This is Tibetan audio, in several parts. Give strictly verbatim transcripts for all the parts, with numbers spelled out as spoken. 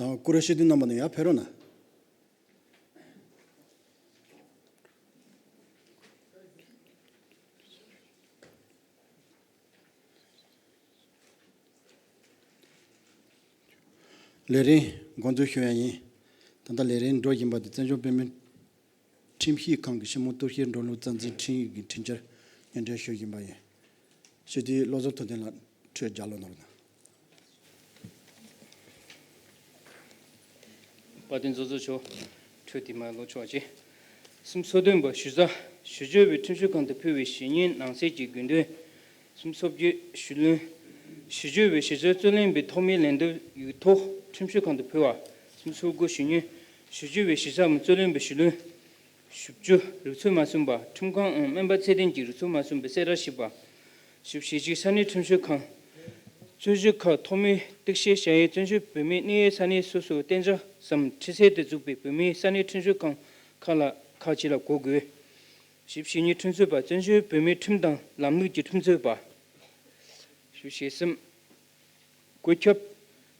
ཨ། སྐུ་རེ་ཤེས་ལྡན་རྣམ་པ་ནི་ཡར་ཕེབས་རོགས་གནང་། ལས་རིམ་འགོ་འཛུགས་ཞུ་ཡ་ཡིན། ད་ལྟ་ལས་རིམ་འགྲོ་བཞིན་པ་དེ་བཙན་བྱོལ་བོད་མིའི་ཁྲིམས་ཞིབ་ཁང་གི་ཞིབ་མོ་གཏོར་བཤེར་འགྲོ་ལུགས་རྩ་འཛིན་ཁྲིམས་ཡིག་གི་འཕྲིན་བཅར་སྙན་སྒྲོན་ཞུ་བཞིན་པ་ཡིན། སྤྱི་འཐུས་བློ་བཟང་ཐུབ་བསྟན་ལགས་འཕྲོས་རྒྱག་ལོ་གནང་རོགས་གནང་། དཔལ་ལྡན་ཚོགས་གཙོ་མཆོག་འཕྲོས་དེ་མ་ལོ་ཆོག་ཅིག་གསུམ་སོ་བདུན་པ་ཞུ་ས། ཞུ་སྦྱོར་བའི་ཁྲིམས་ཞིབ་ཁང་དུ་ཕུལ་བའི་ཞུ་སྙན་ནང་གསལ་གྱི་དགོས་འདུན། གསུམ་སོ་བརྒྱད་ཞུ་ལན། ཞུ་སྦྱོར་བའི་ཞུ་སྦྱོར་རྩོད་ལེན་པའི་ཐོག་མའི་ལན་འདེབས་ཡིག་ཐོག་ཁྲིམས་ཞིབ་ཁང་དུ་ཕུལ་བ། གསུམ་སོ་དགུ་ཞུ་སྙན། ཞུ་སྦྱོར་བའི་ཞུ་ས་མི་རྩོད་ལེན་པའི་ཞུ་ལན། ཞིབ་འཇུག་རིགས་ཚོད་མ་ཟིན་པ། ཁྲིམས་ཁང་ངམ་སྨན་པ་ཚད་ལྡན་གྱི་རིགས་ཚོད་མ་ཟིན་པའི་གསལ་བསྒྲགས་ཞིབ་པ། ཞིབ་བཤེར་གཅིག་ས་གནས་ཁྲིམས་ཞིབ་ཁང་། རྩོད་གཞི་ཁག་ཐོག་མའི་གཏུག་བཤེར་བྱ་ཡུལ་བཙན་བྱོལ་བོད་མིའི་གནས་ཡུལ་ས་གནས་སོ་སོའི་གཏན་འཇགས་སམ་ཁྲི་སེལ་དུ་བཙུགས་པའི་བོད་མིའི་ས་གནས་ཁྲིམས་ཞིབ་ཁང་ཁག་ལ་ཁག་ཅིག་ལ་གོ་དགོས། ཞིབ་བཤེར་གཉིས་ཁྲིམས་རྩོད་པ། བཙན་བྱོལ་བོད་མིའི་ཁྲིམས་དང་ལམ་ལུགས་ཀྱི་ཁྲིམས་རྩོད་པ། ཞིབ་བཤེར་གསུམ། བཀོད་ཁྱབ།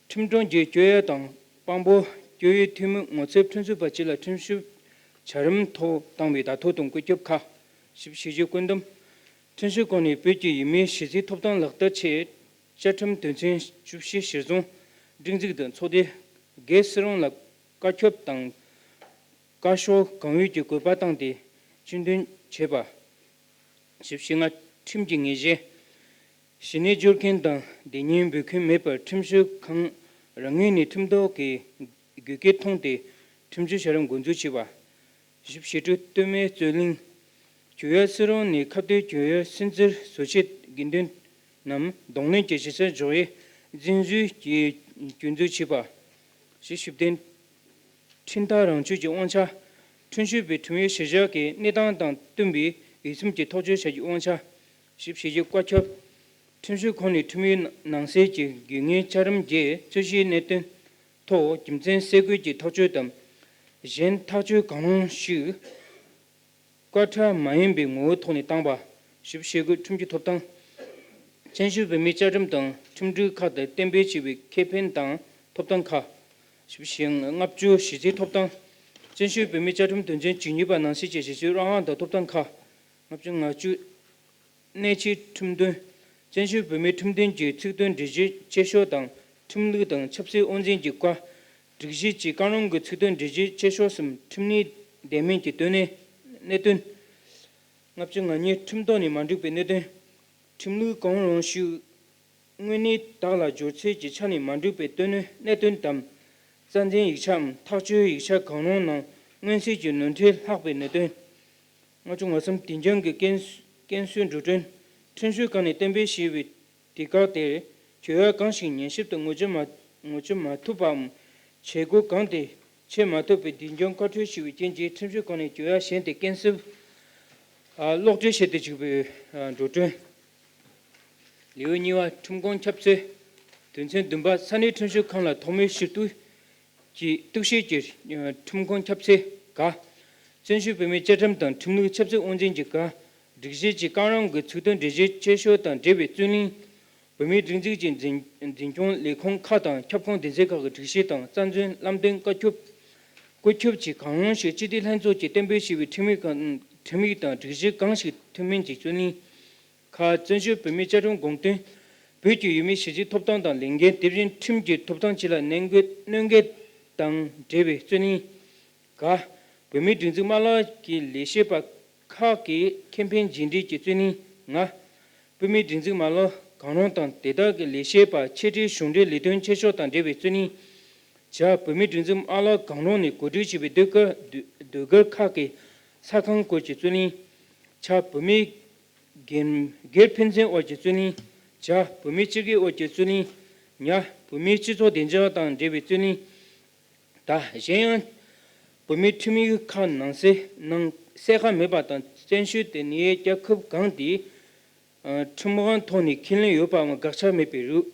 ཁྲིམས་དྲུང་གིས་གཅོད་ཡུལ་དང་དཔང་པོ། གཅོད་ཡུལ་འཐུས་མི་ངོ་ཚབ་ཁྲིམས་རྩོད་པ་སྤྱི་ལ་ཁྲིམས་ཞིབ་བྱ་རིམ་ཐོག་བཏང་བའི་བརྡ་ཐོ་དང་བཀོད་ཁྱབ་ཁག་ཞིབ་བཤེར་གྱི་བཀོད་འདོམས། ཁྲིམས་ཞིབ་ཁང་ནས་བོད་ཀྱི་ཡུལ་མིའི་གཞི་རྩའི་ཐོབ་ཐང་ལག་བསྟར་ཆེད་བཅའ་ཁྲིམས་དོན་ཚན་བཅུ་བཞི་གཞིར་བཟུང་སྒྲིག་འཛུགས་དང་ཚོགས་སྡེ། སྒེར་སུ་རུང་ལ་བཀའ་ཁྱབ་དང་བཀའ་ཤོག་གང་ཡོད་ཀྱི་དགོས་པ་བཏང་སྟེ་སྤྱི་འདོན་བྱས་པ། ཞིབ་བཤེར་ལྔ། ཁྲིམས་ཀྱི་ངེས་ཤེས། གཞི་ནས་སྦྱོར་མཁན་དང་སྡེ་གཉིས་འབོད་མཁན་མེད་པར་ཁྲིམས་ཞིབ་ཁང་རང་ངོས་ནས་ཁྲིམས་ཐོག་གི་དགོས་གལ་མཐོང་སྟེ་ཁྲིམས་ཞིབ་བྱ་རིམ་འགོ་འཛུགས་བྱས་པ། ཞིབ་བཤེར་དྲུག། སྟོད་སྨད་རྩོད་གླེང་། གྱོད་ཡུལ་སུ་རུང་ནས་ཁ་གཏད་གྱོད་ཡུལ་སུན་གཙེར་བཟོ་ཆེད་དགོས་འདུན་ནམ་གདོང་ལེན་གྱི་ཞིབ་བཤེར་འཇོག་ཡིག་རྫུན་བཟོས་ཀྱིས་སྐྱོན་འཛུགས་བྱས་པ། ཞིབ་བཤེར་བདུན། ཁྲིམས་ཐག་རང་གཅོད་ཀྱི་དབང་ཆ། ཁྲིམས་ཞིབ་པས་ཁྲིམས་ཡིག་གཞིར་བཞག་གི་གནས་སྟངས་དང་བསྟུན་པའི་ཡིག་ཚང་གི་ཐག་གཅོད་བྱ་རྒྱུའི་དབང་ཆ། ཞིབ་བཤེར་བརྒྱད། བཀའ་ཁྱབ། ཁྲིམས་ཞིབ་ཁང་ནས་ཁྲིམས་ཡིག་ནང་གསལ་གྱི་དགོས་ངེས་བཅའ་རིམ་བརྒྱད། རྩོད་གཞིའི་གནད་དོན་ཐོག་རྒྱུ་མཚན་གསལ་འགོད་ཀྱི་ཐག་གཅོད་དམ། གཞན་ཐག་གཅོད་གང་རུང་ཞིག་བཀའ་ཁྲ་མ་ཡིན་པའི་ངོ་བོའི་ཐོག་ནས་བཏང་བ། ཞིབ་བཤེར་དགུ། ཁྲིམས་ཀྱི་ཐོབ་ཐང་། བཙན་བྱོལ་བོད་མིའི་བཅའ་ཁྲིམས་དང་ཁྲིམས་སྒྲིག་ཁག་ཏུ་གཏན་འབེབས་བྱས་པའི་ཁེ་ཕན་དང་ཐོབ་ཐང་ཁག་ཞིབ་བཤེར་ལྔ་བཅུ། གཞི་རྩའི་ཐོབ་ཐང་། བཙན་བྱོལ་བོད་མིའི་བཅའ་ཁྲིམས་དོན་ཚན་བཅུ་གཉིས་པ་ནང་གསལ་གྱི་གཞི་རྩའི་རང་དབང་དང་ཐོབ་ཐང་ཁག་ལྔ་བཅུ་ང་གཅིག་གནད་ཆེའི་ཁྲིམས་དོན། བཙན་བྱོལ་བོད་མིའི་ཁྲིམས་དོན་གྱི་ཚིག་དོན་སྒྲིག་གཞི་ཆེ་ཤོས་དང་ཁྲིམས་ལུགས་དང་ཆབ་སྲིད་དབང་འཛིན་གྱི་བཀའ། སྒྲིག་གཞི་གཅིག་གང་རུང་གི་ཚིག་དོན་སྒྲིག་གཞི་ཆེ་ཤོས་སམ་ཁྲིམས་ནུས་ལྡན་མིན་གྱི་དོན་གནད་གནད་དོན། ལྔ་བཅུ་ང་གཉིས། ཁྲིམས་ཐོག་ནས་མ་འགྲིག་པའི་གནད་དོན། ཁྲིམས་ལུགས་གང་རུང་ཞིག་དངོས་གནས་དག་ལ་སྦྱོར་ཚད་ཀྱི་ཆ་ནས་མ་འགྲིག་པའི་དོན་གནད་དོན་དམ། རྩ་འཛིན་ཡིག་ཆའམ་ཐག་གཅོད་ཡིག་ཆ་གང་རུང་ནང་མངོན་གསལ་གྱི་ནོར་འཁྲུལ་ལྷག་པའི་གནད་དོན། ལྔ་བཅུ་ང་གསུམ། དེ་འབྱུང་གི་རྐྱེན་རྐྱེན་སོའི་འགྲོ་གྲོན། ཁྲིམས་ཞིབ་ཁང་ནས་གཏན་འབེབས་བྱས་པའི་དུས་བཀག་དེར་གྱོད་ཡུལ་གང་ཞིག་ཉན་ཞིབ་ཏུ་ངོ་འཕྲོད་མ་ངོ་འཕྲོད་མ་ཐུབ་པའམ་བྱེད་སྒོ་གང་དེ་བྱེད་མ་ཐུབ་པའི་དེ་འབྱུང་བཀའ་འཁྲོལ་ཞུ་བའི་རྐྱེན་གྱིས་ཁྲིམས་ཞིབ་ཁང་ནས་གྱོད་ཡུལ་གཞན་དུ་རྐྱེན་སེལ་ཨ་གློག་འཕྲིན་བྱེད་དུ་བཅུག་པའི་ཨ་འགྲོ་གྲོན། ལེའུ་གཉིས་པ། ཁྲིམས་ཁང་ཁྱབ་ཚད། དོན་ཚན་བདུན་པ། ས་གནས་ཁྲིམས་ཞིབ་ཁང་ལ་ཐོག་མའི་ཞུ་གཏུག་གི་གཏུག་བཤེར་གྱི་ཁྲིམས་ཁང་ཁྱབ་ཚད་བརྒལ། བཙན་བྱོལ་བོད་མིའི་བཅའ་ཁྲིམས་དང་ཁྲིམས་ལུགས་ཆབ་སྲིད་དབང་འཛིན་གྱི་བཀའ། སྒྲིག་གཞི་གཅིག་གང་རུང་གི་ཚིག་དོན་སྒྲིག་གཞི་ཆེ་ཤོས་དང་འབྲེལ་བའི་རྩོད་གླེང་། བོད་མིའི་སྒྲིག་འཛུགས་ཀྱི་འཛིན་འཛིན་སྐྱོང་ལས་ཁུངས་ཁག་དང་ཁྱབ་ཁོངས་སྡེ་ཚན་ཁག་གི་སྒྲིག་གཞི་དང་རྩ་འཛིན་ལམ་སྟོན་བཀའ་ཁྱབ། བཀོད་ཁྱབ་བཅས་གང་རུང་ཞིག་སྤྱི་འཐུས་ལྷན་ཚོགས་ཀྱིས་གཏན་འབེབས་བྱས་པའི་ཁྲིམས་ཡིག་དང་ཁྲིམས་ཡིག་དང་སྒྲིག་གཞི་གང་ཞིག་མཐུན་མིན་གྱི་རྩོད་གླེང་། ཁ། བཙན་བྱོལ་བོད་མིའི་བཅའ་ཁྲིམས་དགོངས་དོན། བོད་ཀྱི་ཡུལ་མིའི་གཞི་རྩའི་ཐོབ་ཐང་དང་ལས་འགན། དེ་བཞིན་ཁྲིམས་ཀྱི་ཐོབ་ཐང་བཅས་ལ་གནོད་འགེལ་གནོད་འགེལ་དང་འབྲེལ་བའི་རྩོད་གླེང་། ག། བོད་མིའི་སྒྲིག་འཛུགས་མ་ལག་གི་ལས་བྱེད་པ་ཁག་གི་ཁེ་ཕན་རྗེས་འབྲེལ་གྱི་རྩོད་གླེང་། ང་། བོད་མིའི་སྒྲིག་འཛུགས་མ་ལག་གང་རུང་དང་དེ་དག་གི་ལས་བྱེད་པ་ཆེ་གྲས་གཞུང་འབྲེལ་ལས་དོན་ཆེ་ཤོས་དང་འབྲེལ་བའི་རྩོད་གླེང་། བྱ། བོད་མིའི་སྒྲིག་འཛུགས་མ་ལག་གང་རུང་ནས་གོ་སྒྲིག་བྱས་པའི་ཟློས་གར་ཟློས་གར་ཁག་གི་ས་ཁང་སྐོར་གྱི་རྩོད་གླེང་། ཆ། བོད་མིའི་སྒེར་སྒེར་ཕན་ཚུན་དབར་གྱི་རྩོད་གླེང་། བྱ། བོད་མིའི་སྤྱི་སྒེར་དབར་གྱི་རྩོད་གླེང་། ཉ། བོད་མིའི་སྤྱི་ཚོགས་བདེ་འཇགས་དང་འབྲེལ་བའི་རྩོད་གླེང་། ད། གཞན་ཡང་། བོད་མིའི་ཁྲིམས་ཡིག་ཁག་ནང་གསལ་ནང་གསལ་ཁ་མེད་པ་དང་བཙན་བྱོལ་དེ་ནི་རྒྱལ་ཁབ་གང་དེའི་ཁྲིམས་དབང་ཐོག་ནས་ཁས་ལེན་ཡོད་པའམ་དགག་བྱ་མེད་པའི་རིགས།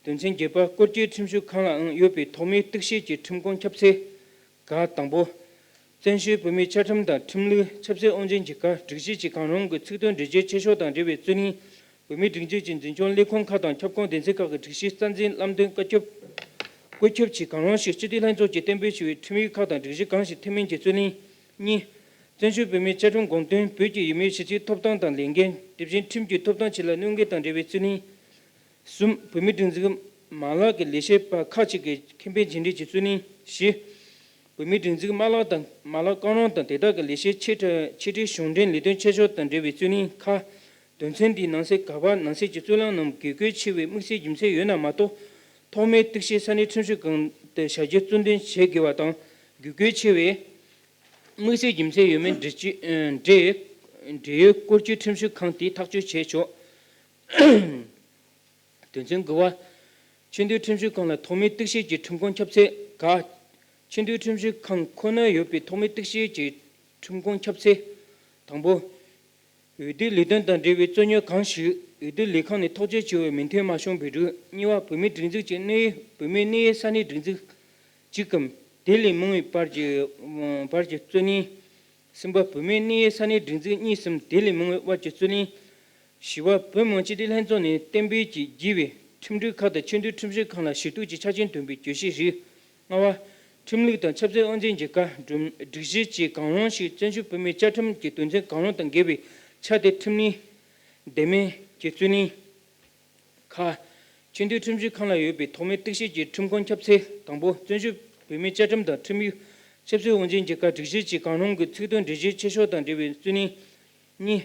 དོན་ཚན་བརྒྱད་པ། སྐོར་སྐྱོད་ཁྲིམས་ཞིབ་ཁང་ལའང་ཡོད་པའི་ཐོག་མའི་གཏུག་བཤེར་གྱི་ཁྲིམས་ཁང་ཁྱབ་ཚད། ག། དང་པོ། བཙན་བྱོལ་བོད་མིའི་བཅའ་ཁྲིམས་དང་ཁྲིམས་ལུགས་ཆབ་སྲིད་དབང་འཛིན་གྱི་བཀའ། སྒྲིག་གཞི་གཅིག་གང་རུང་གི་ཚིག་དོན་སྒྲིག་གཞི་ཆེ་ཤོས་དང་འབྲེལ་བའི་རྩོད་གླེང་། བོད་མིའི་སྒྲིག་འཛུགས་ཀྱི་འཛིན་སྐྱོང་ལས་ཁུངས་ཁག་དང་ཁྱབ་ཁོངས་སྡེ་ཚན་ཁག་གི་སྒྲིག་གཞི། རྩ་འཛིན་ལམ་སྟོན་བཀའ་ཁྱབ། བཀོད་ཁྱབ་ཀྱི་གང་རུང་ཞིག་སྤྱི་འཐུས་ལྷན་ཚོགས་ཀྱིས་གཏན་འབེབས་བྱས་པའི་ཁྲིམས་ཡིག་ཁག་དང་སྒྲིག་གཞི་གང་ཞིག་འཐུས་མིན་གྱི་རྩོད་གླེང་། གཉིས། བཙན་བྱོལ་བོད་མིའི་བཅའ་ཁྲིམས་དགོངས་དོན། བོད་ཀྱི་ཡུལ་མིའི་གཞི་རྩའི་ཐོབ་ཐང་དང་ལས་འགན། དེ་བཞིན་ཁྲིམས་ཀྱི་ཐོབ་ཐང་བཅས་ལ་གནོད་འགེལ་དང་འབྲེལ་བའི་རྩོད་གླེང་། གསུམ། བོད་མིའི་སྒྲིག་འཛུགས་མ་ལག་གི་ལས་བྱེད་པ་ཁག་ཅིག་གི་ཁེ་ཕན་རྗེས་འབྲེལ་གྱི་རྩོད་གླེང་། བཞི། བོད་མིའི་སྒྲིག་འཛུགས་མ་ལག་དང་མ་ལག་བཀའ་རླུང་དང་དེ་དག་གི་ལས་བྱེད་ཆེ་ཕྲ་ཆེ་ཕྲའི་གཞུང་འབྲེལ་ལས་དོན་ཆེ་ཆུང་དང་འབྲེལ་བའི་རྩོད་གླེང་། ཁ། དོན་ཚན་འདིའི་ནང་གསེས་ག་པ་ནང་གསེས་ཀྱི་རྩོད་གླེང་རྣམས་དགོས་གལ་ཆེ་བའི་དམིགས་བསལ་རྒྱུ་མཚན་ཡོད་ན་མ་གཏོགས། ཐོག་མའི་གཏུག་བཤེར་ས་གནས་ཁྲིམས་ཞིབ་ཁང་དུ་ཞལ་བརྒྱད་གཙོ་འདོན་བྱེད་དགོས་པ་དང་། དགོས་གལ་ཆེ་བའི་དམིགས་བསལ་རྒྱུ་མཚན་ཡོད་མེད་འབྲེལ་གྱི་འབྲེལ་འབྲེལ་ཡོད་སྐོར་གྱི་ཁྲིམས་ཞིབ་ཁང་དེས་ཐག་གཅོད་བྱས་ཆོག་དོན་ཚན་དགུ་པ། ཆེས་མཐོའི་ཁྲིམས་ཞིབ་ཁང་ལ་ཐོག་མའི་གཏུག་བཤེར་གྱི་ཁྲིམས་ཁང་ཁྱབ་ཚད། ག། ཆེས་མཐོའི་ཁྲིམས་ཞིབ་ཁང་ཁོ་ནར་ཡོད་པའི་ཐོག་མའི་གཏུག་བཤེར་གྱི་ཁྲིམས་ཁང་ཁྱབ་ཚད། དང་པོ། འོས་བསྡུའི་ལས་དོན་དང་འབྲེལ་བའི་རྩོད་རྙོག་གང་ཞིག་འོས་བསྡུ་ལས་ཁང་ནས་ཐག་གཅོད་བྱས་པའི་མིང་ཐོའི་མ་བྱུང་བའི་རིགས། གཉིས་པ། བོད་མིའི་སྒྲིག་འཛུགས་ཀྱི་གནད་ཡོད་བོད་མིའི་གནད་ཡོད་ས་གནས་སྒྲིག་འཛུགས་གཅིག་གམ་དེ་ལས་མང་བའི་བར་གྱི་བར་གྱི་རྩོད་གླེང་། གསུམ་པ། བོད་མིའི་གནད་ཡོད་ས་གནས་སྒྲིག་འཛུགས་གཉིས་སམ་དེ་ལས་མང་བའི་དབར་གྱི་རྩོད་གླེང་། བཞི་པ། བོད་མི་མང་སྤྱི་འཐུས་ལྷན་ཚོགས་ནས་གཏན་འབེབས་ཀྱིས་བགྱིས་པའི་ཁྲིམས་སྒྲིག་ཁག་དང་ཆེས་མཐོའི་ཁྲིམས་ཞིབ་ཁང་ལ་ཞུ་གཏུག་གི་ཆ་རྐྱེན་འདོན་པའི་གྱོད་གཞིའི་རིགས། ལྔ་པ། ཁྲིམས་ལུགས་དང་ཆབ་སྲིད་དབང་འཛིན་གྱི་བཀའ། སྒྲིག་གཞི་བཅས་གང་རུང་ཞིག་བཙན་བྱོལ་བོད་མིའི་བཅའ་ཁྲིམས་ཀྱི་དོན་ཚན་གང་རུང་དང་འགལ་བའི་ཆ་དེ་ཁྲིམས་གླེང་། འདེམས་མིན་གྱི་རྩོད་གླེང་། ཁ། ཆེས་མཐོའི་ཁྲིམས་ཞིབ་ཁང་ལ་ཡོད་པའི་ཐོག་མའི་གཏུག་བཤེར་གྱི་ཁྲིམས་ཁང་ཁྱབ་ཚད། དང་པོ། བཙན་བྱོལ་བོད་མིའི་བཅའ་ཁྲིམས་དང་ཁྲིམས་ཡིག་ཆབ་སྲིད་དབང་འཛིན་གྱི་བཀའ། སྒྲིག་གཞི་བཅས་གང་རུང་གི་ཚིག་དོན་འགྲེལ་བཤད་ཆེ་ཆུང་དང་འབྲེལ་བའི་རྩོད་གླེང་། གཉིས།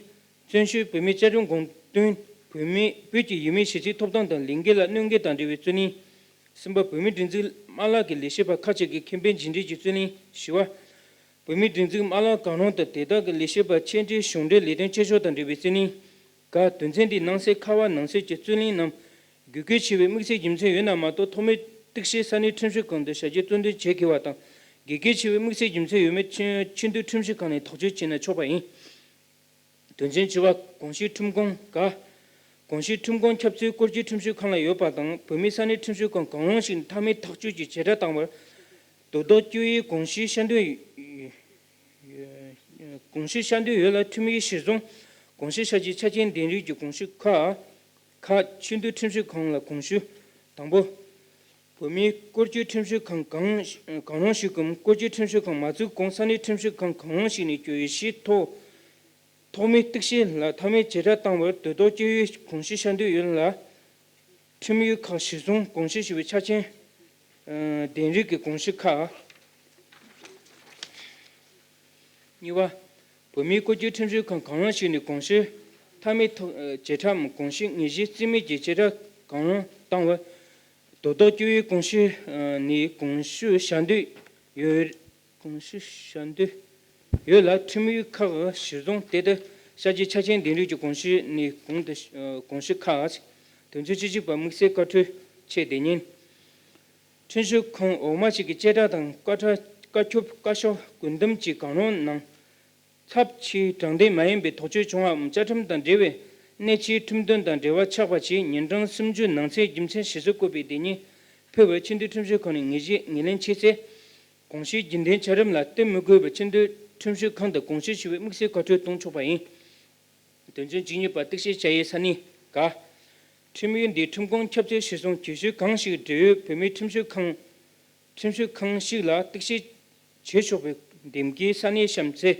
བཙན་བྱོལ་བོད་མིའི་བཅའ་ཁྲིམས་དགོངས་དོན། བོད་མི་བོད་ཀྱི་ཡུལ་མིའི་གཞི་རྩའི་ཐོབ་ཐང་དང་ལས་འགན་ལ་གནོད་འགེལ་དང་འབྲེལ་བའི་རྩོད་གླེང་། གསུམ་པ། བོད་མིའི་སྒྲིག་འཛུགས་མ་ལག་གི་ལས་བྱེད་པ་ཁག་ཅིག་གི་ཁེ་ཕན་རྗེས་འབྲེལ་གྱི་རྩོད་གླེང་། བཞི་པ། བོད་མིའི་སྒྲིག་འཛུགས་མ་ལག་གང་རུང་དང་དེ་དག་གི་ལས་བྱེད་པ་ཆེ་འབྲིང་གཞུང་འབྲེལ་ལས་དོན་ཆེ་ཆུང་དང་འབྲེལ་བའི་རྩོད་གླེང་། ག། དོན་ཚན་འདིའི་ནང་གསེས་ཁ་པ་ནང་གསེས་ཀྱི་རྩོད་གླེང་རྣམས་དགོས་གལ་ཆེ་བའི་དམིགས་བསལ་རྒྱུ་མཚན་ཡོད་ན་མ་གཏོགས། ཐོག་མའི་གཏུག་བཤེར་ས་གནས་ཁྲིམས་ཞིབ་ཁང་དུ་ཞལ་བརྒྱད་གཙོ་འདོན་བྱེད་དགོས་པ་དང་། དགོས་གལ་ཆེ་བའི་དམིགས་བསལ་རྒྱུ་མཚན་ཡོད་མེད་ཆེས་ཆེས་མཐོའི་ཁྲིམས་ཞིབ་ཁང་ནས་ཐག་གཅོད་བྱས་ན་ཆོག་པ་ཡིན། དོན་ཚན་བཅུ་པ། གོང་ཞུས་ཁྲིམས་ཁང་། ག། གོང་ཞུས་ཁྲིམས་ཁང་ཁྱབ་ཚད་སྐོར་གྱི་ཁྲིམས་ཞིབ་ཁང་ལ་ཡོད་པ་དང་། བོད་མིའི་ས་གནས་ཁྲིམས་ཞིབ་ཁང་གང་རུང་ཞིག་ནས་མཐའ་མའི་ཐག་གཅོད་ཀྱི་བྱེ་བྲག་བཏང་བར་དོ་བདག་སྐྱོང་ཡུལ་གོང་ཞུས་ཤར་འདོད་གོང་ཞུས་ཤར་འདོད་ཡོད་ལ། ཁྲིམས་ཡིག་གཞིར་བཟུང་གོང་ཞུས་བྱ་རྒྱུའི་ཆ་རྐྱེན་ལྡན་རིགས་ཀྱི་གོང་ཞུས་ཁག་ཁག་ཆེས་མཐོའི་ཁྲིམས་ཞིབ་ཁང་ལ་གོང་ཞུས། དང་པོ། བོད་མིའི་སྐོར་སྐྱོད་ཁྲིམས་ཞིབ་ཁང་གང་གང་རུང་ཞིག་གམ། སྐོར་སྐྱོད་ཁྲིམས་ཞིབ་ཁང་མ་བཙུགས་གོང་ས་གནས་ཁྲིམས་ཞིབ་ཁང་གང་རུང་ཞིག་ནས་གྱོད་གཞིའི་ཐོག་ཐོག་མའི་གཏུག་བཤེར་ལ་མཐའ་མའི་བྱེ་བྲག་བཏང་བར་དོ་བདག་སྐྱོང་ཡུལ་གོང་ཞུས་ཤར་འདོད་ཡོད་ལ། ཁྲིམས་ཡིག་ཁག་གཞིར་བཟུང་གོང་ཞུས་ཞུ་བའི་ཆ་རྐྱེན་ལྡན་རིགས་ཀྱི་གོང་ཞུས་ཁག་གཉིས་པ། བོད་མིའི་སྐོར་སྐྱོད་ཁྲིམས་ཞིབ་ཁང་གང་རུང་ཞིག་ནས་གོང་ཞུས་མཐའ་མའི་ཐོག་བྱེ་བྲག་གམ་གོང་ཞུས་ངེས་གཞི་རྩིས་མེད་ཀྱི་བྱེ་བྲག་གང་རུང་བཏང་བར་དོ་བདག་སྐྱོང་ཡུལ་གོང་ཞུས་ནས་གོང་ཞུས་བྱ་འདོད་ཡོད། གོང་ཞུས་བྱ་འདོད་ཡོད་ལ། ཁྲིམས་ཡིག་ཁག་གཞིར་བཟུང་དེ་ལྟར་བྱ་རྒྱུའི་ཆ་རྐྱེན་ལྡན་རིགས་ཀྱི་གོང་ཞུས་ནས་གོང་དུ་གོང་ཞུས་ཁག་དོན་ཚན་བཅུ་གཅིག་པ། དམིགས་བསལ་བཀའ་འཁྲོལ་ཆེད་དེ་ཉིན། ཁྲིམས་ཞིབ་ཁང་འོག་མ་ཞིག་གི་བཅད་ཁྲ་དང་བཀའ་ཁྲ་བཀའ་ཁྱབ་བཀའ་ཤོག་སྐུ་འདེམས་ཀྱི་གང་རུང་ནང་ཚབས་ཆེའི་དྲང་བདེན་མ་ཡིན་པའི་དོགས་གཅོད་བྱུང་བའམ། བཅའ་ཁྲིམས་དང་འབྲེལ་བའི་གནད་ཆེའི་ཁྲིམས་དོན་དང་འབྲེལ་བ་ཆགས་པ་ཞིག་ཉིན་གྲངས་སུམ་ཅུ་ནང་ཚུན་རྒྱུ་མཚན་ཞིབ་འཚོལ་སྐོར་པའི་དེ་ཉིན་ཕུལ་བར་ཆེས་མཐོའི་ཁྲིམས་ཞིབ་ཁང་ནས་ངེས་གཞི་ངོས་ལེན་བྱས་ཚེ། གོང་ཞུས་རྒྱུན་ལྡན་བྱ་རིམ་ལ་བསྟུན་མི་དགོས་པར་ཆེས་མཐོའི་ཁྲིམས་ཞིབ་ཁང་དུ་གོང་ཞུ་ཞུ་བའི་དམིགས་བསལ་བཀའ་འཁྲོལ་གཏོང་ཆོག་པ་ཡིན། དོན་ཚན་བཅུ་གཉིས་པ། གཏུག་བཤེར་བྱ་ཡུལ་ས་གནས། ག། ཁྲིམས་ཡིག་འདིའི་ཁྲིམས་ཁང་ཁྱབ་ཚད་གཞིར་བཟུང་གྱོད་གཞི་གང་ཞིག་འབྲེལ་ཡོད་བོད་མིའི་ཁྲིམས་ཞིབ་ཁང་ཁྲིམས་ཞིབ་ཁང་ཞིག་ལ་གཏུག་བཤེར་བྱེད་ཆོག་པའི་འདེམས་ཀྱི་ས་གནས་བཤམས་ཚེ།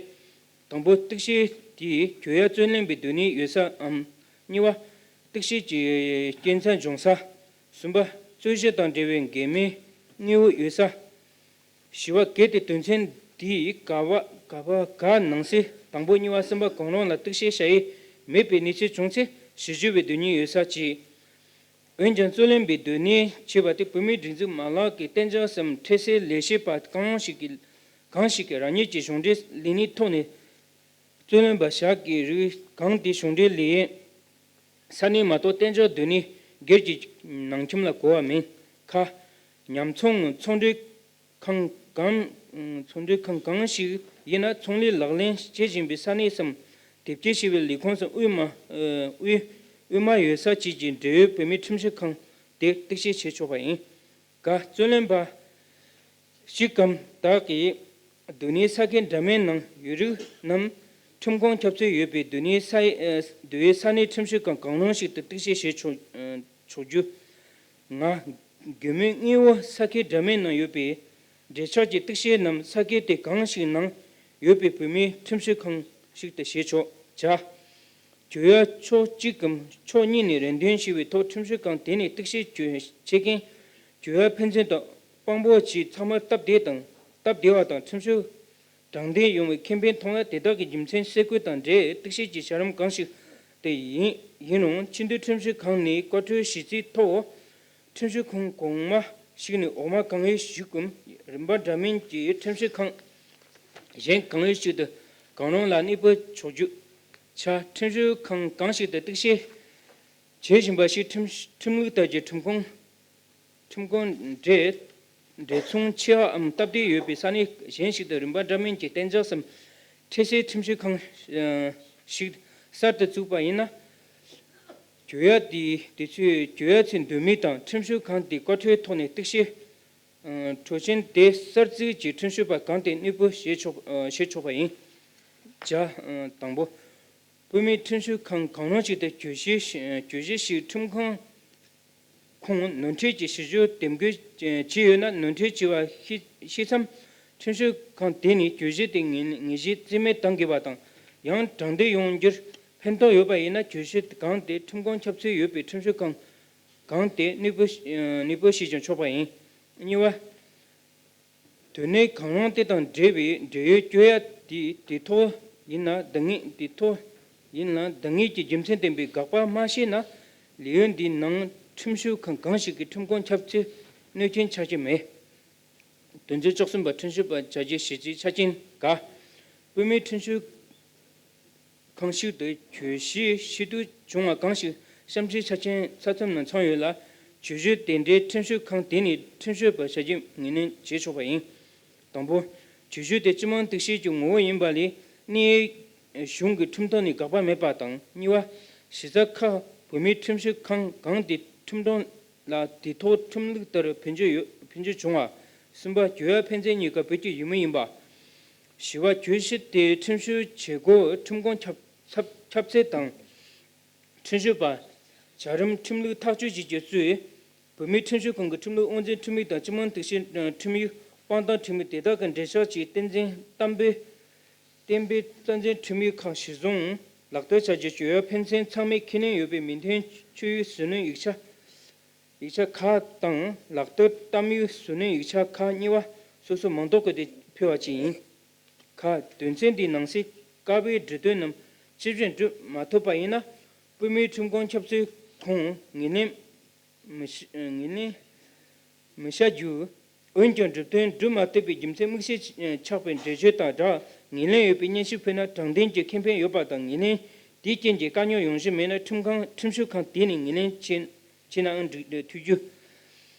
དང་པོ། གཏུག་བཤེར་དེས་གྱོད་ཡ་རྩོད་ལེན་པའི་སྡོད་གནས་ཡོད་སའམ། གཉིས་པ། གཏུག་བཤེར་གྱི་རྐྱེན་རྩ་འབྱུང་ས། གསུམ་པ། རྩོད་གཞི་དང་འབྲེལ་བའི་འགལ་མིའི་དངོས་པོ་ཡོད་ས། བཞི་པ། གལ་ཏེ་དོན་ཚན་འདིའི་ག་པ་ག་པ་ག་ནང་གསེས་དང་པོ་གཉིས་པ་གསུམ་པ་གང་རུང་ལ་གཏུག་བཤེར་བྱ་ཡུལ་མེད་པའི་གནས་ཚུལ་བྱུང་ཚེ། ཞིབ་འཇུག་པའི་སྡོད་གནས་ཡོད་ས་བྱས། འོན་ཀྱང་རྩོད་ལེན་པའི་སྡོད་གནས་བྱས་པ་དེ་བོད་མིའི་སྒྲིག་འཛུགས་མ་ལག་གི་གཏན་འཇགས་སམ་འཕྲལ་སེལ་ལས་བྱེད་པ་གང་ཞིག་གིས་གང་ཞིག་གིས་རང་ཉིད་ཀྱི་གཞུང་འབྲེལ་ལས་གནས་ཐོག་ནས་རྩོད་ལེན་པ་བཞག་གི་རིགས་གང་དེ་གཞུང་འབྲེལ་ལས་ས་གནས་མ་གཏོགས་གཏན་འཇགས་སྡོད་གནས་སྒེར་གྱི་ནང་ཁྱིམ་ལ་གོ་བ་མིན། ཁ། ཉམ་ཚོང་ངམ་ཚོང་འབྲེལ་ཁང་གང་ཚོང་འབྲེལ་ཁང་གང་ཞིག་ཡིན་ན་ཚོང་ལས་ལག་ལེན་བྱེད་བཞིན་པའི་ས་གནས་སམ་དེབ་སྐྱེལ་བྱེད་པའི་ལས་ཁུངས་སམ་དབུས་མ་དབུས་དབུས་མ་ཡོད་ས་བཅས་ཀྱི་འབྲེལ་ཡོད་བོད་མིའི་ཁྲིམས་ཞིབ་ཁང་དེར་གཏུག་བཤེར་བྱེད་ཆོག་པ་ཡིན། ག། རྩོད་ལེན་པ་ཞིག་གམ་དག་གིས་སྡོད་གནས་ས་ཁུལ་འདྲ་མིན་ནང་ཡོད་རིགས་རྣམས་ཁྲིམས་ཁང་ཁྱབ་ཚད་ཡོད་པའི་སྡོད་གནས་ས་སྡོད་ཡུལ་ས་གནས་ཁྲིམས་ཞིབ་ཁང་གང་རུང་ཞིག་ཏུ་གཏུག་བཤེར་བྱེད་ཆོག་ཆོག་རྒྱུ། ང་ དགོས་མེད་དངོས་པོ་ས་ཁུལ་འདྲ་མིན་ནང་ཡོད་པའི་འབྲེལ་ཆགས་ཀྱི་གཏུག་བཤེར་རྣམས་ས་ཁུལ་དེ་གང་ཞིག་ནང་ཡོད་པའི་བོད་མིའི་ཁྲིམས་ཞིབ་ཁང་ཞིག་ཏུ་བྱེད་ཆོག་བྱ། གྱོད་ཡ་ཕྱོགས་གཅིག་གམ་ཕྱོགས་གཉིས་ནས་རེ་འདུན་ཞུས་པའི་ཐོག་ཁྲིམས་ཞིབ་ཁང་དེ་ནས་གཏུག་བཤེར་བྱེད་མཁན་གྱོད་ཡ་ཕན་ཚུན་དང་དཔང་པོ་བྱས་ཚང་མར་སྟབས་བདེ་དང་སྟབས་བདེ་བ་དང་ཁྲིམས་ཞིབ་དྲང་བདེན་ཡོང་བའི་ཁེ་ཕན་མཐོང་ན། དེ་དག་གི་རྒྱུ་མཚན་གསལ་བཀོད་དང་འབྲེལ་གཏུག་བཤེར་གྱི་བྱ་རིམ་གང་ཞིག་དེ་ཡིན་ཡིན་རུང་། སྤྱི་འཐུས་ཁྲིམས་ཞིབ་ཁང་ནས་བཀའ་འཁྲོལ་ཞུས་ཚུལ་ཐོག་ཁྲིམས་ཞིབ་ཁང་གོང་མ་ཞིག་ནས་འོག་མ་གང་ཡོད་ཞིག་གམ། རིམ་པ་འདྲ་མིན་གྱི་ཁྲིམས་ཞིབ་ཁང་གཞན་གང་ཡོད་ཞིག་ཏུ་གང་རུང་ལ་གནས་སྤོ་ཆོག་རྒྱུ། བྱ། ཁྲིམས་ཞིབ་ཁང་གང་ཞིག་ཏུ་གཏུག་བཤེར་བྱེད་བཞིན་པ་ཞིག་ཁྲིམས་ཁྲིམས་ལུགས་ལྟར་གྱི་ཁྲིམས་ཁང་ཁྲིམས་ཁང་འབྲེལ་འབྲེལ་མཚུངས་ཆེ་བའམ་སྟབས་བདེ་ཡོད་པའི་ས་གནས་གཞན་ཞིག་ཏུ་རིམ་པ་འདྲ་མིན་གྱི་གཏན་འཇགས་སམ་འཕྲལ་སེལ་ཁྲིམས་ཞིབ་ཁང་ཞིག་གསར་དུ་བཙུགས་པ་ཡིན་ན། གྱོད་ཡ་དེ་དེ་ཚོས་གྱོད་ཡ་ཚོའི་འདོད་མོས་དང་ཁྲིམས་ཞིབ་ཁང་དེའི་བཀའ་འཁྲོལ་ཐོག་ནས་གཏུག་བཤེར་འཕྲོད་བཞིན་དེ་གསར་བཙུགས་ཀྱི་ཁྲིམས་ཞིབ་པ་གང་དེ་གནས་སྤོ་བྱེད་ཆོག་བྱེད་ཆོག་པ་ཡིན། བྱ། དང་པོ། བོད་མིའི་ཁྲིམས་ཞིབ་ཁང་གང་རུང་ཞིག་ཏུ་གྱོད་གཞི་གྱོད་གཞི་ཞིག་ཁྲིམས་ཁང་ཁོངས་ནོར་འཁྲུལ་གྱི་ཞིབ་འཇུག་འདེམས་བསྐོ་བྱས་ཡོད་ན། ནོར་འཁྲུལ་བྱས་པ་ཤེས་ཤེས་མཚམས་ཁྲིམས་ཞིབ་ཁང་དེ་ནས་གྱོད་གཞི་དེ་ངེས་ངེས་ཤེས་རྩིས་མེད་གཏང་དགོས་པ་དང་། ཡང་དྲང་བདེན་ཡོང་རྒྱུར་ཕན་ཐོགས་ཡོད་པ་ཡིན་ན། གྱོད་གཞི་གང་དེ་ཁྲིམས་ཁང་ཁྱབ་ཚད་ཡོད་པའི་ཁྲིམས་ཞིབ་ཁང་གང་དེ་གནས་སྤོ་གནས་སྤོ་བྱས་ཀྱང་ཆོག་པ་ཡིན། གཉིས་པ། དོན་གནད་གང་རུང་དེ་དང་འབྲེལ་བའི་འབྲེལ་ཡོད་གྱོད་ཡ་དེ་དེ་ཐོག་ཡིན་ན་འདང་ངེས་དེ་ཐོག་ཡིན་ན་འདང་ངེས་ཀྱི་རྒྱུ་མཚན་ལྡན་པའི་དགག་པ་མ་བྱས་ན། ལས་ཡུན་འདིའི་ནང་ཁྲིམས་ཞིབ་ཁང་གང་ཞིག་གི་ཁྲིམས་ཁང་ཁྱབ་ཚད་གནོད་སྐྱོན་ཆགས་ཀྱི་མེད། དོན་ཚན་བཅུ་གསུམ་པ། ཁྲིམས་ཞིབ་པ་བྱ་རྒྱུའི་གཞི་རྩའི་ཆ་རྐྱེན་ག་བོད་མིའི་ཁྲིམས་ཞིབ་ཁང་ཞིག་ཏུ་གྱོད་གཞི་ཤེས་རྟོགས་བྱུང་བ་གང་ཞིག་བཤམས་སྤྲིངས་ཆ་རྐྱེན་ས་མཚམས་ནང་ཚང་ཡོད་ལ། གྱོད་གཞི་དེ་འདྲའི་ཁྲིམས་ཞིབ་ཁང་དེ་ནས་ཁྲིམས་ཞིབ་པ་བྱ་རྒྱུ་ངོས་ལེན་བྱེད་ཆོག་པ་ཡིན། དང་པོ། གྱོད་གཞི་དེ་སྤྱི་དམངས་གཏུག་བཤེར་གྱི་ངོ་བོ་ཡིན་པ་ལས་གནས་གཞུང་གི་ཁྲིམས་ཐོག་ནས་དགག་པ་མེད་པ་དང་། གཉིས་པ། གཞི་རྩ་ཁག་བོད་མིའི་ཁྲིམས་ཞིབ་ཁང་གང་དེ་ཁྲིམས་དོན་ལ་དེ་ཐོག་ཁྲིམས་ལུགས་ལྟར་ཕན་ཚུན་ཡོད་ཕན་ཚུན་བྱུང་བ། གསུམ་པ། གྱོད་ཡ་ཕན་ཚུན་གཉིས་ཀ་བོད་ཀྱི་ཡུལ་མི་ཡིན་པ། བཞི་བ། གྱོད་གཞི་དེ་ཁྲིམས་ཞིབ་བྱེད་སྒོ་ཁྲིམས་ཁང་ཁྱབ་ཁྱབ་ཁྱབ་ཚད་དང་། ཁྲིམས་ཞིབ་པ། བྱ་རིམ་ཁྲིམས་ལུགས་ཐག་གཅོད་བྱེད་རྒྱུ་གཙོས། བོད་མིའི་ཁྲིམས་ཞིབ་ཁང་གི་ཁྲིམས་ལུགས་དབང་འཛིན་ཁྲིམས་ཡིག་དང་སྤྱི་དམངས་གཏུག་བཤེར་ཁྲིམས་ཡིག་དཔང་རྟགས་ཁྲིམས་ཡིག་དེ་དག་གི་འགྲེལ་བཤད་ཀྱི་གཏན་ཚིགས་གཏན་འབེབས་གཏན་འབེབས་རྩ་འཛིན་ཁྲིམས་ཡིག་ཁག་གཞིར་བཟུང་ལག་བསྟར་བྱ་རྒྱུ། གྱོད་ཡ་ཕན་ཚུན་ཚང་མས་ཁས་ལེན་ཡོད་པའི་མི་མཐུན་ཕྱོགས་ཡིག་ཟུར་སྣོན་ཡིག་ཆ་ཡིག་ཆ་ཁག་དང་ལག་བསྟར་གཏམ་ཡིག་ཟུར་སྣོན་ཡིག་ཆ་ཁག་གཉིས་པ་སོ་སོ་མིང་འདོགས་ཀྱིས་དེ་ཕུལ་བ་བཅས་ཡིན། ཁ། དོན་ཚན་འདིའི་ནང་གསེས་ཀ་བའི་འབྲི་དོན་རྣམས་ཇི་བཞིན་སྒྲུབ་མ་ཐུབ་པ་ཡིན་ན། བོད་མིའི་ཁྲིམས་ཁང་ཁྱབ་ཚད་ཁོངས་ངོས་ལེན་མི་བྱ་ངོས་ལེན་མི་བྱ་རྒྱུ། འོན་ཀྱང་འབྲི་དོན་སྒྲུབ་མ་ཐུབ་པའི་རྒྱུ་མཚན་དམིགས་བསལ་ཆགས་པའི་འགྲེལ་བརྗོད་དང་སྦྲགས་ངོས་ལེན་ཡོད་པའི་སྙན་ཞུ་ཕུལ་ན་དྲང་བདེན་གྱི་ཁེ་ཕན་ཡོད་པ་དང་། ངོས་ལེན་དེའི་རྐྱེན་གྱིས་དཀའ་རྙོག་ཡོང་གཞི་མེད་ན། ཁྲིམས་ཁང་ཁྲིམས་ཞིབ་ཁང་དེ་ནས་ངོས་ལེན་བྱེད་བྱེད་ནའང་འགྲིག་འཐུས་རྒྱུ།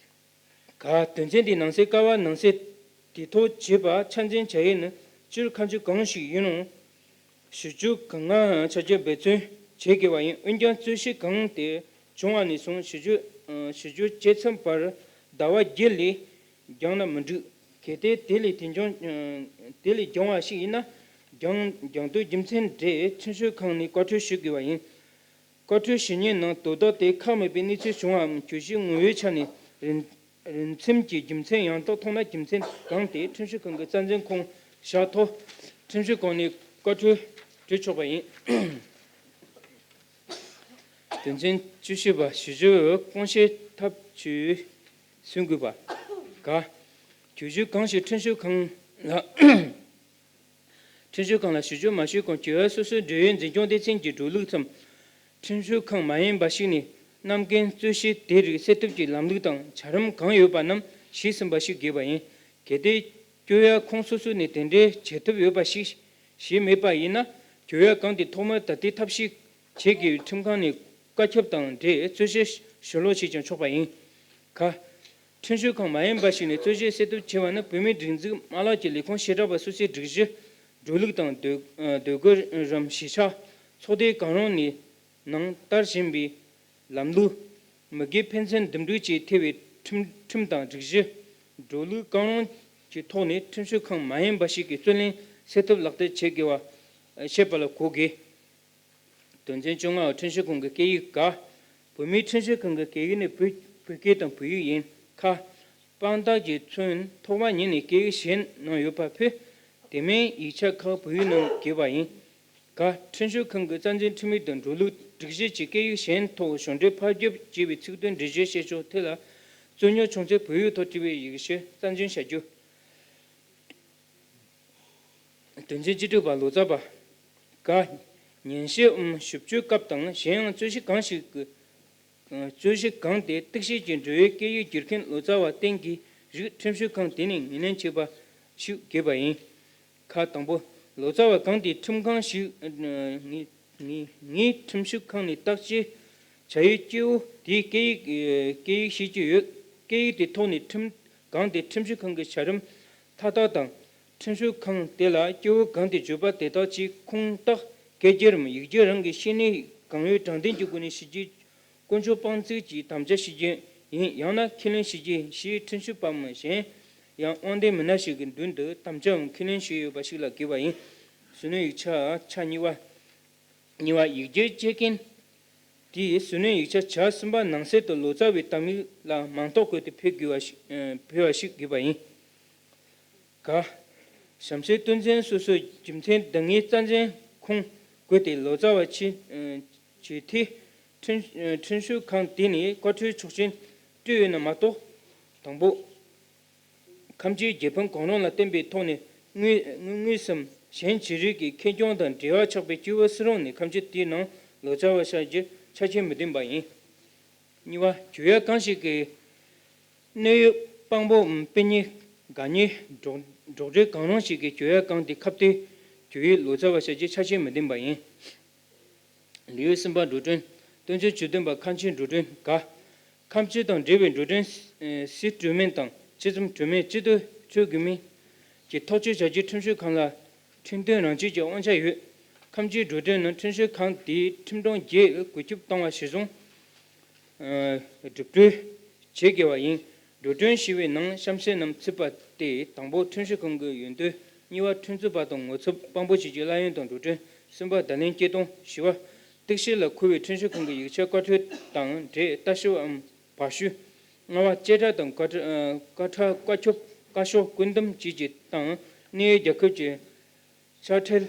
ག། དོན་ཚན་འདིའི་ནང་གསེས་ཀ་བ་ནང་གསེས་དེ་ཐོག་བྱས་པ་ཆ་འཛིན་བྱ་ཡུལ་ནི་སྤྱིར་ཁ་མཆུ་གང་ཞིག་ཡིན་རུང་ཞིབ་འཇུག་གང་ང་བྱ་རྒྱུ་འབད་བརྩོན་བྱེད་དགོས་པ་ཡིན། འོན་ཀྱང་རྩོད་གཞི་གང་དེ་བྱུང་བ་ནས་བཟུང་ཞིབ་འཇུག་ཞིབ་འཇུག་བྱེད་མཚམས་བར་ཟླ་བ་བརྒྱད་ལས་འགྱངས་ན་མི་འགྲིག་གལ་ཏེ་དེ་ལས་དེ་འགྱངས་དེ་ལས་འགྱངས་པ་ཞིག་ཡིན་ན། འགྱངས་འགྱངས་དོན་རྒྱུ་མཚན་འབྲེལ་ཁྲིམས་ཞིབ་ཁང་ནས་བཀའ་འཁྲོལ་ཞུ་དགོས་པ་ཡིན། བཀའ་འཁྲོལ་ཞུ་མཁན་ནང་དོ་བདག་དེ་ཁག་མེད་པའི་གནས་ཚུལ་བྱུང་བའམ་གྱོད་གཞི་ངོ་བོའི་ཆ་ནས་རིན་རིན་ཚིམ་གྱི་རྒྱུ་མཚན་ཡང་དག་མཐོང་ན། རྒྱུ་མཚན་གང་དེ་ཁྲིམས་ཞིབ་ཁང་གི་རྩ་འཛིན་ཁོངས་བཞག་ཐོག་ཁྲིམས་ཞིབ་ཁང་ནས་བཀའ་འཁྲོལ་འབྲི་ཆོག་པ་ཡིན། དོན་ཚན་བཅུ་བཞི་པ། ཞིབ་འཇུག་དཀོན་ཤེས་ཐབས་ཇུས་སུན་དགོས་པ། ག། གྱོད་གཞི་གང་ཞིག་ཁྲིམས་ཞིབ་ཁང་ལ། ཁྲིམས་ཞིབ་ཁང་ལ་ཞིབ་འཇུག་མ་ཞུས་གོང་གྱོད་ཡ་སོ་སོའི་འབྲེལ་ཡོད་འཛིན་སྐྱོང་སྡེ་ཚན་གྱི་འགྲོ་ལུགས་སམ། ཁྲིམས་ཞིབ་ཁང་མ་ཡིན་པ་ཞིག་ནས་གནང་མཁན་རྩོད་གཞི་དེ་རིགས་སེལ་ཐབས་ཀྱི་ལམ་ལུགས་དང་བྱ་རིམ་གང་ཡོད་པ་རྣམས་ཞིབ་ཟིན་པ་ཞིག་དགོས་པ་ཡིན། གལ་ཏེ་གྱོད་ཡ་ཁོངས་སོ་སོ་ནས་དེ་འདྲའི་བྱེད་ཐབས་ཡོད་པ་ཞིག་ཞིག་མེད་པ་ཡིན་ན། གྱོད་ཡ་གང་དེ་ཐོག་མར་ད་ལྟའི་ཐབས་ཤེས་བྱེད་དགོས་པའི་ཁྲིམས་ཁང་ནས་བཀའ་ཁྱབ་དང་འབྲེལ་རྩོད་གཞི་ཞུ་ལོག་བྱས་ཀྱང་ཆོག་པ་ཡིན། ཁ། ཁྲིམས་ཞིབ་ཁང་མ་ཡིན་པ་ཞིག་ནས་རྩོད་གཞི་སེལ་ཐབས་བྱེད་པ་ནི་བོད་མིའི་སྒྲིག་འཛུགས་མ་ལག་གི་ལས་ཁུངས་བྱེ་བྲག་པ་སོ་སོའི་སྒྲིག་གཞི། འགྲོ་ལུགས་དང་ཟློས་ཟློས་གར་རམ་གཞིས་ཆགས་ཚོགས་སྡེ་གང་རུང་ནས་ནང་ལྟར་བཞིན་པའི་ལམ་ལུགས། མི་སྒེར་ཕན་ཚུན་འདུམ་འགྲིག་བཅས་ཐེ་བའི་ཁྲིམས་ཁྲིམས་དང་སྒྲིག་གཞི། འགྲོ་ལུགས་གང་རུང་གི་ཐོག་ནས་ཁྲིམས་ཞིབ་ཁང་མ་ཡིན་པ་ཞིག་གིས་རྩོད་གླེང་སེལ་ཐབས་ལག་བསྟར་བྱེད་དགོས་པ་བཤད་པ་ལ་གོ་དགོས། དོན་ཚན་བཅོ་ལྔ་པ། ཁྲིམས་ཞིབ་ཁང་གི་སྐད་ཡིག་ག་བོད་མིའི་ཁྲིམས་ཞིབ་ཁང་གི་སྐད་ཡིག་ནི་བོད་བོད་སྐད་དང་བོད་ཡིག་ཡིན། ཁ། དཔང་རྟགས་ཀྱི་ཚོན་ཐོག་མ་ཉིད་ནས་སྐད་ཡིག་གཞན་ནང་ཡོད་པ་ཕུད། དེ་མིན་ཡིག་ཆ་ཁག་བོད་ཡིག་ནང་གྱེས་པ་ཡིན། ག། ཁྲིམས་ཞིབ་ཁང་གི་རྩ་འཛིན་ཁྲིམས་ཡིག་དང་འགྲོ་ལུགས་སྒྲིག་གཞི་བཅས་སྐད་ཡིག་གཞན་ཐོག་ཞོར་འབྲེལ་ཕབ་བརྒྱབ་ཅེས་པའི་ཚིག་དོན་འགྲེལ་བརྗོད་བཤད་ཕྱོགས་ཐད་ལ། རྩོད་རྙོག་བྱུང་ཚེ་བོད་ཡིག་ཐོག་བྲིས་པའི་ཡིག་ཆ་རྩ་འཛིན་བྱ་རྒྱུ། དོན་ཚན་བཅུ་དྲུག་པ། ལོ་ཙཱ་བ། ག། ཉན་ཞིབ་འམ་ཞིབ་དཔྱོད་སྐབས་དང་གཞན་ཡང་རྩོད་གཞི་གང་ཞིག་གི། རྩོད་གཞི་གང་དེ་གཏུག་བཤེར་གྱི་འབྲེལ་ཡོད་སྐད་ཡིག་བསྒྱུར་མཁན་ལོ་ཙཱ་བ་བསྟེན་གྱི་རིགས་ཁྲིམས་ཞིབ་ཁང་དེ་ནས་ངོས་ལེན་བྱས་པ་ཞིག་དགོས་པ་ཡིན། ཁ། དང་པོ། ལོ་ཙཱ་བ་གང་དེས་ཁྲིམས་ཁང་ཞིག་ངའི་ངའི་ངའི་ཁྲིམས་ཞིབ་ཁང་ནས་བརྟག་དཔྱད་བྱ་ཡུལ་སྐྱེ་བོ་དེའི་སྐད་ཡིག་སྐད་ཡིག་ཤེས་ཀྱི་ཡོད། སྐད་ཡིག་དེ་ཐོག་ནས་ཁྲིམས་གང་དེ་ཁྲིམས་ཞིབ་ཁང་གི་བྱ་རིམ་མཐའ་དག་དང་། ཁྲིམས་ཞིབ་ཁང་དེ་ལ་སྐྱེ་བོ་གང་དེ་བརྗོད་པ་དེ་དག་ཅིག་ཁུངས་དག་སྐད་སྒྱུར་རམ་ཡིག་སྒྱུར་རང་གི་ཤེས་ནུས་གང་ཡོད་དྲང་བདེན་གྱི་སྒོ་ནས་ཞིབ་རྒྱས་དཀོན་མཆོག་དཔང་བཙུགས་ཀྱིས་དམ་བཅའ་ཞུ་རྒྱུ་ཡིན། ཡང་ན་ཁས་ལེན་ཞུ་རྒྱུ་ཞེས་ཁྲིམས་ཞིབ་པའམ་གཞན་ཡང་དབང་ལྡན་མི་སྣ་ཞིག་གི་མདུན་དུ་དམ་བཅའ་འམ་ཁས་ལེན་ཞུས་ཡོད་པ་ཞིག་ལ་དགོས་པ་ཡིན། ཟུར་སྣོན་ཡིག་ཆ་ཆ་གཉིས་པ། གཉིས་པ། ཡིག་སྒྱུར་བྱེད་མཁན་དེས་ཟུར་སྣོན་ཡིག་ཆ་ཆ་གསུམ་པ་ནང་གསེས་དུ་ལོ་ཙཱ་བའི་གཏམ་ཡིག་ལ་མིང་འདོགས་བཀོད་དེ་ཕུལ་དགོས་པ་ཞིག་ཕུལ་བ་ཞིག་དགོས་པ་ཡིན། ག། གཤམ་གསལ་དོན་ཚན་སོ་སོའི་རྒྱུ་མཚན་འདང་ངེས་རྩ་འཛིན་ཁུངས་བཀོད་དེ་ལོ་ཙཱ་བ་ཆེ་ཆེ་མཐའི་ཁྲིམས་ཁྲིམས་ཞིབ་ཁང་དེ་ནས་བཀའ་འཁྲོལ་ཆོག་མཆན་སྤྲོད་ཡོད་ན་མ་གཏོགས། དང་པོ། ཁམས་སྤྱིའི་རྒྱལ་ཕམ་གང་རུང་ལ་བརྟེན་པའི་ཐོག་ནས་དངོས་དངོས་དངོས་སམ་གཞན་ཅི་རིགས་ཀྱི་ཁེ་གྱོང་དང་འབྲེལ་བ་ཆགས་པའི་སྐྱེ་བོ་སུ་རུང་ནས་ཁམས་སྤྱི་དེའི་ནང་ལོ་ཙཱ་བ་བཞག་རྒྱུ་ཆ་རྐྱེན་མི་ལྡན་པ་ཡིན། གཉིས་པ། གྱོད་ཡ་གང་ཞིག་གི་གནད་ཡོད་དཔང་པོའམ་དཔེ་རྙིང་། དགག་གཉེན། སྒྲོག་སྒྲོག་འགྲེལ་གང་རུང་ཞིག་གིས་གྱོད་ཡ་གང་དེ་ཁ་གཏད་གྱོད་ཡུལ་ལོ་ཙཱ་བ་བྱ་རྒྱུའི་ཆ་རྐྱེན་མི་ལྡན་པ་ཡིན། ལེའུ་གསུམ་པ། འགྲོ་གྲོན། དོན་ཚན་བཅུ་བདུན་པ། ཁ་མཆུ་འགྲོ་གྲོན། ག། ཁ་མཆུ་དང་འབྲེལ་བའི་འགྲོ་གྲོན་སུས་སྤྲོད་མིན་དང་ཅི་ཙམ་སྤྲོད་མིན་སྤྱི་བསྡུ་འཚོལ་དགོས་མིན་གྱི་ཐག་གཅོད་བྱ་རྒྱུའི་ཁྲིམས་ཞིབ་ཁང་ལ་ཁྲིམས་དོན་རང་བཞིན་གྱི་དབང་ཆ་ཡོད། ཁ་མཆུའི་འགྲོ་གྲོན་ནི་ཁྲིམས་ཞིབ་ཁང་དེའི་ཁྲིམས་དྲུང་བརྒྱད་བཀོད་ཁྱབ་བཏང་བ་གཞིར་བཟུང་སྒྲུབ་སྤྲོད་བྱེད་དགོས་པ་ཡིན། འགྲོ་གྲོན་ཞེས་པའི་ནང་གཤམ་གསལ་རྣམས་ཚུད་པ་སྟེ། དང་པོ། ཁྲིམས་ཞིབ་ཁང་གི་ཡོན་ཏན། གཉིས་པ། ཁྲིམས་རྩོད་པ་དང་ངོ་ཚབ་དཔང་པོ་བྱེད་རྒྱུའི་གླ་ཡོན་དང་འགྲོ་གྲོན། གསུམ་པ། བརྡ་ལན་སྐྱེལ་གཏོང་། བཞི་པ། གཏུག་བཤེར་ལ་མཁོ་བའི་ཁྲིམས་ཞིབ་ཁང་གི་ཡིག་ཆ་བཀའ་འཁྲོལ་དང་འབྲེལ་ལྟ་ཞིབ་འམ་བར་ཞུ། ལྔ་པ། བཅད་ཁྲ་དང་བཀའ་ཁྲ་བཀའ་ཁྱབ་བཀའ་ཤོག་བཀོད་འདོམས་བཅས་ཀྱི་དང་གནས་ཡུལ་རྒྱལ་ཁབ་ཀྱི་ཕྱག་ཁྲལ་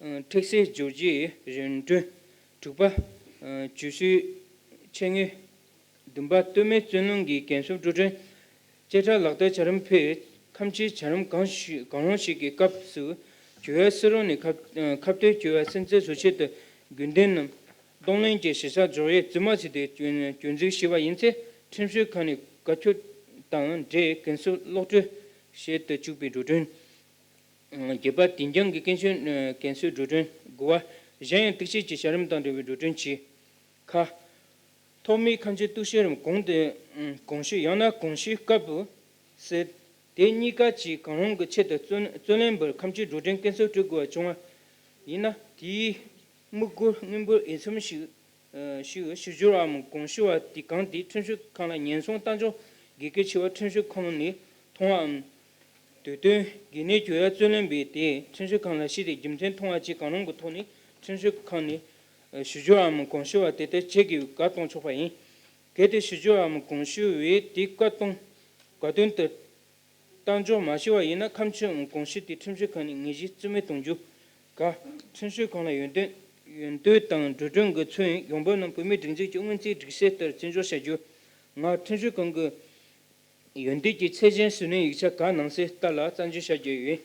མཁྲེགས་སེལ་སྦྱོར་རྒྱུའི་རིན་གྲོན། དྲུག་པ། ཇུས་གསོའི་ཆེད་དངུལ། བདུན་པ། སྟོད་སྨད་བཙོན་ལུང་གི་འགན་སྲུང་འགྲོ་གྲོན། བཅད་ཁྲ་ལག་བསྟར་བྱ་རིམ་ཕུད། ཁ་མཆུའི་བྱ་རིམ་གང་ཞིག་གང་རུང་ཞིག་གི་སྐབས་སུ་གྱོད་ཡ་སུ་རུང་ནས་ཁ་ཁ་གཏད་གྱོད་ཡ་སུན་གཙེར་བཟོ་ཆེད་དུ་དགོས་འདུན་ནམ་གདོང་ལེན་གྱི་ཞིབ་ཚགས་འཇོག་ཡས་རྫུན་མ་བྱས་ཏེ་སྐྱོན་སྐྱོན་འཛུགས་བྱས་པ་ཡིན་ཚེ། ཁྲིམས་ཞིབ་ཁང་ནས་བཀའ་ཁྱབ་དང་འབྲེལ་འགན་སྲུང་གློག་སྤྲོད་བྱེད་དུ་བཅུག་པའི་འགྲོ་གྲོན། བརྒྱད་པ། དེ་འགྱངས་ཀྱི་སྐད་ཤུགས་འགན་སྲུང་འགྲོ་གྲོན། དགུ་པ། གཞན་ཡང་གཏུག་བཤེར་གྱི་བྱ་རིམ་དང་འབྲེལ་བའི་འགྲོ་གྲོན་གྱིས། ཁ། ཐོག་མའི་ཁ་མཆུ་གཏུག་བཤེར་རམ་གོང་དུ་གོང་ཞུས། ཡང་ན་གོང་ཞུའི་སྐབས་སུ། དེ་གཉིས་ཀ་གཅིག་གང་རུང་གི་ཆེད་དུ་རྩོད་རྩོད་ལེན་པར་ཁ་མཆུའི་འགྲོ་གྲོན་སྐྱིན་སྲོལ་སྤྲོད་དགོས་པ་བྱུང་བ་ཡིན་ན། དེའི་དམིགས་སྒོར་དངུལ་འབོར་འོས་འཚམ་ཞིག་ཞུ་ཞུ་སྦྱོར་བའམ་གོང་ཞུ་བ་དེ་གང་དེ་ཁྲིམས་ཞིབ་ཁང་ལ་ཉེན་སྲུང་ལྟ་འཇོག་དགོས་གལ་ཆེ་བ་ཁྲིམས་ཞིབ་ཁང་ནས་མཐོང་བའམ། དུས་སྟོན་གྱི་གནས་གྱོད་ཡ་རྩོད་ལེན་པས་དེ་ཁྲིམས་ཞིབ་ཁང་ལ་ཞུས་ཏེ་རྒྱུ་མཚན་མཐོང་བ་བཅས་གང་རུང་གི་ཐོག་ནས་ཁྲིམས་ཞིབ་ཁང་ནས་ཞུ་སྦྱོར་བའམ་གོང་ཞུ་བ་དེ་ལྟར་བྱེད་དགོས་པའི་བཀའ་གཏོང་ཆོག་པ་ཡིན། གལ་ཏེ་ཞུ་སྦྱོར་བའམ་གོང་ཞུ་བས་དེའི་བཀའ་གཏོང་བཀའ་དོན་དུ་ལྟ་འཇོག་མ་བྱས་པ་ཡིན་ན། ཁ་མཆུའམ་གོང་ཞུ་དེ་ཁྲིམས་ཞིབ་ཁང་ནས་ངོས་བཞེས་རྩིས་མེད་གཏོང་རྒྱུ། ག། ཁྲིམས་ཞིབ་ཁང་ལ་ཡོན་ཏན་ཡོན་ཏན་དང་འགྲོ་གྲོན་གྱི་ཚོན་ཡོང་འབབ་རྣམས་བོད་མིའི་སྒྲིག་འཛུགས་ཀྱི་སྔོན་རྩིས་སྒྲིག་གཞི་ལྟར་བརྩི་འཇོག་བྱ་རྒྱུ། ང། ཁྲིམས་ཞིབ་ཁང་གི་ཡོན་ཏན་གྱི་ཚད་གཞིར་ཞུ་ནས་ཡིག་ཆ་ག་ནང་གསལ་ལྟར་ལ་རྩ་འཛིན་བྱ་རྒྱུ་ཡིན།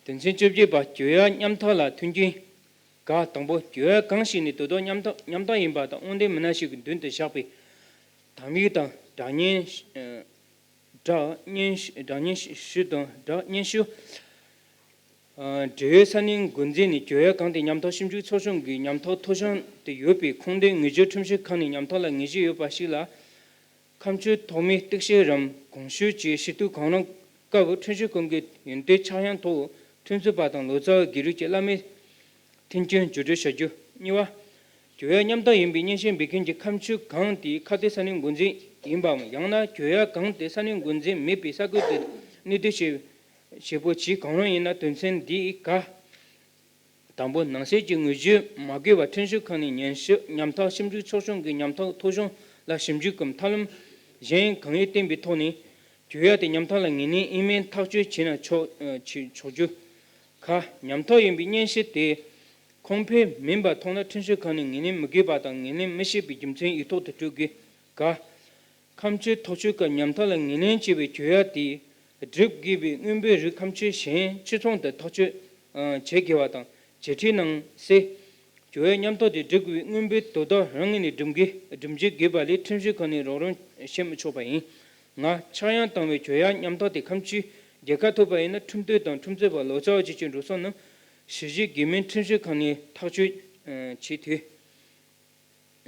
དོན་ཚན་བཅོ་བརྒྱད་པ། གྱོད་ཡ་མཉམ་ཐག་ལ་མཐུན་རྐྱེན། ག། དང་པོ། གྱོད་ཡ་གང་ཞིག་ནི་དོ་བདག་མཉམ་ཐག་མཉམ་ཐག་ཡིན་པ་དང་དབང་ལྡན་མི་སྣ་ཞིག་གི་མདུན་དུ་བཞག་པའི་དམ་ཡིག་དང་སྒྲ་སྙན། སྒྲ་སྙན་སྒྲ་སྙན་ཞུ་དང་སྒྲ་སྙན་ཞུ། འབྲེལ་ཡོད་ས་གནས་འགོ་འཛིན་ནས་གྱོད་ཡ་གང་དེ་ཉམ་ཐག་ཞིབ་འཇུག་ཚོགས་ཆུང་གི་ཉམ་ཐག་ཐོ་བྱང་དུ་ཡོད་པའི་ཁུངས་ལྡན་དངུལ་བརྗེ་ཁྲིམས་ཞིབ་ཁང་ནས་ཉམ་ཐག་ལ་ངེས་ཤེས་ཡོད་པ་ཞིག་ལ། ཁ་མཆུ་ཐོག་མའི་གཏུག་བཤེར་རམ་གོང་ཞུ་བཅས་ཞུ་གཏུག་གང་རུང་སྐབས་ཁྲིམས་ཞིབ་ཁང་གི་ཡོན་ཏན་ཆག་ཡང་ཐོག་ཁྲིམས་རྩོད་པ་དང་ལོ་ཙཱ་བ་སྒེར་གྱི་བླ་མའི་མཐུན་རྐྱེན་བརྒྱུད་སྤྲོད་བྱ་རྒྱུ། གཉིས་པ། གྱོད་ཡ་མཉམ་ཐག་ཡིན་པའི་སྙན་ཞུ་འབུལ་མཁན་གྱི་ཁ་མཆུ་གང་དེའི་ཁ་གཏད་ས་གནས་འགོ་འཛིན་ཡིན་པའམ། ཡང་ན་གྱོད་ཡ་གང་དེ་ས་གནས་འགོ་འཛིན་མེད་པའི་ས་ཁུལ་དུ་གནས་སྡོད་བྱེད་བྱེད་པོ་ཇི་གང་རུང་ཡིན་ན། དོན་ཚན་འདིའི་ག། དང་པོ། ནང་གསེས་ཀྱི་དངོས་གཞི་མ་དགོས་པར་ཁྲིམས་ཞིབ་ཁང་ནས་ཉམས་ཞིབ་ཉམ་ཐག་ཞིབ་འཇུག་ཚོགས་ཆུང་གི་ཉམ་ཐག་ཐོ་གཞུང་ལ་ཞིབ་འཇུག་གམ་ཐབས་ལམ་གཞན་གང་ཡོད་བསྟན་པའི་ཐོག་ནས་གྱོད་ཡ་དེ་ཉམ་ཐག་ལ་ངོས་ལེན་ཨིན་མིན་ཐག་གཅོད་བྱས་ན་ཆོག་ཆོག་ཆོག་རྒྱུ། ཁ། ཉམ་ཐག་ཡིན་པའི་སྙན་ཞུ་དེ་ཁུངས་འཕེར་མིན་པ་མཐོང་ན་ཁྲིམས་ཞིབ་ཁང་ནས་ངོས་ལེན་མི་དགོས་པ་དང་ངོས་ལེན་མི་བྱེད་པའི་རྒྱུ་མཚན་ཡིག་ཐོག་ཏུ་སྤྲོད་དགོས། ག། ཁ་མཆུ་ཐག་གཅོད་སྐབས་ཉམ་ཐག་ལ་ངོས་ལེན་བྱས་པའི་གྱོད་ཡ་དེ་སྒྲུབ་དགོས་པའི་དངོས་པོའི་རིགས་ཁ་མཆུ་གཞན་ཕྱིར་ཚོང་དུ་ཐག་གཅོད་བྱེད་དགོས་པ་དང་འཆད་ཁྲིད་ནང་གསལ། གྱོད་ཡ་མཉམ་ཐག་དེ་སྒྲུབ་དགོས་པའི་དངོས་པོའི་དོ་བདག་རང་ངོས་ནས་སྒྲུབ་དགོས་སྒྲུབ་བྱེད་དགོས་པ་ལས་ཁྲིམས་ཞིབ་ཁང་ནས་རོགས་རམ་བྱེད་མི་ཆོག་པ་ཡིན། ང་། ཆག་ཡང་བཏང་བའི་གྱོད་ཡ་མཉམ་ཐག་དེ་ཁ་མཆུའི་རྒྱལ་ཁ་ཐོབ་པ་ཡིན་ན་ཁྲིམས་དོན་དང་ཁྲིམས་རྩོད་པ་ལོ་ཙཱ་བ་བཅས་ཀྱི་འགྲོ་སོང་རྣམས་ཞིབ་བཤེར་དགོས་མིན་ཁྲིམས་ཞིབ་ཁང་ནས་ཐག་གཅོད་བྱེད་འཐུས།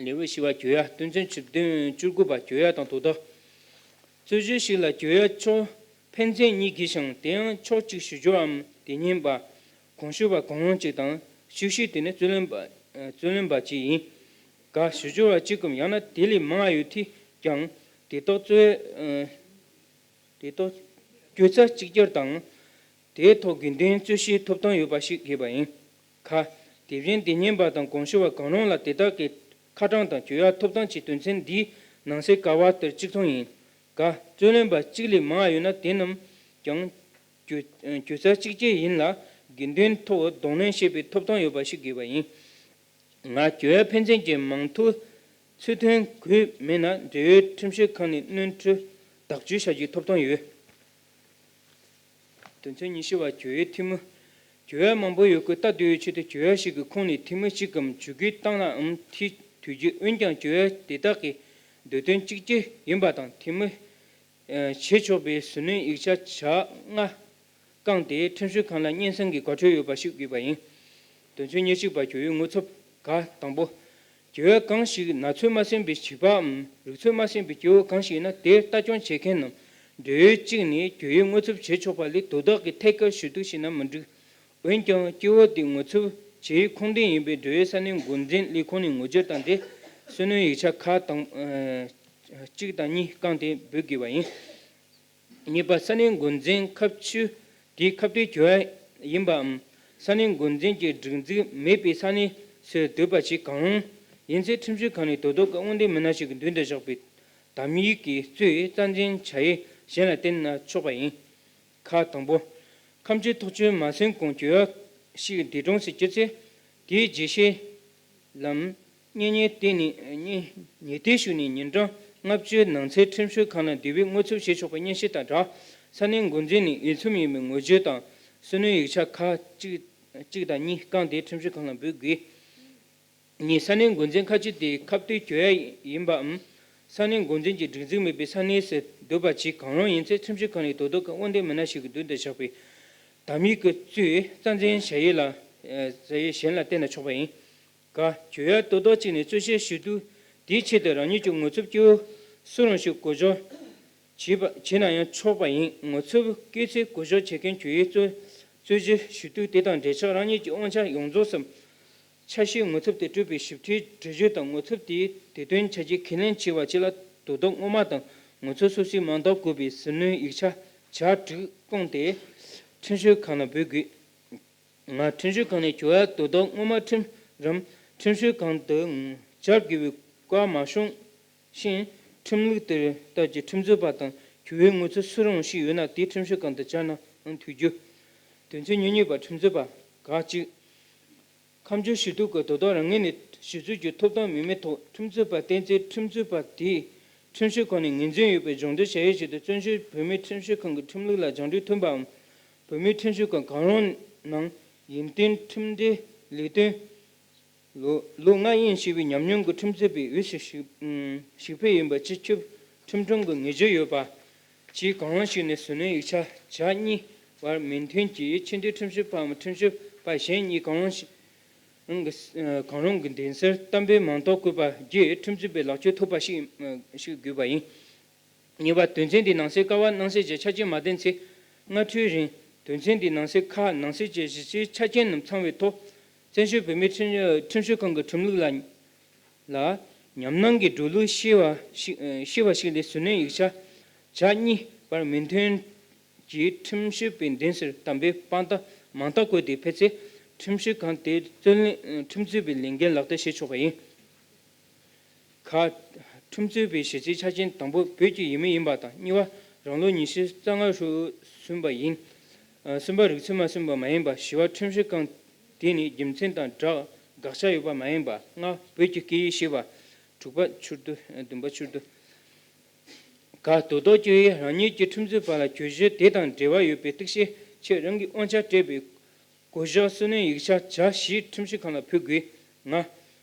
ལེའུ་བཞི་པ། གྱོད་ཡ། དོན་ཚན་བཅུ་བདུན། བཅུ་དགུ་པ། གྱོད་ཡ་དང་དོ་བདག་རྩོད་གཞི་ཞིག་ལ་གྱོད་ཡ་ཕྱོགས་ཕན་ཚུན་གཉིས་དགོས་ཤིང་དེ་ཡང་ཕྱོགས་གཅིག་ཞུ་སྦྱོར་བའམ་དེ་ཉན་པ། གོང་ཞུ་བ་གང་རུང་གཅིག་དང་ཞུ་གཞི་དེ་ནི་རྩོད་ལེན་པ་རྩོད་ལེན་པ་གཅིག་ཡིན། ག། ཞུ་སྦྱོར་བ་གཅིག་གམ་ཡང་ན་དེ་ལས་མང་བ་ཡོད་དུས་ཀྱང་དེ་དག་རྩོད་དེ་དག་གྱོད་རྩ་གཅིག་གྱུར་དང་། དེའི་ཐོག་དགོས་འདུན་རྩོད་བཤེར་ཐོབ་ཐང་ཡོད་པ་ཞིག་དགོས་པ་ཡིན། ཁ། དེ་བཞིན་དེ་ཉན་པ་དང་གོང་ཞུ་བ་གང་རུང་ལ་དེ་དག་གི་ཁ་གྲངས་དང་གྱོད་ཡ་ཐོབ་ཐང་གི་དོན་ཚན་འདིའི་ནང་གསེས་ཀ་བ་ལྟར་གཅིག་མཚུངས་ཡིན། ག། རྩོད་ལེན་པ་གཅིག་ལས་མང་བ་ཡོད་ན་དེ་རྣམས་ཀྱང་གྱོད་གྱོད་རྩ་གཅིག་ཅན་ཡིན་ལ་དགོས་འདུན་ཐོག་གདོང་ལེན་བྱེད་པའི་ཐོབ་ཐང་ཡོད་པ་ཞིག་དགོས་པ་ཡིན། ང་། གྱོད་ཡ་ཕན་ཚུན་གྱི་མིང་ཐོ་ཚུལ་མཐུན་དགོས་མེད་ན་འབྲེལ་ཡོད་ཁྲིམས་ཞིབ་ཁང་ནས་སྣོན་འཕྲི་དག་བཅོས་བྱ་རྒྱུའི་ཐོབ་ཐང་ཡོད། དོན་ཚན་ཉི་ཤུ་པ། གྱོད་ཡའི་འཐུས་མི། གྱོད་ཡ་མང་པོ་ཡོད་དགུ་ལྟ་འདོད་ཡོད་ཆེད་དུ་གྱོད་ཡ་ཞིག་གི་ཁོངས་ནས་འཐུས་མི་གཅིག་གམ་ཇུས་འགོད་བཏང་ནའང་འཐུས་འཐུས་རྒྱུ། འོན་ཀྱང་གྱོད་ཡ་དེ་དག་གི་འདོད་དོན་གཅིག་གྱུར་ཡིན་པ་དང་འཐུས་མི་བྱེད་ཆོག་པའི་ཟུར་སྣོན་ཡིག་ཆ་བྱ་ལྔ་བསྐངས་ཏེ་ཁྲིམས་ཞིབ་ཁང་ལ་སྙན་སེང་གི་དགོངས་འཁྲོལ་ཡོད་པ་ཞིག་དགོས་པ་ཡིན། དོན་ཚན་ཉེར་གཅིག་པ། གྱོད་ཡའི་དངོས་འཚབ། ག། དང་པོ། གྱོད་ཡ་གང་ཞིག་ན་ཚོད་མ་ཟིན་པའི་བྱིས་པའམ་རིག་ཚོད་མ་ཟིན་པའི་སྐྱེ་བོ་གང་ཞིག་ཡིན་ན་དེར་ལྟ་སྐྱོང་བྱེད་མཁན་ནམ་འབྲེལ་ཡོད་གཅིག་ནས་གྱོད་ཡའི་དངོས་འཚབ་བྱེད་ཆོག་པ་ལས་དོ་བདག་གིས་ཐད་ཀར་ཞུ་གཏུག་བྱས་ན་མི་འགྲིག་འོན་ཀྱང་སྐྱེ་བོ་དེ་དངོས་འཚབ་བྱེད་ཡུལ་ཁུངས་ལྡན་ཡིན་པའི་འབྲེལ་ཡོད་ས་གནས་འགོ་འཛིན་ལས་ཁུངས་ནས་ངོ་སྒྱུར་དང་འབྲེལ་ཟུར་སྣོན་ཡིག་ཆ་ཁག་དང་གཅིག་དང་གཉིས་བསྐངས་ཏེ་འབུལ་དགོས་པ་ཡིན། གཉིས་པ། ས་གནས་འགོ་འཛིན་ཁ་མཆུ་དེའི་ཁ་གཏད་གྱོད་ཡ་ཡིན་པའམ་ས་གནས་འགོ་འཛིན་གྱི་སྒྲིག་འཛུགས་མེད་པའི་ས་གནས་སུ་སྡོད་པ་ཞིག་གང་རུང་ཡིན་ཚེ་ཁྲིམས་ཞིབ་ཁང་ནས་དོ་བདག་གི་དབང་ལྡན་མི་སྣ་ཞིག་གི་མདུན་དུ་བཞག་པའི་དམ་ཡིག་གི་གཙོས་རྩ་འཛིན་བྱ་ཡུལ་གཞན་ལ་བརྟེན་ན་ཆོག་པ་ཡིན། ཁ། དང་པོ། ཁ་མཆུ་ཐག་གཅོད་མ་ཟིན་གོང་གྱོད་ཡ་ཞིག་འདས་གྲོངས་སུ་གྱུར་ཚེ། དེའི་རྗེས་ཤུལ་ལམ་གཉེན་ཉེ་དེ་ནི་གཉེན་ཉེ་དེ་ཞུགས་ནས་ཉིན་གྲངས་ལྔ་བཅུའི་ནང་ཚུད་ཁྲིམས་ཞིབ་ཁང་ལ་འདུལ་བའི་དངོས་འཚབ་བྱེད་ཆོག་པའི་སྙན་ཞུ་དང་སྦྲགས། ས་གནས་འགོ་འཛིན་ནས་འོས་འཚམ་ཡིན་པའི་ངོ་བརྗོད་དང་ཟུར་སྣོན་ཡིག་ཆ་ཁག་གཅིག་གཅིག་དང་གཉིས་བསྐངས་ཏེ་ཁྲིམས་ཞིབ་ཁང་ལ་འབུལ་དགོས། གཉིས། ས་གནས་འགོ་འཛིན་ཁ་མཆུ་དེ་ཁ་གཏད་གྱོད་ཡ་ཡིན་པའམ་ས་གནས་འགོ་འཛིན་གྱི་སྒྲིག་འཛུགས་མེད་པའི་ས་གནས་སུ་སྡོད་པ་ཅིག་གང་རུང་ཡིན་ཚེ་ཁྲིམས་ཞིབ་ཁང་ནས་དོ་བདག་གི་དབང་ལྡན་མི་སྣ་ཞིག་གི་མདུན་དུ་བཞག་པའི་དམ་ཡིག་གི་གཙོས་རྩ་འཛིན་བྱ་ཡུལ་ལ་བྱ་ཡུལ་གཞན་ལ་བརྟེན་ན་ཆོག་པ་ཡིན། ག། གྱོད་ཡ་དོ་བདག་གཅིག་ནས་རྩོད་བཤེར་ཞུ་གཏུག་དེའི་ཆེད་དུ་རང་ཉིད་ཀྱི་ངོ་ཚབ་སྐྱེ་བོ་སུ་རུང་ཞིག་གོ་སྦྱོར་བྱས་པ་བྱས་ན་ཡང་ཆོག་པ་ཡིན། ངོ་ཚབ་སྐྱེས་ཚེ་གོ་སྦྱོར་བྱེད་མཁན་གྱོད་ཡའི་རྩོད་རྩོད་གཞི་ཞུ་གཏུག་དེ་དང་འབྲེལ་ཆགས་རང་ཉིད་ཀྱི་དབང་ཆ་ཡོངས་རྫོགས་སམ་ཆ་ཤས་ངོ་ཚབ་དེ་སྤྲོད་པའི་ཞིབ་ཕྲའི་འགྲེལ་བརྗོད་དང་ངོ་ཚབ་དེའི་དེ་དོན་ཆ་རྐྱེན་ཁས་ལེན་བྱས་པ་བཅས་ལ་དོ་བདག་སྔོན་མ་དང་ངོ་ཚབ་སོ་སོའི་མིང་རྟགས་བཀོད་པའི་ཟུར་སྣོན་ཡིག་ཆ་བྱ་དྲུག་བསྐངས་ཏེ་ཁྲིམས་ཞིབ་ཁང་ལ་འབུལ་དགོས། ང་། ཁྲིམས་ཞིབ་ཁང་ནས་གྱོད་ཡ་དོ་བདག་སྔོན་མ་ཁྲིམས་རམ་ཁྲིམས་ཞིབ་ཁང་དུ་བཅར་དགོས་པའི་བཀའ་མ་གསུངས་ཤིང་། ཁྲིམས་ལུགས་དེ་ལྟར་གྱི་ཁྲིམས་རྩོད་པ་དང་གྱོད་ཡའི་དངོས་ཚབ་སུ་རུང་ཞིག་ཡོད་ན་དེ་ཁྲིམས་ཞིབ་ཁང་དུ་བཅར་ནའང་འཐུས་རྒྱུ། དོན་ཚན་ཉེར་གཉིས་པ། ཁྲིམས་རྩོད་པ། ག་གཅིག། ཁ་མཆུ་ཞུ་གཏུག་གི་དོ་བདག་རང་ངོས་ནས་ཞུ་གཏུག་གི་ཐོབ་ཐང་མེད་མིན་ཐོག་ཁྲིམས་རྩོད་པ་བསྟན་ཚེ་ཁྲིམས་རྩོད་པ་དེས་ཁྲིམས་ཞིབ་ཁང་ནས་ངོས་འཛིན་ཡོད་པའི་སྦྱོང་བརྡར་བྱ་ཡུལ་ཞིག་ཏུ་བཙན་བྱོལ་བོད་མིའི་ཁྲིམས་ཞིབ་ཁང་གི་ཁྲིམས་ལུགས་ལ་སྦྱང་འབྲས་ཐོན་པའམ། བོད་མིའི་ཁྲིམས་ཞིབ་ཁང་གང་རུང་ནང་ཡིན་ཏེ་ཁྲིམས་འབྲེལ་ལས་དོན་ལོ་ལོ་ལྔ་ཡན་ཞེས་པའི་ཉམས་མྱོང་གི་ཁྲིམས་རྩོད་པའི་འོས་སུ་ཞུགས་ཞུགས་ཕེབས་ཡིན་པ་སྤྱི་ཁྱབ་ཁྲིམས་དྲུང་གི་ངེས་བརྗོད་ཡོད་པ། ཅིག་གང་རུང་ཞིག་ནས་ཟུར་སྣོན་ཡིག་ཆ་བྱ་གཉིས་བར་མོས་མཐུན་གྱིས་ཕྱི་འབྲེལ་ཁྲིམས་ཞིབ་པའམ་ཁྲིམས་ཞིབ་པ་གཞན་གཉིས་གང་རུང་ཞིག་གང་རུང་གི་གདན་སར་གཏམ་དཔེ་མིང་རྟགས་བཀོད་པ་བརྒྱུད་ཁྲིམས་རྩོད་པའི་ལག་ཁྱེར་ཐོབ་པ་ཞིག་ཞིག་དགོས་པ་ཡིན། གཉིས་པ། དོན་ཚན་འདིའི་ནང་གསེས་ཀ་བ་ནང་གསེས་ཀྱི་ཆ་རྐྱེན་མ་ལྡན་ཚེ། སྔ་འཕྲོའི་རིང་དོན་ཚན་འདིའི་ནང་གསེས་ཁ་ནང་གསེས་ཀྱི་གཞི་རྩའི་ཆ་རྐྱེན་རྣམས་ཚང་བའི་ཐོག་བཙན་བྱོལ་བོད་མིའི་ཁྲིམས་ཁྲིམས་ཞིབ་ཁང་གི་ཁྲིམས་ལུགས་ལ་ལ་ཉམས་སྣང་གི་འགྲོ་ལུགས་ཤེས་པ་ཞིག་ཤེས་པ་ཞིག་ལས་ཟུར་སྣོན་ཡིག་ཆ་བྱ་གཉིས་བར་མོས་མཐུན་གྱིས་ཁྲིམས་ཞིབ་པའི་གདན་སར་གཏམ་དཔེ་དཔང་རྟགས་མིང་རྟགས་བཀོད་དེ་ཕེབས་ཚེ། ཁྲིམས་ཞིབ་ཁང་དེའི་རྩོད་ལེན་ཁྲིམས་རྩོད་པའི་ལས་འགན་ལག་བསྟར་བྱེད་ཆོག་པ་ཡིན། ཁ། ཁྲིམས་རྩོད་པའི་གཞི་རྩའི་ཆ་རྐྱེན་དང་པོ་བོད་ཀྱི་ཡུལ་མི་ཡིན་པ་དང་། གཉིས་པ། རང་ལོ་ཉི་ཤུ་རྩ་ལྔ་རུ་སོན་པ་ཡིན། གསུམ་པ། རིག་ཚད་མ་སོན་པ་མ་ཡིན་པ། བཞི་པ། ཁྲིམས་ཞིབ་ཁང་དེ་ནི་རྒྱུ་མཚན་དང་སྦྲགས་དགག་བྱ་ཡོད་པ་མ་ཡིན་པ། ལྔ། བོད་ཀྱི་སྐད་ཡིག་ཤེས་པ། དྲུག་པ་ཕྱིར་བསྡུ། བདུན་པ་ཕྱིར་བསྡུ། ག་དོ་བདག་གིས་རང་ཉིད་ཀྱི་ཁྲིམས་རྩོད་པ་ལ་གྱོད་གཞི་དེ་དང་འབྲེལ་བ་ཡོད་པའི་གཏུག་བཤེར་ཆེད་རང་གི་དབང་ཆ་སྤྲད་པའི་བསྐོ་གཞག་སུན་གནོན་ཡིག་ཆ་བྱ་ཞིག་ཁྲིམས་ཞིབ་ཁང་ལ་ཕུལ་དགོས། ང་།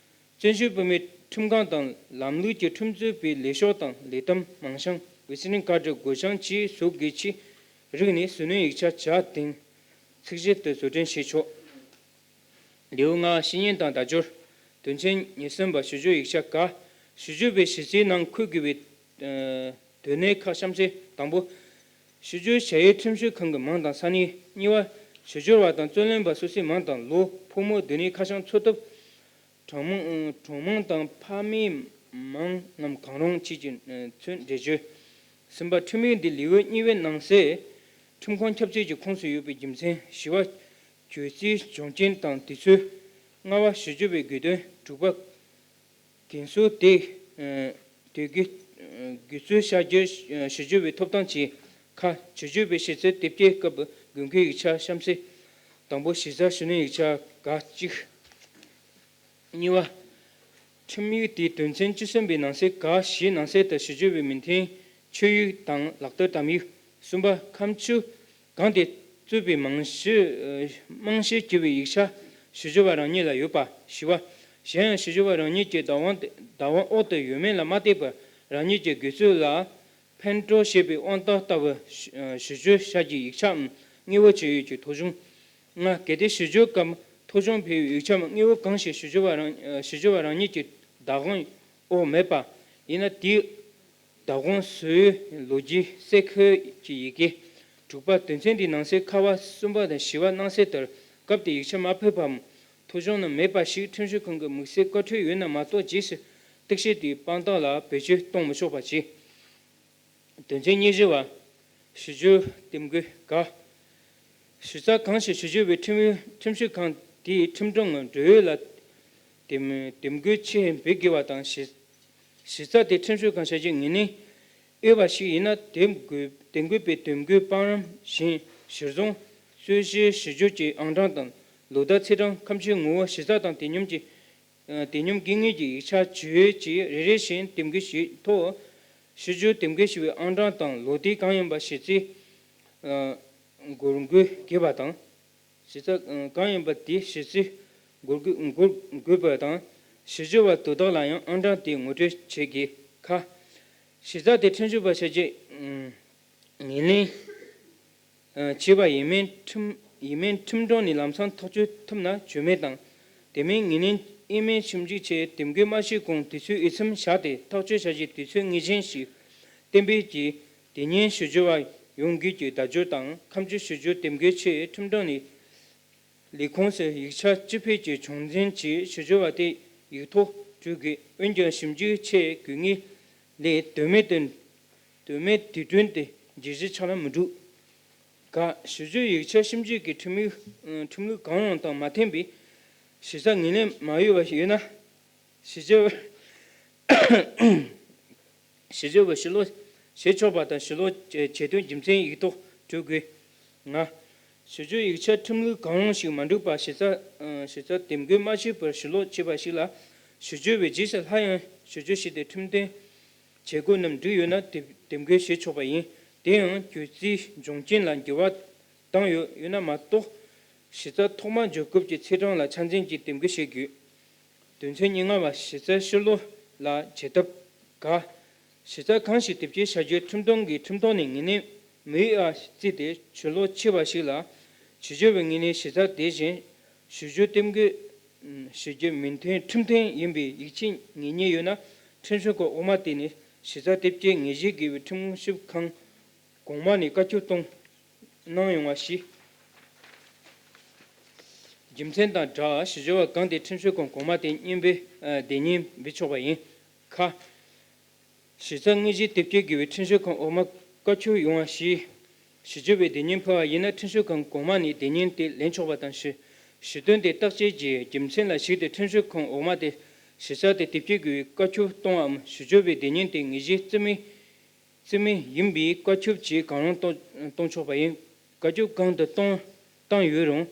བཙན་བྱོལ་བོད་མིའི་ཁྲིམས་ཁང་དང་ལམ་ལུགས་ཀྱི་ཁྲིམས་རྩོད་པའི་ལས་ཤོག་དང་ལས་ཐམ་མང་བྱང་། visiting card། སྒོ་བྱང་བཅས་བཟོ་དགོས་ཆེད་རིགས་ནས་སུན་གནོན་ཡིག་ཆ་བྱ་སྟེང་ཚིག་གཞི་དེ་བཟོ་སྐྲུན་བྱས་ཆོག་ལེའུ་ལྔ། བཤེས་གཉེན་དང་བརྡ་སྦྱོར། དོན་ཚན་ཉེར་གསུམ་པ། ཞུ་སྦྱོར་ཡིག་ཆ། ག་ཞུ་སྦྱོར་བའི་གཞི་རྩའི་ནང་འཁོད་དགོས་པའི་ཨ་སྡོད་གནས་ཁག་གཤམ་གསལ། དང་པོ། ཞུ་སྦྱོར་བྱ་ཡུལ་ཁྲིམས་ཞིབ་ཁང་གི་མིང་དང་ས་གནས། གཉིས་པ། ཞུ་སྦྱོར་བ་དང་རྩོད་ལེན་པ་སོ་སོའི་མིང་དང་ལོ། ཕོ་མོ་སྡོད་གནས་ཁ་བྱང་འཚོལ་ཐབས། གྲངས་མང་གྲངས་མང་དང་ཕ་མའི་མིང་ངམ་གང་རུང་བཅས་ཀྱི་ཚུན་འགྲེལ་བརྗོད། གསུམ་པ། ཁྲིམས་ཡིག་འདི་ལེའུ་གཉིས་པའི་ནང་གསལ་ཁྲིམས་ཁང་ཁྱབ་ཆེ་གི་ཁོངས་སུ་ཡོད་པའི་རྒྱུ་མཚན། བཞི་པ། གྱོད་རྩིས་སྦྱོང་རྐྱེན་དང་དུས་ཚོད། ལྔ་པ། ཞུ་སྦྱོར་བའི་དགོས་དོན། དྲུག་པ། འགན་སྲུང་དེ་དེ་དགོས་དགོས་ཚུལ་བྱ་རྒྱུ། ཞུ་སྦྱོར་བའི་ཐོབ་ཐང་བཅས། ཁ། ཞུ་སྦྱོར་བའི་ཞུ་ཚིག་དེབ་སྐྱེལ་སྐབས་དགོས་མཁོའི་ཡིག་ཆ་གཤམ་གསལ། དང་པོ། གཞི་རྩ་སུན་གནོན་ཡིག་ཆ། ག་གཅིག་གཉིས་པ། ཁྲིམས་ཡིག་དེའི་དོན་ཚན་བཅུ་གསུམ་པའི་ནང་གསལ། ག་བཞིའི་ནང་གསལ་ལྟར་ཞུ་སྦྱོར་བའི་མི་མཐུན་ཆོད་ཡིག་དང་ལག་བསྟར་དམ་ཡིག་གསུམ་པ། ཁ་མཆུ་གང་དེ་གཙོས་པའི་རྨང་གཞི་རྨང་གཞི་བྱས་པའི་ཡིག་ཆ་ཞུ་སྦྱོར་བ་རང་ཉིད་ལ་ཡོད་པ། བཞི་པ། གཞན་ཡང་ཞུ་སྦྱོར་བ་རང་ཉིད་ཀྱི་བདག་དབང་བདག་དབང་འོག་ཏུ་ཡོད་མེད་ལ་མ་བལྟས་པར་རང་ཉིད་ཀྱི་དགོས་ཚུལ་ལ་ཕན་གྲོགས་བྱེད་པའི་དབང་རྟགས་ལྟ་བུ་ཞུ་སྦྱོར་བྱ་རྒྱུའི་ཡིག་ཆའམ་དངོས་པོ་ཅིག་ཡོད་ཀྱི་ཐོ་གཞུང་། ལྔ། གལ་ཏེ་ཞུ་སྦྱོར་སྐབས་ཐོ་གཞུང་ཕུལ་བའི་ཡིག་ཆའམ་དངོས་པོ་གང་ཞིག་ཞུ་སྦྱོར་བ་རང་ཞུ་སྦྱོར་བ་རང་ཉིད་ཀྱི་བདག་དབང་འོག་མེད་པ་ཡིན་ན། དེའི་བདག་དབང་སོ་སོའི་ལོ་རྒྱུས་གསལ་ཁོད་ཀྱི་ཡི་གེ། དྲུག་པ། དོན་ཚན་འདིའི་ནང་གསལ་ཁ་པ་གསུམ་པ་དང་བཞི་པ་ནང་གསལ་ལྟར་སྐབས་དེར་ཡིག་ཆ་མ་ཕུལ་བའམ་ཐོ་གཞུང་ནང་མེད་པ་ཞིག་ཁྲིམས་ཞིབ་ཁང་གིས་དམིགས་བསལ་བཀའ་འཁྲོལ་ཡོད་ན་མ་གཏོགས་རྗེས་སུ་གཏུག་བཤེར་དེའི་དཔང་རྟགས་ལ་བེད་སྤྱོད་གཏོང་མི་ཆོག་པ་བྱས། དོན་ཚན་ཉེར་བཞི་པ། ཞུ་སྦྱོར་དེབ་འགོད། ག་ཞུ་རྩ་གང་ཞིག་ཞུ་སྦྱོར་བའི་ཁྲིམས་ཁྲིམས་ཞིབ་ཁང་དེའི་ཁྲིམས་དྲུང་ངམ་འབྲེལ་ཡོད་ལ་དེ་དེ་འགོད་ཆེད་འབུལ་དགོས་པ་དང་། ཞུ་ཞུ་རྩ་དེ་ཁྲིམས་ཞིབ་ཁང་བྱ་རྒྱུའི་ངོས་ལེན་འོས་པ་ཞིག་ཡིན་ན། དེ་འགོད་དེ་འགོད་པའི་དེ་འགོད་དཔང་རིམ་བཞིན་གཞིར་བཟུང་རྩོད་གཞི་ཞུ་སྦྱོར་གྱི་ཨང་གྲངས་དང་ལོ་ཟླ་ཚེས་གྲངས་ཁ་མཆུའི་ངོ་བོ་ཞུ་རྩ་དང་དེ་མཉམ་གྱི་དེ་མཉམ་གྱི་དངོས་ཀྱི་ཡིག་ཆ་བཅས་ཀྱི་རེ་རེ་བཞིན་དེ་འགོད་ཞུས་ཐོག་ཞུ་སྦྱོར་དེ་འགོད་ཞུ་བའི་ཨང་གྲངས་དང་ལོ་དེ་གང་ཡིན་པ་ཞུ་རྩིས་འགོད་དགོས་པ་དང་། ཞུ་རྩ་གང་ཡིན་པ་དེ་ཞུ་རྩིས་འགོད་དགོས་འགོད་དགོས་པ་དང་། ཞུ་སྦྱོར་བ་དོ་བདག་ལ་ཡང་ཨང་གྲངས་དེ་ངོ་སྤྲོད་བྱེད་དགོས། ཁ། ཞུ་རྩ་དེ་ཁྲིམས་ཞིབ་པ་བྱ་རྒྱུ་ངོས་ལེན་བྱས་པ་ཡིན་མིན་ཁྲིམས་ཡིན་མིན་ཁྲིམས་དྲུང་ནས་ལམ་སང་ཐག་གཅོད་ཐུབ་ན་བྱུས་མེད་དང་། དེ་མིན་ངོས་ལེན་ཨིན་མིན་ཞིབ་འཇུག་ཆེད་དེབ་འགོད་མ་ཞུས་གོང་དུས་ཚོད་འོས་འཚམ་བཞག་སྟེ་ཐག་གཅོད་བྱ་རྒྱུའི་དུས་ཚོད་ངེས་ཅན་ཞིག་གཏན་འབེབས་ཀྱིས་དེ་ཉིན་ཞུ་སྦྱོར་བ་ཡོང་དགོས་ཀྱི་བརྡ་སྦྱོར་དང་། ཁ་མཆུ་ཞུ་སྦྱོར་དེབ་འགོད་ཆེད་ཁྲིམས་དྲུང་ནས་ལས་ཁུངས་སུ་ཡིག་ཆ་སྤྱི་ཕུད་ཀྱི་བྱུང་འཛིན་གྱིས་ཞུ་སྦྱོར་བ་དེ་ཡིག་ཐོག་སྤྲོད་དགོས། འོན་ཀྱང་ཞིབ་འཇུག་ཆེད་དགོས་ངེས་ལས་དོན་མེད་དུ་དོན་མེད་དུས་དྲན་དེ་བརྗེ་གཞི་ཆགས་ན་མི་འགྲིག། ག་ཞུ་སྦྱོར་ཡིག་ཆ་ཞིབ་འཇུག་གི་ཁྲིམས་ཡིག་ཁྲིམས་ལུགས་གང་རུང་དང་མ་མཐུན་པའི་ཞུ་རྩ་ངོས་ལེན་མ་ཡོད་པ་ཡོད་ན། ཞུ་སྦྱོར་ཞུ་སྦྱོར་བ་ཕྱིར་སློག་བྱེད་ཆོག་པ་དང་། ཕྱིར་སློག་བྱེད་དོན་རྒྱུ་མཚན་ཡིག་ཐོག་སྤྲོད་དགོས། ལྔ། ཞུ་སྦྱོར་ཡིག་ཆ་ཁྲིམས་ལུགས་གང་རུང་ཞིག་མ་འགྲིག་པ། ཞུ་རྩ་ཞུ་རྩ་དེབ་འགོད་མ་བྱས་པར་ཕྱིར་སློག་བྱས་པ་ཞིག་ལ་ཞུ་སྦྱོར་བས་རྗེས་སུ་སླར་ཡང་ཞུ་སྦྱོར་བྱས་ཏེ་ཁྲིམས་དོན་བྱེད་སྒོ་རྣམས་འགྲིག་ཡོད་ན་དེབ་དེབ་འགོད་བྱེད་ཆོག་པ་ཡིན། དེ་ཡང་གྱོད་རྩིས་སྦྱོང་རྐྱེན་ལ་འགྱུར་བ་བཏང་ཡོད་ཡོད་ན་མ་གཏོགས། ཞུ་རྩ་ཐོག་མར་འཇོག་སྐབས་ཀྱི་ཚེས་གྲངས་ལ་ཆ་འཛིན་གྱིས་དེབ་འགོད་བྱེད་དགོས། དོན་ཚན་ཉེར་ལྔ་པ། ཞུ་རྩ་ཕྱིར་སློག་ལ་བྱེད་ཐབས། ག་ཞུ་རྩ་གང་ཞིག་དེབ་སྐྱེལ་བྱ་རྒྱུ་ཁྲིམས་དྲུང་གིས་ཁྲིམས་ཐོག་ནས་ངོས་ལེན་མི་ཡོད་པ་བརྩིས་ཏེ་ཕྱིར་སློག་བྱས་པ་ཞིག་ལ། ཞུ་སྦྱོར་བས་ངོས་ལེན་ཞུ་རྩ་དེ་བཞིན་ཞུ་སྦྱོར་དེབ་འགོད་ཞུ་རྒྱུ་མི་མཐུན་ཁྲིམས་མཐུན་ཡིན་པའི་ཡིག་ཆ་ངེས་རྙེད་ཡོད་ན། ཁྲིམས་ཞིབ་ཁང་འོག་མ་དེ་ནས་ཞུ་རྩ་དེབ་སྐྱེལ་ངོས་བཞེས་དགོས་པའི་ཁྲིམས་ཞིབ་ཁང་གོང་མ་ནས་བཀའ་འཁྱོལ་གཏོང་གནང་ཡོང་བ་ཞིག་རྒྱུ་མཚན་དང་སྦྲགས་ཞུ་སྦྱོར་བ་གང་དེ་ཁྲིམས་ཞིབ་ཁང་གོང་མ་དེ་མཉམ་པའི་སྡེ་གཉིས་འབུལ་ཆོག་པ་ཡིན། ཁ། ཞུ་རྩ་དངོས་གཞི་དེབ་སྐྱེལ་དགོས་པའི་ཁྲིམས་ཞིབ་ཁང་འོག་མ་བཀའ་འཁྱོལ་ཡོང་བ་ཞིག་ཞུ་སྦྱོར་བའི་སྡེ་གཉིས་ཕུལ་བ་ཡིན་ན། ཁྲིམས་ཞིབ་ཁང་གོང་མ་ནས་སྡེ་གཉིས་དེ་ལེན་ཆོག་པ་དང་། ཞུ་ ཞུ་དོན་དེ་བརྟག་དཔྱད་ཀྱི་རྒྱུ་མཚན་ལ་གཞིགས་ཏེ་ཁྲིམས་ཞིབ་ཁང་འོག་མ་དེ་གཞི་རྩ་དེ་དེབ་སྐྱེལ་དགོས་པའི་བཀའ་ཁྱབ་གཏོང་བའམ་ཞུ་སྦྱོར་བའི་སྡེ་ཉན་དེ་ངེས་གཞི་རྩིས་མེད་རྩིས་མེད་ཡིན་པའི་བཀའ་ཁྱབ་ཅིག་གང་རུང་གཏོང་གཏོང་ཆོག་པ་ཡིན། བཀའ་ཁྱབ་གང་དུ་གཏོང་བཏང་ཡོད་རུང་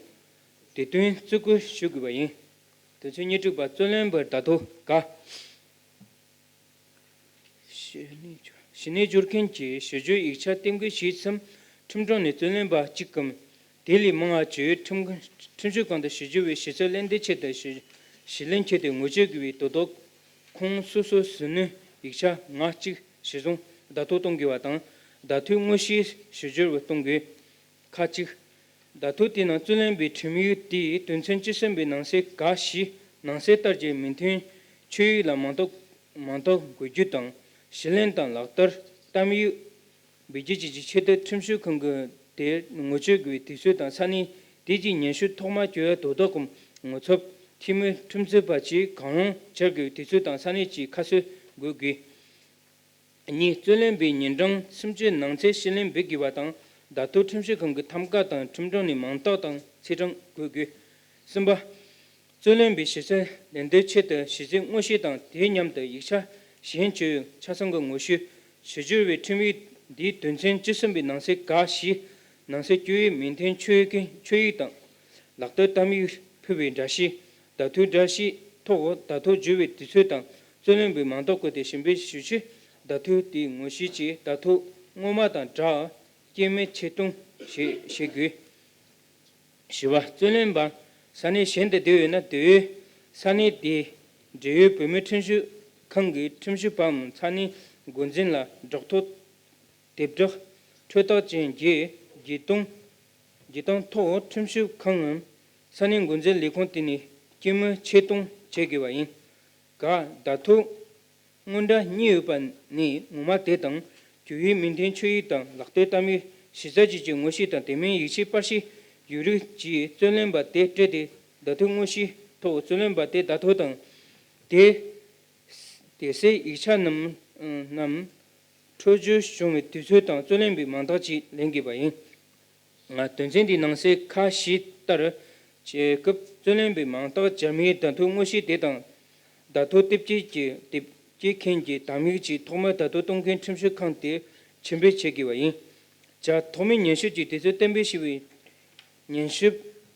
དེ་དོན་བརྩི་བཀུར་ཞུ་དགོས་པ་ཡིན། དོན་ཚན་ཉེར་དྲུག་པ། རྩོད་ལེན་པར་བརྡ་ཐོ་ག་ཞུ་ནས་སྦྱོར་ཞུ་ནས་སྦྱོར་མཁན་གྱི་ཞུ་སྦྱོར་ཡིག་ཆ་གཏན་འཁེལ་བྱས་ཙམ་ཁྲིམས་དྲུང་ནས་རྩོད་ལེན་པ་གཅིག་གམ་དེ་ལས་མང་བ་བཅས་ཁྲིམས་ཁྲིམས་ཞིབ་ཁང་དུ་ཞུ་རྒྱུ་བའི་ཞུ་རྩིས་ལེན་འདོད་ཆེད་དུ་ཞུ་ཞུ་ལེན་ཆེད་དུ་ངོ་སྤྲོད་དགོས་པའི་དོ་བདག་ཁོང་སོ་སོའི་ཟུར་སྣོན་ཡིག་ཆ་ང་གཅིག་གཞིར་བཟུང་བརྡ་ཐོ་གཏོང་དགོས་པ་དང་། བརྡ་ཐོའི་དངོས་གཞིའི་ཞུ་སྦྱོར་བ་གཏོང་དགོས། ཁ་གཅིག་བརྡ་ཐོ་དེ་ནང་རྩོད་ལེན་པའི་ཁྲིམས་ཡིག་དེའི་དོན་ཚན་བཅུ་གསུམ་པའི་ནང་གསེས་ག་བཞིའི་ནང་གསེས་ལྟར་གྱི་མིང་དོན་ཆོད་ཡིག་ལ་མིང་རྟགས་མིང་རྟགས་འགོད་རྒྱུ་དང་། ཞུ་ལན་དང་ལག་བསྟར་གཏམ་ཡིག་འབུལ་རྒྱུ་བཅས་ཀྱི་ཆེད་དུ་ཁྲིམས་ཞིབ་ཁང་གི་དེར་ངོ་སྤྲོད་དགོས་པའི་དུས་ཚོད་དང་ས་གནས་དེ་གའི་སྙན་ཞུ་ཐོག་མར་བསྐྱོད་ཡ་དོ་བདག་གམ་ངོ་ཚབ། འཐུས་མི་ཁྲིམས་རྩོད་པ་བཅས་གང་རུང་བྱ་དགོས་པའི་དུས་ཚོད་དང་ས་གནས་ཀྱི་ཁ་གསལ་འགོད་དགོས། གཉིས། རྩོད་ལེན་པའི་ཉིན་གྲངས་སུམ་ཅུའི་ནང་ཚུད་ཞུ་ལན་འབུལ་དགོས་པ་དང་། བརྡ་ཐོ་ཁྲིམས་ཞིབ་ཁང་གི་ཐམ་ག་དང་ཁྲིམས་དྲུང་ནས་མིང་རྟགས་དང་ཚེས་གྲངས་འགོད་དགོས། གསུམ་པ། རྩོད་ལེན་པའི་ཞུ་རྩིས་ལེན་འདོད་ཆེད་དུ་ཞུ་རྩིས་དངོས་གཞི་དང་དེ་མཉམ་དུ་ཡིག་ཆ་གཞན་ཆོད་ཡིག་ཆ་ཚང་གི་ངོ་སྤྲོད། ཞུ་སྦྱོར་བའི་ཁྲིམས་ཡིག་འདིའི་དོན་ཚན་བཅུ་གསུམ་པའི་ནང་གསེས་ག་བཞིའི་ནང་གསེས་བསྐྱོད་ཡིག་མིང་དོན་ཆོད་ཡིག་ཆོད་ཡིག་དང་། ལག་བསྟར་གཏམ་ཡིག་ཕུལ་བའི་འགྲེལ་བཤད། བརྡ་ཐོའི་འགྲེལ་བཤད་ཐོག་བརྡ་ཐོ་འབྱོར་བའི་དུས་ཚོད་དང་རྩོད་ལེན་པའི་མིང་རྟགས་བཀོད་དེ་ཞུ་འབུལ་ཞུ་ཆེད་བརྡ་ཐོ་དེའི་ངོ་སྤྲོད་ཀྱི་བརྡ་ཐོ་སྔོན་མ་དང་སྦྲགས་སྐྱེས་མའི་ཆེད་གཏོང་བྱེད་བྱེད་དགོས། བཞི་པ། རྩོད་ལེན་པ་ས་གནས་གཞན་དུ་བསྡད་ཡོད་ན་དེའི་ས་གནས་དེའི་འབྲེལ་ཡོད་བོད་མིའི་ཁྲིམས་ཞིབ་ཁང་གི་ཁྲིམས་ཞིབ་པའམ་ས་གནས་འགོ་འཛིན་ལ་སྦྲགས་ཐོ། དེབ་བསྒྲགས། འཕྲོད་བརྟག་ཅན་གྱི་བརྒྱུད་གཏོང་བརྒྱུད་གཏོང་ཐོག་ཁྲིམས་ཞིབ་ཁང་ངམ་ས་གནས་འགོ་འཛིན་ལས་ཁུངས་དེ་ནས་སྐྱེས་མའི་ཆེད་གཏོང་བྱེད་དགོས་པ་ཡིན། ག་བརྡ་ཐོ་སྔོན་འདྲ་གཉིས་ཡོད་པ་ནས་ངོ་མ་དེ་དང་བསྐྱོད་ཡིག་མིང་དོན་ཆོད་ཡིག་དང་ལག་བསྟར་གཏམ་ཡིག་གཞི་རྩ་བཅས་ཀྱི་ངོ་སྤྲོད་དང་དེ་མིན་ཡིག་ཆའི་པར་ཤིང་ཡོད་རིགས་ཀྱིས་རྩོད་ལེན་པ་དེ་སྤྲད་དེ་བརྡ་ཐོའི་དངོས་གཞིའི་ཐོག་རྩོད་ལེན་པ་དེ་བརྡ་ཐོ་དང་དེ་དེ་སའི་ཡིག་ཆ་རྣམས་རྣམས་འཕྲོད་སྦྱོར་བྱུང་བའི་དུས་ཚོད་དང་རྩོད་ལེན་པའི་མིང་རྟགས་ཀྱིས་ལེན་དགོས་པ་ཡིན། ང་དོན་ཚན་འདིའི་ནང་གསེས་ཁ་བཞི་ལྟར་བྱེད་སྐབས་རྩོད་ལེན་པའི་མིང་རྟགས་སྦྱར་མིན་བརྡ་ཐོའི་དངོས་གཞི་དེ་དང་། བརྡ་ཐོ་དེབ་སྐྱེལ་གྱི་དེབ་སྐྱེལ་མཁན་གྱི་དམ་ཡིག་ཅིག་ཐོག་མར་བརྡ་ཐོ་གཏོང་མཁན་ཁྲིམས་ཞིབ་ཁང་དེར་ཕྱིར་འབུལ་བྱེད་དགོས་པ་ཡིན། བརྒྱ། ཐོག་མའི་སྙན་ཞུ་གྱི་དུས་ཚོད་གཏན་འབེབས་བྱས་པའི་སྙན་ཞུ་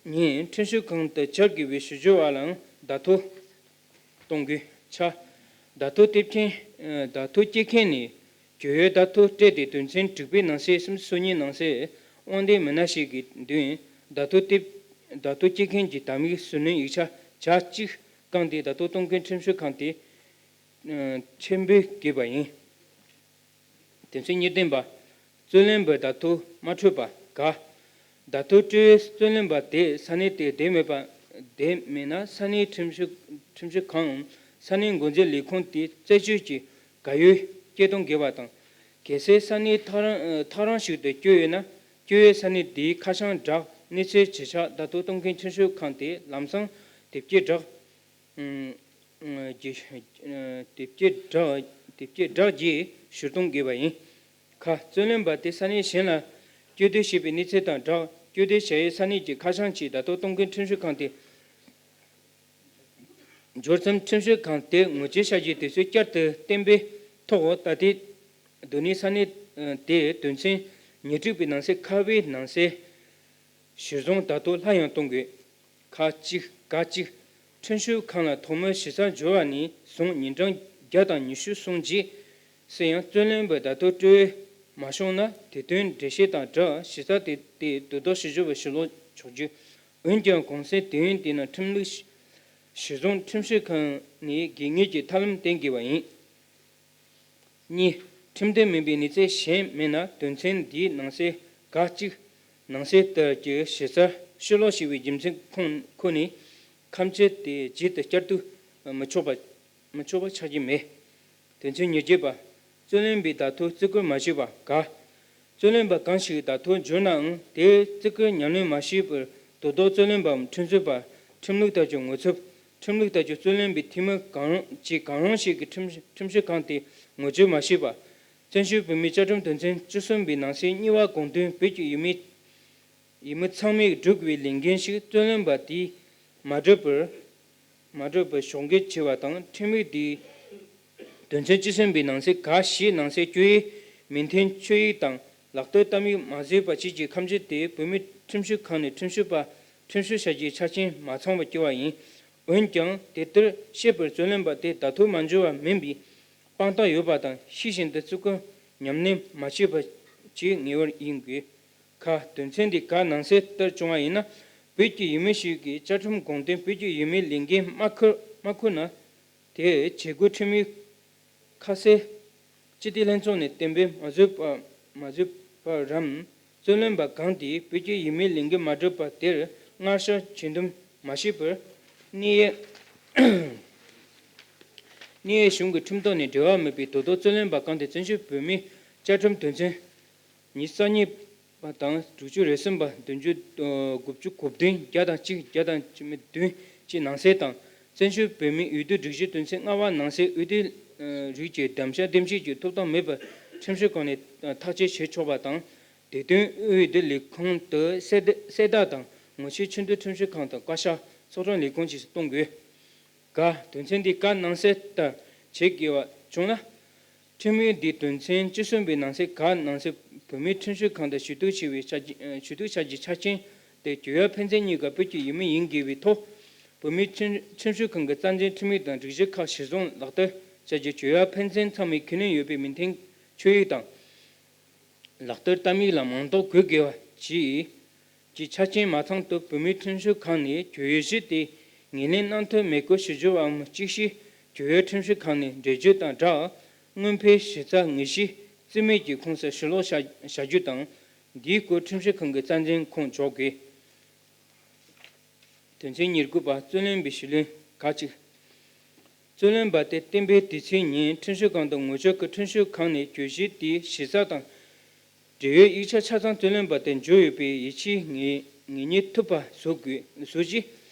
ཉིན་ཁྲིམས་ཞིབ་ཁང་དུ་བཅར་དགོས་པའི་ཞུ་སྦྱོར་བ་ལའང་བརྡ་ཐོ་གཏོང་དགོས། ཆ། བརྡ་ཐོ་དེབ་མཁན། ཨ། བརྡ་ཐོ་སྐྱེལ་མཁན་ནས་བསྐྱོད་ཡོད་བརྡ་ཐོ་སྤྲད་དེ་དོན་ཚན་དྲུག་པའི་ནང་གསེས་སུམ་ཅུ་སོ་གཉིས་ནང་གསེས་དབང་ལྡན་མི་སྣ་ཞིག་གི་མདུན་བརྡ་ཐོ་དེབ་བརྡ་ཐོ་སྐྱེལ་མཁན་གྱི་དམ་ཡིག་ཟུར་སྣོན་ཡིག་ཆ་ཇ་གཅིག་བཀང་སྟེ་བརྡ་ཐོ་གཏོང་མཁན་ཁྲིམས་ཞིབ་ཁང་དེར་ཕྱིར་འབུལ་དགོས་པ་ཡིན། དོན་ཚན་གཉིས་ལྡན་པ། རྩོད་ལེན་པའི་བརྡ་ཐོ་མ་འཕྲོད་པ། ག་བརྡ་ཐོ་སྤྲོད་རྩོད་ལེན་པ་དེ་ས་གནས་དེར་བསྡད་མེད་པ། བསྡད་མེད་ན་ས་གནས་ཁྲིམས་ཞིབ་ཁྲིམས་ཞིབ་ཁང་ས་གནས་འགོ་འཛིན་ལས་ཁུངས་དེར་རྩད་གཅོད་ཀྱི་དགའ་ཡོད་སྐྱེལ་གཏོང་དགོས་པ་དང་། གལ་སྲིད་ས་གནས་ཐག་རིང་ཐག་རིང་ཞིག་ཏུ་བསྐྱོད་ཡོད་ན་བསྐྱོད་ཡོད་ས་གནས་དེའི་ཁ་བྱང་བསྒྲགས་གནས་ཚུལ་ཇི་ཆགས་བརྡ་ཐོ་གཏོང་མཁན་ཁྲིམས་ཞིབ་ཁང་དེར་ལམ་སང་དེབ་སྐྱེལ་བསྒྲགས། ཨ། ཨ། དེབ་སྐྱེལ་བསྒྲགས་དེབ་སྐྱེལ་བསྒྲགས་རྗེས་ཞུ་གཏོང་དགོས་པ་ཡིན། ཁ། རྩོད་ལེན་པ་དེ་ས་གནས་གཞན་ལ་བསྐྱོད་འདོད་བྱེད་པའི་གནས་ཚུལ་དང་སྦྲགས་བསྐྱོད་འདོད་བྱ་ཡུལ་ས་གནས་ཀྱི་ཁ་བྱང་ཅིག་བརྡ་ཐོ་གཏོང་མཁན་ཁྲིམས་ཞིབ་ཁང་དེར་འབྱོར་ཙམ་ཁྲིམས་ཞིབ་ཁང་དེར་ངོ་སྤྲོད་བྱ་རྒྱུའི་དུས་ཚོད་བསྐྱར་དུ་གཏན་འབེབས་ཐོག་ད་ལྟའི་སྡོད་གནས་ས་གནས་དེའི་དོན་ཚན་ཉེར་དྲུག་པའི་ནང་གསེས་ཁ་པའི་ནང་གསལ། གཞིར་བཟུང་བརྡ་ཐོ་སླར་ཡང་གཏོང་དགོས། ཁ་གཅིག་ག་གཅིག་ཁྲིམས་ཞིབ་ཁང་ལ་ཐོག་མའི་ཞུ་རྩིས་འབྱོར་བ་ནས་བཟུང་ཉིན་གྲངས་བརྒྱ་དང་ཉི་ཤུ་སོང་རྗེས་སུ་ཡང་རྩོད་ལེན་པའི་བརྡ་ཐོ་སྤྲོད་མ་བྱུང་ན་དེ་དོན་འགྲེལ་བཤད་དང་སྦྲགས་ཞུ་རྩིས་དེ་དེ་དོ་བདག་ཞུ་སྦྱོར་བ་ཞུ་ལོག་ཆོག་རྒྱུ། འོན་ཀྱང་གུང་སེང་དུས་ཡུན་དེ་ནང་ཁྲིམས་ལུགས་གཞིར་བཟུང་ཁྲིམས་ཞིབ་ཁང་ནས་དགོས་ངེས་ཀྱི་ཐབས་ལམ་བསྟེན་དགོས་པ་ཡིན། གཉིས། ཁྲིམས་མཐུན་མིན་པའི་གནས་ཚུལ་གཞན་མེད་ན་དོན་ཚན་འདིའི་ནང་གསེས་ག་གཅིག་ནང་གསེས་ལྟར་གྱི་ཞུ་རྩིས་ཕྱིར་སློག་བྱས་པའི་རྒྱུ་མཚན་ཁོ་ཁོ་ནས་ཁ་བྱང་དེ་རྗེས་སུ་བསྐྱར་ཟློས་མི་ཆོག་པ་མི་ཆོག་པ་ཆགས་ཀྱི་མེད། དོན་ཚན་ཉེར་བརྒྱད་པ། རྩོད་ལེན་པའི་བརྡ་ཐོ་བརྩི་བཀུར་མ་བྱས་པ། ག་རྩོད་ལེན་པ་གང་ཞིག་བརྡ་ཐོ་འབྱོར་ནའང་དེའི་བརྩི་བཀུར་ཉམས་ལེན་མ་བྱས་པར་དོ་བདག་རྩོད་ལེན་པའམ་ཁྲིམས་རྩོད་པ། ཁྲིམས་ལུགས་ལྟར་གྱི་ངོ་ཚབ། ཁྲིམས་ལུགས་ལྟར་གྱི་རྩོད་ལེན་པའི་འཐུས་མི་གང་རུང་བཅས་གང་རུང་ཞིག་གིས་ཁྲིམས་ཁྲིམས་ཞིབ་ཁང་དེར་ངོ་སྤྲོད་མ་བྱས་པ། བཙན་བྱོལ་བོད་མིའི་བཅའ་ཁྲིམས་དོན་ཚན་བཅུ་གསུམ་པའི་ནང་གསེས་གཉིས་པ་དགོངས་དོན་བོད་ཀྱི་ཡུལ་མི་ཡུལ་མི་ཚང་མས་བསྒྲུབ་དགོས་པའི་ལས་འགན་ཞིག་རྩོད་ལེན་པ་དེས་ མ་གྲུབ་པར་མ་གྲུབ་པར་ཤོག་འགེལ་བྱས་པ་དང་། ཁྲིམས་ཡིག་དེའི་དོན་ཚན་བཅུ་གསུམ་པའི་ནང་གསེས་ག་བཞིའི་ནང་གསེས་བཅུ་ཡི་མི་མཐུན་ཆོས་ཡིག་དང་ལག་བསྟར་གཏའ་མིག་མ་བཟོས་པ་བཅས་ཀྱི་ཁ་འཕྱོག་དེ་བོད་མིའི་ཁྲིམས་ཞིབ་ཁང་ནས་ཁྲིམས་ཞིབ་པ་ཁྲིམས་ཞིབ་བྱ་རྒྱུའི་ཆ་རྐྱེན་མ་ཚང་བར་བསྐྱུར་བ་ཡིན། འོན་ཀྱང་དེ་ལྟར་བཤད་པར་རྩོད་ལེན་པ་དེ་བརྡ་ཐོ་མ་འབྱོར་བ་མིན་པའི་དཔང་རྟགས་ཡོད་པ་དང་། ཤེས་བཞིན་དུ་བརྩི་བཀུར་ཉམས་ལེན་མ་བྱས་པ་བཅས་ངེས་པར་ཡིན་དགོས། ཁ། དོན་ཚན་འདི་ག་ནང་གསལ་ལྟར་བྱུང་བ་ཡིན་ན། བོད་ཀྱི་ཡུལ་མི་ཞིག་གིས་བཅའ་ཁྲིམས་དགོངས་དོན་བོད་ཀྱི་ཡུལ་མིའི་ལས་འགན་མ་འཁུར་མ་འཁུར་ན། དེའི་བྱེད་སྒོ་ཁྲིམས་ཡིག་ཁ་གསལ་སྤྱི་བདེ་ལྷན་ཚོགས་ནས་གཏན་འབེབས་མ་བཟོས་པ་མ་བཟོས་པ་རམ། རྩོད་ལེན་པ་གང་དེས་བོད་ཀྱི་ཡུལ་མིའི་ལས་འགན་མ་འགྲུབ་པ་དེར་སྔར་བཤད་བྱེད་འདུན་མ་བྱས་པར། གནད་ཡོད་གནད་ཡོད་གཞུང་གི་ཁྲིམས་ཐོག་ནས་འབྲེལ་བ་མེད་པའི་དོ་བདག་རྩོད་ལེན་པ་གང་དེ་བཙན་བྱོལ་བོད་མིའི་བཅའ་ཁྲིམས་དོན་ཚན་ཉི་ཤུ་རྩ་གཉིས་པ་དང་། དྲུག་ཅུ་རེ་གསུམ་པ། བདུན་ཅུ་དགུ་བཅུ་གོ་བདུན། བརྒྱ་དང་གཅིག་བརྒྱ་དང་བཅུ་མེད་བདུན་གྱི་ནང་གསེས་དང་། བཙན་བྱོལ་བོད་མིའི་འོས་བསྡུ་སྒྲིག་གཞི་དོན་ཚན་ལྔ་པ་ནང་གསེས་འོས་བསྡུའི་རིགས་ཀྱི་གདམ་བྱ་གདམ་བྱའི་ཐོབ་ཐང་མེད་པར་ཁྲིམས་ཞིབ་ཁང་ནས་ཐག་གཅོད་བྱེད་ཆོག་པ་དང་། དེ་དོན་འོས་བསྡུ་ལས་ཁུངས་དུ་གསལ་གསལ་བསྒྲགས་དང་། ངོ་ཤེས་ཆེས་མཐོའི་ཁྲིམས་ཞིབ་ཁང་དང་བཀའ་ཤག་ཚོགས་དྲུང་ལས་ཁུངས་བཅས་སུ་གཏོང་དགོས། ག། དོན་ཚན་འདི་ག་ནང་གསལ་ལྟར་བྱེད་དགོས་པ་བྱུང་ན། ཁྲིམས་ཡིག་འདིའི་དོན་ཚན་བཅུ་གསུམ་པའི་ནང་གསེས་ག་ནང་གསལ་བོད་མིའི་ཁྲིམས་ཞིབ་ཁང་དུ་ཞུ་གཏུག་བྱས་པའི་ཆ་རྐྱེན་ཞུ་གཏུག་བྱ་རྒྱུའི་ཆ་རྐྱེན་དེ། གྱོད་ཡོལ་ཕན་ཚུན་གཉིས་ཀ་བོད་ཀྱི་ཡུལ་མི་ཡིན་དགོས་པའི་ཐོག་བོད་མིའི་ཁྲིམས་ཁྲིམས་ཞིབ་ཁང་གི་རྩ་འཛིན་ཁྲིམས་ཡིག་དང་སྒྲིག་གཞི་ཁག་གཞིར་བཟུང་ལག་བསྟར་བྱ་རྒྱུའི་གྱོད་ཡོལ་ཕན་ཚུན་ཚང་མས་ཁས་ལེན་ཡོད་པའི་མི་མཐུན་ཆོས་ཡིག་དང་། ལག་བསྟར་གཏའ་མིག་ལ་མིང་རྟགས་འགོད་དགོས་པ་བཅས་ཀྱི་ཆ་རྐྱེན་མ་ཚང་སྟབས། བོད་མིའི་ཁྲིམས་ཞིབ་ཁང་ནས་གྱོད་གཞི་དེ་ངོས་ལེན་གནང་འཐུས་མེད་སྐོར་ཞུ་རྒྱུའམ་གཅིག་ཤེས་གྱོད་ཡོལ་ཁྲིམས་ཞིབ་ཁང་ནས་འགྲེལ་བརྗོད་དང་སྦྲགས། དངོས་ཕན་ཞིབ་ཚགས་ངེས་ཤེས་རྩིས་མེད་ཀྱི་ཁོངས་སུ་ཞུ་ལོག་བྱ་བྱ་རྒྱུ་དང་། འདིའི་སྐོར་ཁྲིམས་ཞིབ་ཁང་གི་རྩ་འཛིན་ཁོངས་འཇོག་དགོས། དོན་ཚན་ཉེར་དགུ་པ། རྩོད་ལེན་པའི་ཞུས་ལན་ག་གཅིག་རྩོད་ལེན་པ་དེ་གཏན་འབེབས་དུས་ཚོད་ཉིན་ཁྲིམས་ཞིབ་ཁང་དུ་ངོ་བཅར་སྐབས་ཁྲིམས་ཞིབ་ཁང་ནས་གྱོད་གཞི་དེའི་ཞིབ་ཚགས་དང་འབྲེལ་ཡོད་ཡིག་ཆ་ཆ་ཚང་རྩོད་ལེན་པ་དེར་འབྱོར་ཡོད་པའི་ཡིད་ཆེས་ངེས་ངེས་རྙེད་ཐུབ་པ་བཟོ་དགོས་བཟོ་རྒྱུ།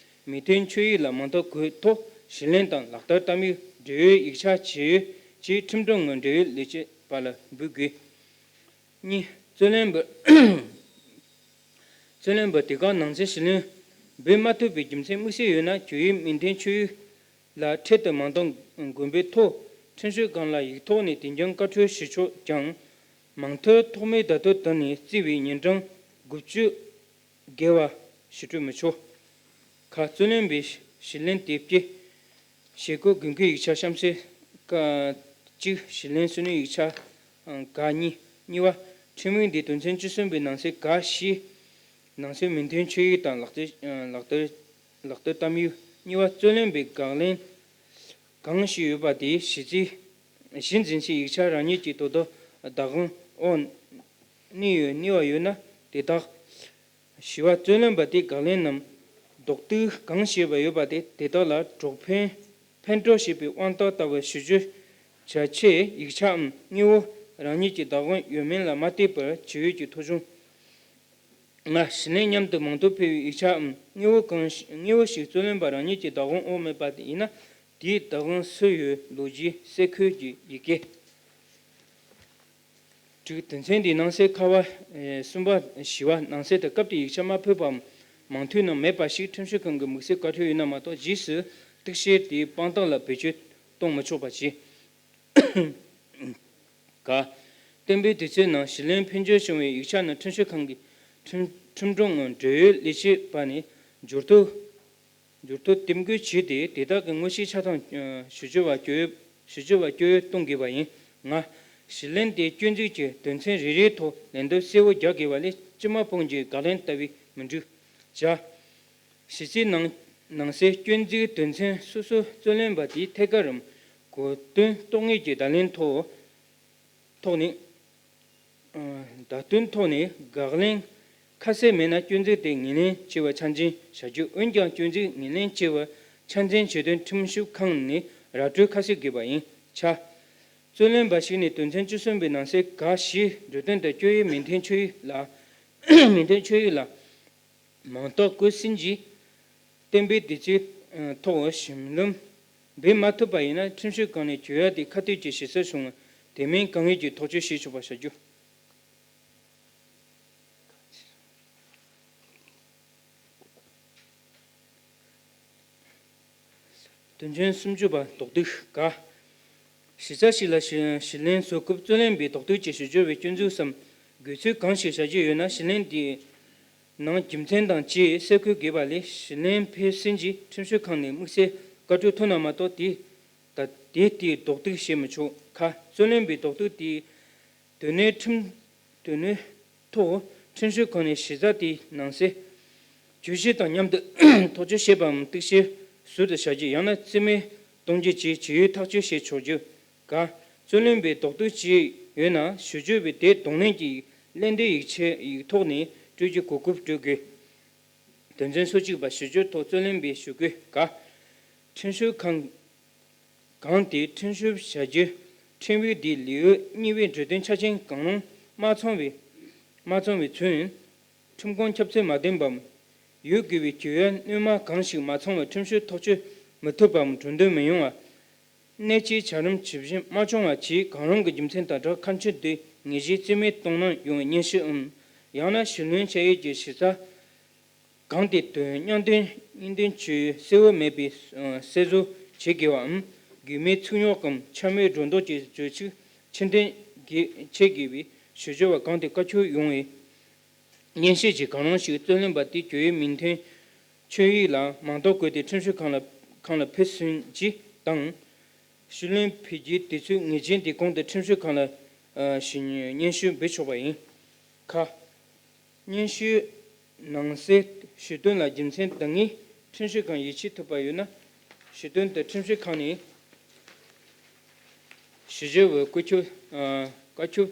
མི་མཐུན་ཆོས་ཡིག་ལ་མིང་རྟགས་འགོད་ཐོག་ཞུས་ལན་དང་ལག་བསྟར་གཏའ་མིག་འབྲེལ་ཡོད་ཡིག་ཆ་ཇི་ཡོད་ཅིག་ཁྲིམས་དྲུང་ངམ་འབྲེལ་ཡོད་ལས་བྱེད་པ་ལ་འབུལ་དགོས། གཉིས། རྩོད་ལེན་པར་རྩོད་ལེན་པར་དེ་ག་ནང་གསལ་ཞུས་ལན་འབུལ་མ་ཐུབ་པའི་རྒྱུ་མཚན་དམིགས་བསལ་ཡོད་ན། གྱོད་ཡོལ་མི་མཐུན་ཆོས་ཡིག་ལ་འཕྲལ་དུ་མིང་རྟགས་འགོད་པའི་ཐོག་ཁྲིམས་ཞིབ་ཁང་ལ་ཡིག་ཐོག་ནས་དེ་འབྱུང་བཀའ་འཁྲོལ་ཞུ་ཆོག་ཀྱང་། མིང་ཐོའི་ཐོག་མའི་བརྡ་ཐོ་དེ་ནས་བརྩིས་པའི་ཉིན་གྲངས་དགུ་བཅུ་བརྒལ་བ་ཞུ་སྤྲོད་མི་ཆོག་ཁ། རྩོད་ལེན་པའི་ཞུས་ལན་དེབ་ཀྱི་བྱེད་སྒོ་དགོས་མཁོའི་ཡིག་ཆ་གཤམ་གསལ་ཀ་གཅིག་ཞུས་ལན་སོ་ནུའི་ཡིག་ཆ་ག་གཉིས། གཉིས་པ། ཁྲིམས་ཡིག་འདིའི་དོན་ཚན་བཅུ་གསུམ་པའི་ནང་གསེས་ག་བཞི་ནང་གསེས་མི་མཐུན་ཆོས་ཡིག་དང་ལག་བསྟར་ལག་བསྟར་ལག་བསྟར་གཏའ་མིག་གཉིས་པ། རྩོད་ལེན་པའི་དགག་ལན་གང་ཞིག་ཡོད་པ་དེ་གཞི་རྩའི་གཞི་འཛིན་སའི་ཡིག་ཆ་རང་ཉིད་ཀྱི་དོ་བདག་བདག་དབང་འོག་གནས་ཡོད་གནས་པ་ཡོད་ན་དེ་དག་བཞི་པ། རྩོད་ལེན་པ་དེས་དགག་ལན་ནམ་རྡོག་གཏུག་གང་བྱས་པ་ཡོད་པ་དེ་དེ་དག་ལ་གྲོགས་ཕན་ཕན་གྲོགས་བྱེད་པའི་དབང་རྟགས་ལྟ་བུ་ཞུ་རྒྱུ་བྱ་ཆེད་ཡིག་ཆའམ་དངོས་པོ་རང་ཉིད་ཀྱི་བདག་དབང་ཡོད་མིན་ལ་མ་ལྟོས་པར་ཇི་ཡོད་ཀྱི་ཐོ་གཞུང་། ལྔ། ཞུས་ལན་མཉམ་དུ་མིང་ཐོ་ཕུལ་བའི་ཡིག་ཆའམ་དངོས་པོ་གང་ཞིག་དངོས་པོ་ཞིག་རྩོད་ལེན་པ་རང་ཉིད་ཀྱི་བདག་དབང་འོག་མེད་པ་ཡིན་ན། དེའི་བདག་དབང་སུ་ཡོད་ལོ་རྒྱུས་གསལ་འཁོད་ཀྱི་ཡི་གེ། དྲུག། དོན་ཚན་འདིའི་ནང་གསེས་ཁ་པ་ཨེ་གསུམ་པ་བཞི་པ་ནང་གསེས་ལྟར་སྐབས་དེར་ཡིག་ཆ་མ་ཕུལ་བའམ་མིང་ཐོའི་ནང་མེད་པ་ཞིག་ཁྲིམས་ཞིབ་ཁང་གི་དམིགས་བསལ་བཀའ་འཁྲོལ་ཡོད་ན་མ་གཏོགས་རྗེས་སུ་གཏུག་བཤེར་དེའི་དཔང་རྟགས་ལ་བེད་སྤྱོད་གཏོང་མི་ཆོག་པ་བྱས། ག། གཏན་འབེབས་དུས་ཚོད་ནང་ཞུས་ལན་ཕུལ་འབྱོར་བྱུང་བའི་ཡིག་ཆ་ནི་ཁྲིམས་ཞིབ་ཁང་གི་ཁྲིམས་ཁྲིམས་དྲུང་ངམ་འབྲེལ་ཡོད་ལས་བྱེད་པ་ནས་འབྱོར་ཐོ། འབྱོར་ཐོ་དེབ་འགོད་བྱས་ཏེ་དེ་དག་གི་དངོས་གཞི་ཆ་ཚང་ཞུ་སྦྱོར་བ་བསྐྱར་ཞུ་སྦྱོར་བ་བསྐྱར་གཏོང་དགོས་པ་ཡིན། ལྔ། ཞུས་ལན་དེ་སྐྱོན་འཛུགས་ཀྱི་དོན་ཚན་རེ་རེའི་ཐོག་ལན་འདེབས་གསལ་བོ་རྒྱག་དགོས་པ་ལས་སྤྱི་མ་དཔུང་གི་དགག་ལན་ལྟ་བུས་མི་འགྲིག་བྱ། ཞུ་རྩིས་ནང་ནང་གསལ་སྐྱོན་འཛུགས་དོན་ཚན་སོ་སོ་རྩོད་ལེན་པ་དེའི་ཐད་ཀར་རམ་གོ་དོན་རྟོགས་ངེས་ཀྱི་བརྡ་ལན་ཐོག་ཐོག་ནས། བརྡ་དོན་ཐོག་ནས་དགག་ལན་ཁ་གསལ་མེད་ན་སྐྱོན་འཛུགས་དེ་ངོས་ལེན་བྱས་པ་ཆ་འཇོག་བྱ་རྒྱུ། འོན་ཀྱང་སྐྱོན་འཛུགས་ངོས་ལེན་བྱས་པ་ཆ་འཇོག་བྱེད་དོན་ཁྲིམས་ཞིབ་ཁང་ནས་ར་སྤྲོད་ཁ་གསལ་དགོས་པ་ཡིན། ཆ། རྩོད་ལེན་པ་ཞིག་ནས་དོན་ཚན་བཅུ་གསུམ་པའི་ནང་གསེས་ག་བཞིའི་འབྲུ་དོན་དང་སྐྱོན་ཡོན་མི་མཐུན་ཆོས་ཡིག་ལ་མི་མཐུན་ཆོས་ཡིག་ལ། མིང་རྟགས་བཀོད་ཟིན་གྱིས་གཏན་འབེབས་དེ་ཚོའི་ཐོག་ཞིབ་ལྷམ་འབེབས་མ་ཐུབ་པ་ཡིན་ན། ཁྲིམས་ཞིབ་ཁང་ནས་གྱོད་ཡ་དེ་ཁ་གཏད་ཀྱི་ཞུ་ས་བྱུང་བ་དེ་མིན་དཀའ་ངལ་གྱི་ཐག་གཅོད་བྱེད་ཆོག་པ་བྱ་རྒྱུ། དོན་ཚན་སུམ་ཅུ་པ། ལྡོག་སྟེ་ག་གཞི་རྩ་ཞིག་ལ་གཞི་གཞི་ལེན་བཟོ་སྐབས་རྩོད་ལེན་པས་ལྡོག་སྟེ་ཅེས་ཞུ་རྒྱུ་བའི་སྐྱོན་འཛུགས་སམ་དགོས་ཚུལ་གང་ཞིག་བྱ་རྒྱུ་ཡོད་ན། གཞི་ལེན་དེའི་ནང་རྒྱུ་མཚན་དང་བཅས་གསལ་བཀོད་དགོས་པ་ལས། གཞི་ལེན་ཕེབས་ཟིན་རྗེས་ཁྲིམས་ཞིབ་ཁང་ནས་དམིགས་བསལ་བཀའ་འཁྲོལ་ཐོབ་ན་མ་གཏོགས་དེ་ད་དེ་དེའི་ལྡོག་སྟེ་བྱེད་མི་ཆོག་ཁ། རྩོད་ལེན་པའི་ལྡོག་སྟེ་དེའི་དོན་གནད་ཁྲིམས་དོན་གནད་ཐོག་ཁྲིམས་ཞིབ་ཁང་ནས་གཞི་རྩ་དེའི་ནང་གསེས་གྱོད་གཞི་དང་མཉམ་དུ་ཐག་གཅོད་བྱེད་པའམ་གཏུག་བཤེར་ཟུར་དུ་བྱ་རྒྱུ། ཡང་ན་རྩིས་མེད་གཏོང་རྒྱུ་བཅས་བྱེད་ཡུལ་ཐག་གཅོད་བྱེད་ཆོག་རྒྱུ། ག་རྩོད་ལེན་པའི་ལྡོག་སྟེ་ཅིག་ཡོད་ན་ཞུ་རྒྱུ་བའི་དེ་གདོང་ལེན་གྱི་ལན་འདེབས་ཡིག་ཆ་ཡིག་ཐོག་ནས་སྤྲོད་རྒྱུ་གོ་སྐབས་སྤྲོད་དགོས། དོན་ཚན་སོ་གཅིག་པ། ཞུ་རྒྱུ་ཐོག་རྩོད་ལེན་པའི་ཞུ་སྐུལ། ག་ཁྲིམས་ཞིབ་ཁང་གང་དེས་ཁྲིམས་ཞིབ་བྱ་རྒྱུ་ཁྲིམས་ཡིག་འདིའི་ལེའུ་གཉིས་པའི་འབྲུ་དོན་ཆ་རྐྱེན་གང་རུང་མ་ཚང་བའི་མ་ཚང་བའི་ཚུན་ཁྲིམས་ཁང་ཁྱབ་ཚད་མ་ལྡན་པའམ་ཡོད་དགོས་པའི་གྱོད་ཡ་སྣོན་མ་གང་ཞིག་མ་ཚང་བར་ཁྲིམས་ཞིབ་ཐག་གཅོད་མི་ཐུབ་པའམ་གྲོས་འདོན་མི་ཡོང་བ། གནད་ཀྱི་བྱ་རིམ་ཇི་བཞིན་མ་བྱུང་བ་བཅས་གང་རུང་གི་རྒྱུ་མཚན་དང་སྦྲགས་ཁ་མཆུ་དེ་ངེས་ཤེས་རྩིས་མེད་གཏོང་གནང་ཡོང་བའི་སྙན་ཞུའམ། ཡང་ན་ཞུ་ལེན་བྱ་ཡུལ་གྱི་གཞི་རྩ་གང་དེ་དོན་མཉམ་དོན་གཉིས་དོན་གྱི་གསལ་བོ་མེད་པའི་གསལ་བཟོ་བྱེད་དགོས་པའམ། དགོས་མེད་ཚིག་ཉོག་གམ་ཆ་མེད་སྒྲོ་འདོགས་ཀྱི་བརྗོད་ཚིག་ཕྱིར་འདོན་བྱེད་དགོས་པའི་ཞུ་སྦྱོར་བ་གང་དེ་བཀའ་འཁྱོལ་ཡོང་བའི་སྙན་ཞུ་གྱི་གང་རུང་ཞིག་རྩོད་ལེན་པ་དེ་གྱོད་ཡུལ་མིང་ཐོའི་ཆོད་ཡིག་ལ་མིང་འདོགས་བཀོད་དེ་ཁྲིམས་ཞིབ་ཁང་ལ་ཁང་ལ་ཕུལ་ཟིན་རྗེས་དང་། ཞུ་ལེན་ཕུལ་རྒྱུའི་དུས་ཚོད་ངེས་ཅན་དེའི་གོང་དུ་ཁྲིམས་ཞིབ་ཁང་ལ་ཞུ་སྙན་ཞུ་འབུལ་ཆོག་པ་ཡིན། ཁ། སྙན་ཞུའི་ནང་གསེས་ཞུ་དོན་ལ་རྒྱུ་མཚན་འདང་ངེས་ཁྲིམས་ཞིབ་ཁང་ཡིད་ཆེས་ཐུབ་པ་ཡོད་ན། ཞུ་དོན་དེ་ཁྲིམས་ཞིབ་ཁང་ནས་ཞུ་རྒྱུ་བའི་བཀོད་ཁྱབ་བཀའ་ཁྱབ་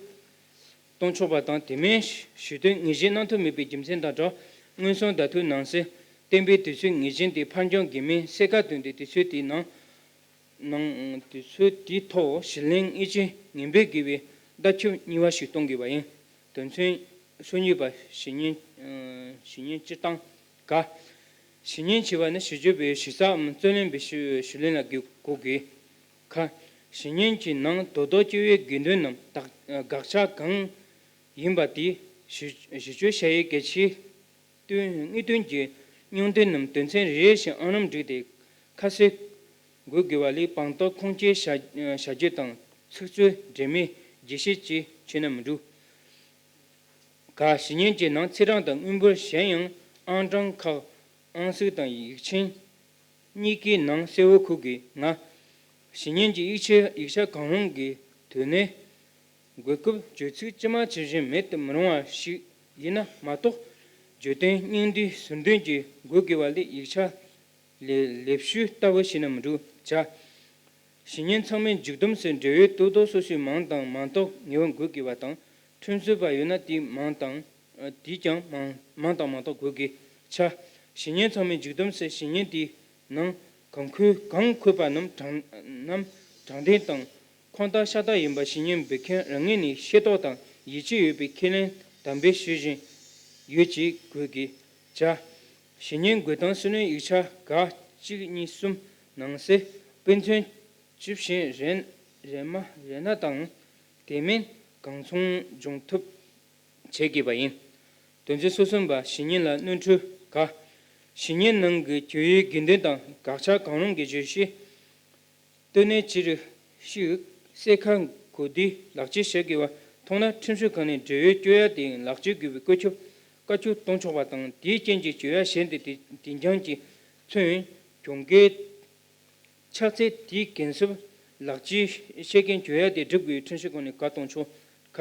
གཏོང་ཆོག་པ་དང་། དེ་མིན་ཞུ་དོན་ངེས་ཅན་གནང་ཐུབ་མེད་པའི་རྒྱུ་མཚན་དང་སྦྲགས་མངོན་སུམ་བརྡ་ཐོའི་ནང་གསེས་བསྟན་པའི་དུས་ཚོད་ངེས་ཅན་དེ་ཕར་འགྱངས་དགོས་མིན་གསལ་ཁ་བཏོན་ཏེ་དུས་ཚོད་དེའི་ནང་ནང་དུས་ཚོད་དེའི་ཐོག་ཞུ་ལན་དངོས་ཅན་ངེས་འབེལ་དགོས་པའི་བརྡ་ཁྱབ་གཉིས་པ་ཞིག་གཏོང་དགོས་པ་ཡིན། དོན་ཚན་སོ་གཉིས་པ། ཞུ་སྙན་ཞུ་སྙན་སྤྱིར་བཏང་། ག་ཞུ་སྙན་བྱས་པ་ནི་ཞུ་རྒྱུ་བའི་ཞུ་ས་འམ་རྩོད་ལེན་པའི་ཞུ་ཞུ་ལན་ལ་གོ་དགོས། ཁ། ཞུ་སྙན་གྱི་ནང་དོ་བདག་སྐྱོ་བའི་དགོས་འདུན་ནམ་དགག་དགག་བྱ་གང་ཡིན་པ་དེ་ཞུ་ཞུ་སྤྱོད་བྱ་ཡུལ་གལ་ཆེའི་དོན་དངོས་དོན་གྱི་སྙིང་དོན་ནམ་དོན་ཚན་རེ་རེ་བཞིན་ཨང་རིམ་བསྒྲིགས་ཏེ་ཁ་གསལ་དགོས་དགོས་པ་ལས་དཔང་རྟགས་ཁུངས་སྐྱེལ་བྱ་བྱ་རྒྱུ་དང་ཚིག་རྩོད་འབྲེལ་མེད་རྒྱས་བཤད་བཅས་བྱས་ན་མི་འགྲིག་ག་ཞུ་སྙན་གྱི་ནང་ཚེས་གྲངས་དང་དངུལ་འབོར་གཞན་ཡང་ཨང་གྲངས་ཁག་ཨང་གཟུགས་དང་ཡིག་ཆེན་གཉིས་ཀའི་ནང་གསལ་བོ་འཁོད་དགོས། ང་ཞུ་སྙན་གྱི་ཡིག་ཆ་ཡིག་ཆ་གང་རུང་གི་དོན་གནད་འགོད་སྐབས་བརྗོད་ཚིག་ཇི་མ་ཇི་བཞིན་མེད་དུ་མི་རུང་བ་ཞིག་ཡིན་ན་མ་གཏོགས། བརྗོད་དོན་སྙིང་བསྡུས་ཟུར་འདོན་གྱི་དགོས་དགོས་པ་ལས་ཡིག་ཆ་ལས་ལེབ་ཤུལ་ལྟ་བུ་བྱས་ན་མི་འགྲིག་བྱ། ཞུ་སྙན་ཚང་མའི་མཇུག་བསྡོམས་སུ་འབྲེལ་ཡོད་དོ་བདག་སོ་སོའི་མིང་དང་མ་གཏོགས་ངེས་པར་དགོས་དགོས་པ་དང་། ཁྲིམས་རྩོད་པ་ཡོད་ན་དེའི་མིང་དང་། དེས་ཀྱང་མིང་མིང་དང་མ་གཏོགས་དགོས་དགོས་བྱ། ཞུ་སྙན་ཚང་མའི་མཇུག་བསྡོམས་སུ་ཞུ་སྙན་དེའི་ནང་གང་འཁོད་གང་འཁོད་པ་རྣམས་དྲང་རྣམས་དྲང་བདེན་དང་ཁུངས་དག་ཤ་སྟག་ཡིན་པ་ཞུ་སྙན་འབུལ་མཁན་རང་ངོས་ནས་ཤེས་རྟོགས་དང་ཡིད་ཆེས་ཡོད་པའི་ཁས་ལེན་དམ་འབུལ་ཞུ་བཞིན་ཡོད་ཅེས་དགོས་དགོས་བྱ། ཞུ་སྙན་འགོད་སྟངས་སུ་ནི་ཡིག་ཆ་ག་གཅིག་གཉིས་གསུམ་ནང་གསེས་དཔེ་མཚོན་ཇི་བཞིན་རེ་རེ་མ་རེ་ན་དང་དེ་མིན་གང་མཚུངས་འབྱུང་ཐབས་བྱེད་དགོས་པ་ཡིན། དོན་ཚན་སོ་གསུམ་པ། ཞུ་སྙན་ལ་སྣོན་འཕྲི་ག་ཞུ་སྙན་ནང་གི་གྱོད་ཡུལ་དགོས་འདུན་དང་དགག་བྱ་གང་རུང་གི་བརྗོད་གཞི། ལྟོས་ནས་ཅི་རིགས་ཤིག་གསལ་ཁ་གོ་དུས་ལག་འཁྱེར་བྱེད་དགོས་པ་མཐོང་ན་ཁྲིམས་ཞིབ་ཁང་ནས་འབྲེལ་ཡོད་སྐྱོ་ཡ་དེ་ལག་འཁྱེར་དགོས་པའི་བཀོད་ཁྱབ་བཀའ་འཁྱོལ་གཏོང་ཆོག་པ་དང་། དེའི་རྐྱེན་གྱིས་སྐྱོ་ཡ་གཞན་དེ་དེ་དེ་འགྱངས་ཀྱི་ཚུན་གྱོང་གུན་ཆག་ཚེ་དེའི་གུན་གསབ་ལག་འཁྱེར་བཤད་མཁན་སྐྱོ་ཡ་དེ་སྒྲུབ་དགོས་ཁྲིམས་ཞིབ་ཁང་ནས་བཀའ་གཏོང་ཆོག་ག་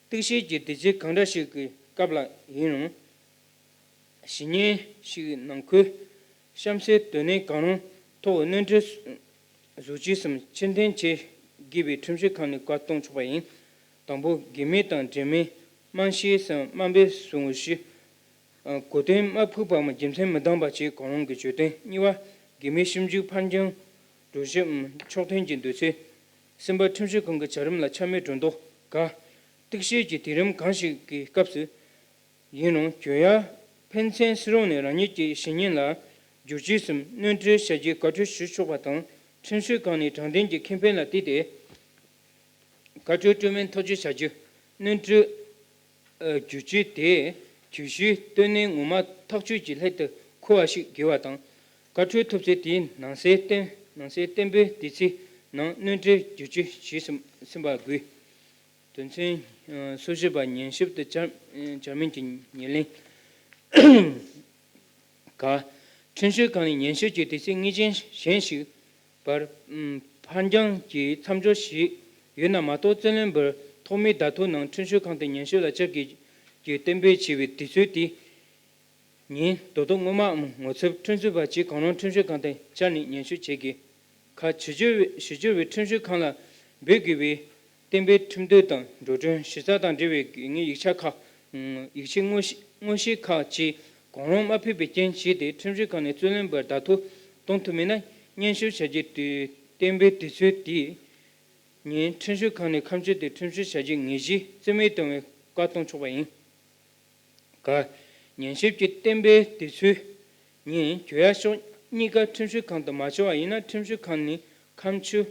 གཏུག་བཤེར་གྱི་དུས་ཚོད་གང་འདྲ་ཞིག་གི་སྐབས་ལ་ཡིན་རུང་། ཞུ་སྙན་ཞིག་ནང་འཁོད་གཤམ་གསལ་དོན་གནད་གང་རུང་ཐོག་སྣོན་འཕྲི་བཟོ་བཅོས་སམ་ཕྱིར་འཐེན་བྱེད་དགོས་པའི་ཁྲིམས་ཞིབ་ཁང་ནས་བཀའ་གཏོང་ཆོག་པ་ཡིན། དང་པོ། དགོས་མེད་དང་འབྲེལ་མེད་སྨྲ་ཤེས་སམ་དམའ་འབེབས་བཟོ་ངོ་བཞི། གོ་དོན་མ་ཕུག་པའམ་རྒྱུ་མཚན་མི་འདང་པ་བཅས་གང་རུང་གི་བརྗོད་དོན། གཉིས་པ། དགོས་མེད་ཞིབ་འཇུག་ཕར་འགྱངས་སྒྲོམ་གཞིའམ་ཆོག་ཐུན་གྱི་འདོད་ཚུལ། གསུམ་པ། ཁྲིམས་ཞིབ་ཁང་གི་བྱ་རིམ་ལ་ཆ་མེད་སྒྲོ་འདོགས། ག་གཏུག་བཤེར་གྱི་དུས་རིམ་གང་ཞིག་གི་སྐབས་སུ་ཡིན་རུང་། གྱོད་ཡ་ཕན་ཚུན་སུ་རུང་ནས་རང་ཉིད་ཀྱི་ཞུ་སྙན་ལ་བསྒྱུར་བཅོས་སམ་སྣོན་འཕྲི་བྱ་རྒྱུའི་བཀའ་འཁྲོལ་ཞུ་ཆོག་པ་དང་། ཁྲིམས་ཞིབ་ཁང་ནས་དྲང་བདེན་གྱི་ཁེ་ཕན་ལ་བལྟས་ཏེ། བཀའ་འཁྲོལ་སྤྲོད་མིན་ཐག་གཅོད་བྱ་རྒྱུ། སྣོན་འཕྲི་བསྒྱུར་བཅོས་དེས་གྱོད་གཞིའི་ལྟོས་གནས་ངོ་མ་ཐག་གཅོད་ཀྱི་སླད་དུ་མཁོ་བ་ཞིག་དགོས་པ་དང་། ཁ་འཕྲོད་ཐུབ་ཚེ་དེའི་ནང་གསེས་གཏན་ནང་གསེས་གཏན་འབེབས་དེ་ཚོའི་ནང་སྣོན་འཕྲི་བསྒྱུར་བཅོས་བྱས་ཟིན་པ་དགོས། དོན་ཚན་སོ་བཞི་པ། ཉན་ཞིབ་དེ་བཅར་བཅར་མིན་གྱི་ཉེར་ལེན། ག་ཁྲིམས་ཞིབ་ཁང་ནས་ཉན་ཞིབ་ཀྱི་དུས་ཚོད་ངེས་ཅན་གཞན་ཞིག་བར་ཕར་འགྱངས་ཀྱིས་མཚམས་འཇོག་བྱས་ཡོད་ན་མ་གཏོགས། རྩོད་ལེན་པར་ཐོག་མའི་བརྡ་ཐོ་ནང་ཁྲིམས་ཞིབ་ཁང་དུ་ཉན་ཞིབ་ལ་བཅར་དགོས་ཀྱི་གཏན་འབེབས་བྱས་པའི་དུས་ཚོད་དེ་ཉིན་རྡོག་རྡོག་སྔོན་མའམ་ངོ་ཚབ་ཁྲིམས་རྩོད་པ་གཅིག་གང་རུང་ཁྲིམས་ཞིབ་ཁང་དུ་བཅར་ནས་ཉན་ཞིབ་བྱེད་དགོས། ཁ་ཞུ་སྦྱོར་བའི་ཞུ་སྦྱོར་བའི་ཁྲིམས་ཞིབ་ཁང་ལ་འབུལ་དགོས་པའི་གཏན་འབེབས་ཁྲིམས་དོན་དང་འགྲོ་གྲོན་ཞིབ་ཚགས་དང་འབྲེལ་བའི་དགོས་ངེས་ཡིག་ཆ་ཁག་ཡིག་ཆའི་དངོས་གཞི་དངོས་གཞི་ཁག་བཅས་གང་རུང་མ་ཕུལ་བའི་རྐྱེན་བྱས་ཏེ་ཁྲིམས་ཞིབ་ཁང་ནས་རྩོད་ལེན་པར་བརྡ་ཐོ་གཏོང་ཐུབ་མེད་ན། སྙན་ཞུ་བྱ་རྒྱུའི་དུས་གཏན་འབེབས་དུས་ཚོད་དེ་ཉིན་ཁྲིམས་ཞིབ་ཁང་ནས་ཁ་མཆུ་དེ་ཁྲིམས་ཞིབ་བྱ་རྒྱུའི་ངེས་གཞི་རྩིས་མེད་གཏོང་བའི་བཀའ་གཏོང་ཆོག་པ་ཡིན། ག་ཉན་ཞིབ་ཀྱི་གཏན་འབེབས་དུས་ཚོད་ཉིན་གྱོད་ཡ་ཕྱོགས་གཉིས་ཀ་ཁྲིམས་ཞིབ་ཁང་དུ་མ་བྱོན་པ་ཡིན་ན། ཁྲིམས་ཞིབ་ཁང་ནས་ཁ་མཆུ་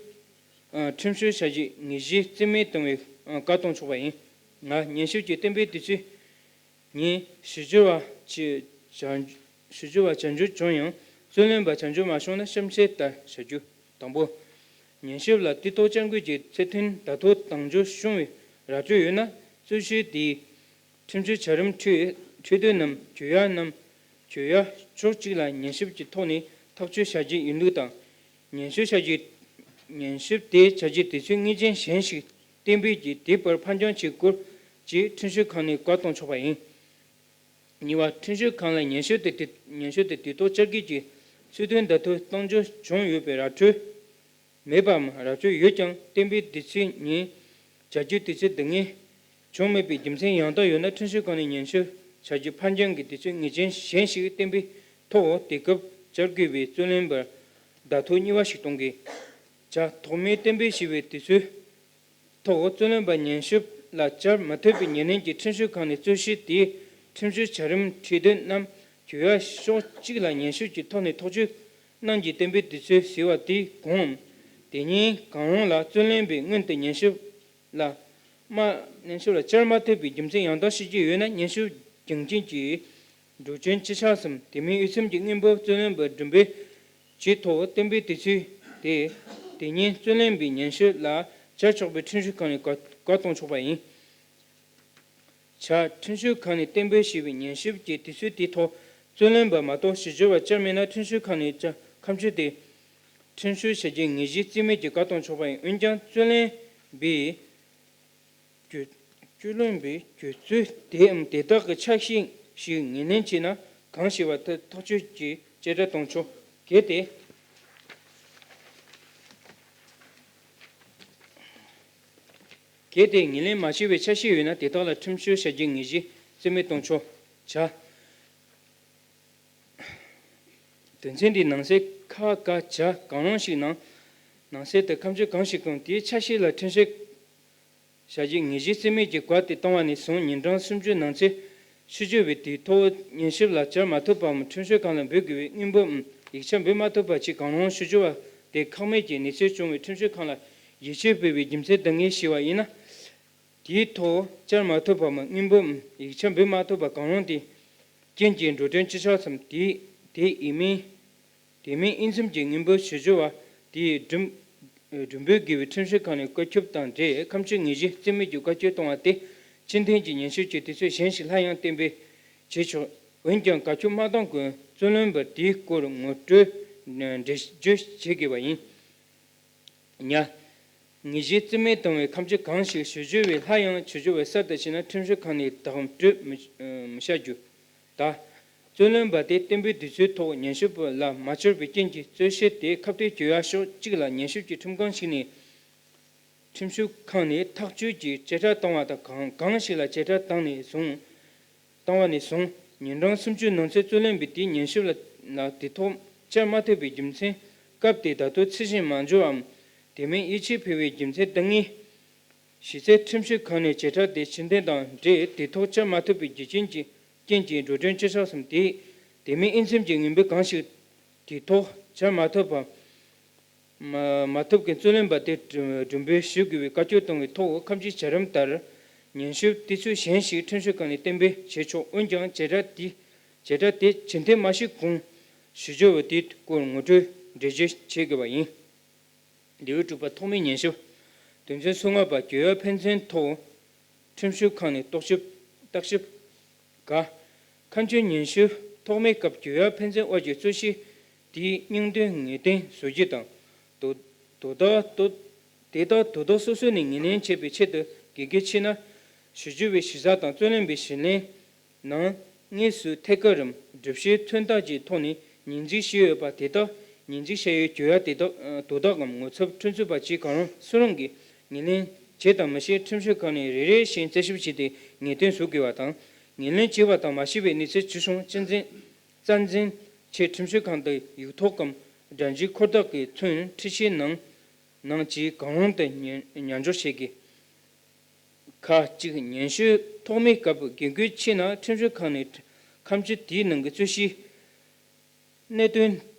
ཨ་ཁྲིམས་ཞིབ་བྱ་རྒྱུའི་ངེས་གཞི་རྩིས་མེད་གཏོང་བའི་ཨ་བཀའ་གཏོང་ཆོག་པ་ཡིན། ང་ཉན་ཞིབ་ཀྱི་གཏན་འབེབས་དུས་ཚོད་ཉིན་ཞུ་སྦྱོར་བ་ཅི་བྱ་ཞུ་སྦྱོར་བ་བྱ་འགྱུར་བྱུང་ཡང་རྩོད་ལེན་པ་བྱ་འགྱུར་མ་བྱུང་ན་གཤམ་གསལ་ལྟར་བྱ་རྒྱུ། དང་པོ། ཉན་ཞིབ་ལ་དུས་ཐོག་བཅར་དགོས་ཀྱི་ཚེ་ཐུན་བརྡ་ཐོ་དང་འབྱོར་བྱུང་བའི་ར་སྤྲོད་ཡོད་ན། རྩོད་གཞི་དེའི་ཁྲིམས་ཞིབ་བྱ་རིམ་ཁྲོད་ཁྲོད་དོན་ནམ་གྱོད་ཡ་རྣམས་གྱོད་ཡ་ཕྱོགས་གཅིག་ལ་ཉན་ཞིབ་ཀྱི་ཐོག་ནས་ཐག་གཅོད་བྱ་རྒྱུ་ཡིན་ལུགས་དང་། ཉན་ཞིབ་བྱ་རྒྱུ། ཉན་ཞིབ་དེ་བྱ་རྒྱུའི་དུས་ཚོད་ངེས་ཅན་གཞན་ཞིག་གཏན་འབེབས་ཀྱིས་དེའི་བར་ཕར་འགྱངས་བྱེད་སྐོར་གྱི་ཁྲིམས་ཞིབ་ཁང་ནས་བཀའ་གཏོང་ཆོག་པ་ཡིན། གཉིས་པ། ཁྲིམས་ཞིབ་ཁང་ལ་ཉན་ཞིབ་དེ་དུས་ཉན་ཞིབ་དེ་དུས་ཐོག་བཅར་དགོས་ཀྱི་ཚེ་ཐུན་བརྡ་ཐོ་གཏང་རྒྱུ་བྱུང་ཡོད་པའི་ར་སྤྲོད་མེད་པའམ་ར་སྤྲོད་ཡོད་ཀྱང་གཏན་འབེབས་དུས་ཚོད་ཉིན་བྱ་རྒྱུའི་དུས་ཚོད་འདང་ངེས་བྱུང་མེད་པའི་རྒྱུ་མཚན་ཡང་དག་ཡོད་ན། ཁྲིམས་ཞིབ་ཁང་ནས་ཉན་ཞིབ་བྱ་རྒྱུའི་ཕར་འགྱངས་ཀྱི་དུས་ཚོད་ངེས་ཅན་གཞན་ཞིག་གཏན་འབེབས་ཐོག་དེ་སྐབས་བཅར་དགོས་པའི་རྩོད་ལེན་པར་བརྡ་ཐོ་གཉིས་པ་ཞིག་གཏོང་དགོས། བྱ། ཐོག་མའི་གཏན་འབེབས་བྱས་པའི་དུས་ཚོད་ཐོག་རྩོད་ལེན་པ་ཉན་ཞིབ་ལ་བཅར་མ་ཐུབ་པའི་ཉེར་ལེན་གྱིས་ཁྲིམས་ཞིབ་ཁང་ནས་རྩོད་གཞི་དེའི་ཁྲིམས་ཞིབ་བྱ་རིམ་ཁྲོད་དོན་རྣམས་གྱོད་ཡ་ཕྱོགས་གཅིག་ལ་ཉན་ཞིབ་ཀྱི་ཐོག་ནས་ཐག་གཅོད་གནང་རྒྱུའི་གཏན་འབེབས་དུས་ཚོད་ཟེར་བ་དེའི་གོང་དེ་ཉིན་གང་རུང་ལ་རྩོད་ལེན་པའི་སྔོན་དུ་ཉན་ཞིབ་ལ་མ་ཉན་ཞིབ་ལ་བཅར་མ་ཐུབ་པའི་རྒྱུ་མཚན་ཡང་དག་ཤེས་ཀྱི་ཡོད་ན། ཉན་ཞིབ་རྒྱུ་རྐྱེན་གྱི་འགྲོ་གྲོན་སྤྱི་ཆ་གསུམ། དེ་མིན་དབྱེ་མཚམས་ཀྱི་དངུལ་འབོར། རྩོད་ལེན་པར་སྒྲུབ་འབུལ་བྱས་ཐོག་གཏན་འབེབས་དུས་ཚོད་དེ་དེ་ཉིན་རྩོད་ལེན་པའི་ཉན་ཞིབ་ལ་བཅར་ཆོག་པའི་ཁྲིམས་ཞིབ་ཁང་ནས་བཀའ་བཀའ་གཏོང་ཆོག་པ་ཡིན། བྱ། ཁྲིམས་ཞིབ་ཁང་ནས་གཏན་འབེབས་བྱས་པའི་ཉན་ཞིབ་ཀྱི་དུས་ཚོད་དེའི་ཐོག་རྩོད་ལེན་པ་མ་གཏོགས་ཞུ་སྦྱོར་བ་བཅར་མེད་ན། ཁྲིམས་ཞིབ་ཁང་ནས་བཅར་ཁ་མཆུ་དེ་ཁྲིམས་ཞིབ་བྱ་རྒྱུའི་ངེས་གཞི་རྩིས་མེད་ཀྱི་བཀའ་གཏོང་ཆོག་པ་ཡིན། འོན་ཀྱང་རྩོད་ལེན་པའི་གྱོད་རྩོད་ལེན་པའི་གྱོད་རྩོད་དེའམ་དེ་དག་གི་ཆ་ཤས་ཤིག་ངོས་ལེན་བྱས་ན། གང་ཞིག་པ་དེ་ཐག་གཅོད་ཀྱི་བཅད་ཁྲ་གཏོང་ཆོག་གལ་ཏེ། གལ་ཏེ་ངོས་ལེན་མ་བྱས་པའི་ཆ་ཤས་ཡོད་ན། དེ་དག་ལ་ཁྲིམས་ཞིབ་བྱ་རྒྱུའི་ངེས་གཞི་རྩིས་མེད་གཏོང་ཆོག་བྱ། དོན་ཚན་འདིའི་ནང་གསེས་ཁག་ཀ་བྱ་གང་རུང་ཞིག་ནང་ནང་གསེས་དེ་ཁ་མཆུ་གང་ཞིག་དང་དེའི་ཆ་ཤས་ལ་ཁྲིམས་ཞིབ་བྱ་རྒྱུའི་ངེས་གཞི་རྩིས་མེད་ཀྱི་བཀའ་དེ་བཏང་བ་ནས་བཟུང་ཉིན་གྲངས་སུམ་ཅུ་ནང་ཚུད་ཞུ་སྦྱོར་བའི་དུས་ཐོག་ཉན་ཞིབ་ལ་བཅར་མ་ཐུབ་པའམ་ཁྲིམས་ཞིབ་ཁང་ལ་འབུལ་དགོས་པའི་དངུལ་འབོར་འམ་ཡིག་ཆ་འབུལ་མ་ཐུབ་པ་བཅས་གང་རུང་ཞུ་སྦྱོར་བ་དེ་ཁག་མེད་ཀྱི་གནས་ཚུལ་བྱུང་བའི་ཁྲིམས་ཞིབ་ཁང་ལ་ཡིད་ཆེས་འབུལ་བའི་རྒྱུ་མཚན་འདང་ངེས་ཞུས་པ་ཡིན་ན། དེའི་ཐོག་བཅར་མ་ཐུབ་པའམ་དངུལ་འབོར་འམ་ཡིག་ཆ་འབུལ་མ་ཐུབ་པ་གང་རུང་དེ་རྐྱེན་གྱིས་འགྲོ་གྲོན་སྤྱི་ཆ་ཙམ་དེ་དེ་ཡིན་མིན། དེ་མིན་དབྱེ་མཚམས་ཀྱི་དངུལ་འབོར་ཞུ་སྦྱོར་བ་དེའི་སྒྲུབ་སྒྲུབ་འབུལ་དགོས་པའི་ཁྲིམས་ཞིབ་ཁང་ནས་བཀའ་ཁྱབ་དང་འབྲེལ་ཁ་མཆུ་ངེས་གཞི་རྩིས་མེད་ཀྱི་བཀའ་ཁྱབ་གཏོང་བ་དེ་ཕྱིར་འཐེན་གྱི་ཉན་ཞིབ་ཀྱི་དུས་ཚོད་གཞན་ཞིག་སླར་ཡང་གཏན་འབེབས་བྱེད་ཆོག་འོན་ཀྱང་བཀའ་ཁྱབ་མ་གཏོང་གོང་རྩོད་ལེན་པར་དེའི་སྐོར་ངོ་སྤྲོད་འགྲེལ་བརྗོད་བྱེད་དགོས་པ་ཡིན། ཉ། ངེས་གཞི་རྩིས་མེད་བཏང་བའི་ཁ་མཆུ་གང་ཞིག་ཞུ་སྦྱོར་བས་སླར་ཡང་ཞུ་སྦྱོར་བ་གསར་དུ་བྱས་ན་ཁྲིམས་ཞིབ་ཁང་ནས་བདག་སྤྲོད་མི་མི་བྱ་རྒྱུ། ད། རྩོད་ལེན་པ་དེ་གཏན་འབེབས་དུས་ཚོད་ཐོག་ཉན་ཞིབ་ལ་མ་བཅར་བའི་རྐྱེན་གྱིས་རྩོད་གཞི་དེ་ཁ་གཏད་གཅོག་ཡ་ཕྱོགས་གཅིག་ལ་ཉན་ཞིབ་ཀྱི་ཁྲིམས་ཁང་ཞིག་ནས་ཁྲིམས་ཞིབ་ཁང་ནས་ཐག་གཅོད་ཀྱི་བཅད་ཁྲ་བཏང་བ་དང་གང་གང་ཞིག་ལ་བཅད་ཁྲ་བཏང་ནས་བཟུང་། བཏང་བ་ནས་བཟུང་ཉིན་གྲངས་སུམ་ཅུ་ནང་ཚུད་རྩོད་ལེན་པའི་དེའི་ཉན་ཞིབ་ལ་ལ་དེ་ཐོག་བཅར་མ་ཐུབ་པའི་རྒྱུ་མཚན། སྐབས་དེའི་བརྡ་ཐོ་ཚད་གཞི་མ་འབྱོར་བའམ་དེ་མིན་ཡིད་ཆེས་འཕེར་བའི་རྒྱུ་མཚན་འདང་ངེས། གཞི་རྩའི་ཁྲིམས་ཞིབ་ཁང་ནས་བཅད་ཁྲ་དེ་ཕྱིར་འཐེན་དང་འབྲེལ་དེ་ཐོག་བཅར་མ་ཐུབ་པའི་རྒྱུ་རྐྱེན་གྱི་རྐྱེན་གྱིས་འགྲོ་གྲོན་སྤྱི་ཆ་ཙམ་དེ་དེ་མིན་དབྱེ་མཚམས་ཀྱི་དངུལ་འབོར་གང་ཞིག་དེ་ཐོག་བཅར་མ་ཐུབ་པ། མ་མ་ཐུབ་ཀྱི་རྩོད་ལེན་པ་དེ་སྒྲུབ་འབུལ་ཞུ་དགོས་པའི་བཀའ་བཀྱོན་གཏོང་བའི་ཐོག་ཁ་མཆུའི་བྱ་རིམ་ལྟར་ཉན་ཞིབ་དུས་ཚོད་གཞན་ཞིག་ཁྲིམས་ཞིབ་ཁང་ནས་གཏན་འབེབས་བྱེད་ཆོག་འོན་ཀྱང་བྱེད་སྒྲ་དེ་བྱེད་སྒྲ་དེ་ཕྱིར་འཐེན་མ་བྱས་གོང་ ཞུ་རྒྱུ་བ་དེའི་སྐོར་ངོ་སྤྲོད་འགྲེལ་བརྗོད་བྱེད་དགོས་པ་ཡིན། ལེའུ་དྲུག་པ། ཐོག་མའི་ཉན་ཞིབ། དོན་ཚན་སོ་ལྔ་པ། གྱོད་ཡ་ཕན་ཚུན་ཐོག་ཁྲིམས་ཞིབ་ཁང་ནས་རྟོག་ཞིབ་བརྟག་ཞིབ། ག་ཁ་མཆུ་ཉན་ཞིབ་ཐོག་མའི་སྐབས་གྱོད་ཡ་ཕན་ཚུན་དབར་གྱི་རྩོད་གཞི་དེའི་རྙིང་དོན་ངེས་གཏན་བཟོ་རྒྱུ་དང་། དོ་དོ་བདག་དོ་དེ་དག་དོ་བདག་སོ་སོ་ནས་ངོས་ལེན་བྱེད་པའི་ཆེད་དུ་དགོས་གལ་ཆེ་ན། ཞུ་རྒྱུ་བའི་ཞུ་ས་དང་རྩོད་ལེན་པའི་ཞུ་ལན་ནང་དངོས་སུ་ཐད་ཀར་རམ་སྒྲུབ་བྱེད་མཚོན་རྟགས་ཀྱི་ཐོག་ནས་ཉེས་འཛུགས་བྱས་ཡོད་པ་དེ་དག་ཉེས་འཛུགས་བྱས་ཡོད་གྱོད་ཡ་དེ་དག་དོ་བདག་གམ་ངོ་ཚབ་ཁྲིམས་རྩོད་པ་བཅས་གང་རུང་སུ་རུང་གིས་ངོས་ལེན་བྱེད་དམ་མི་བྱེད་ཁྲིམས་ཞིབ་ཁང་ནས་རེ་རེ་བཞིན་རྩད་ཞིབ་བྱས་ཏེ་ངེས་གཏན་བཟོ་དགོས་པ་དང་། ངོས་ལེན་བྱས་པ་དང་མ་བྱས་པའི་གནས་ཚུལ་ཇི་བྱུང་རྩ་འཛིན་རྩ་འཛིན་ཆེད་ཁྲིམས་ཞིབ་ཁང་དུ་ཡིག་ཐོག་གམ་སྒྲ་འཇུག་འཁོར་ཐག་གིས་མཚོན་འཁྲི་ཤིང་ནང་ནང་གཅིག་གང་རུང་དུ་ཉན་ཉན་འཇོག་བྱེད་དགོས། ཁ་གཅིག་ཉན་ཞིབ་ཐོག་མའི་སྐབས་དགོས་མཁོ་ཆེ་ན་ཁྲིམས་ཞིབ་ཁང་ནས་ཁ་མཆུ་དེའི་ནང་གི་རྩོད་གཞི་གནད་དོན་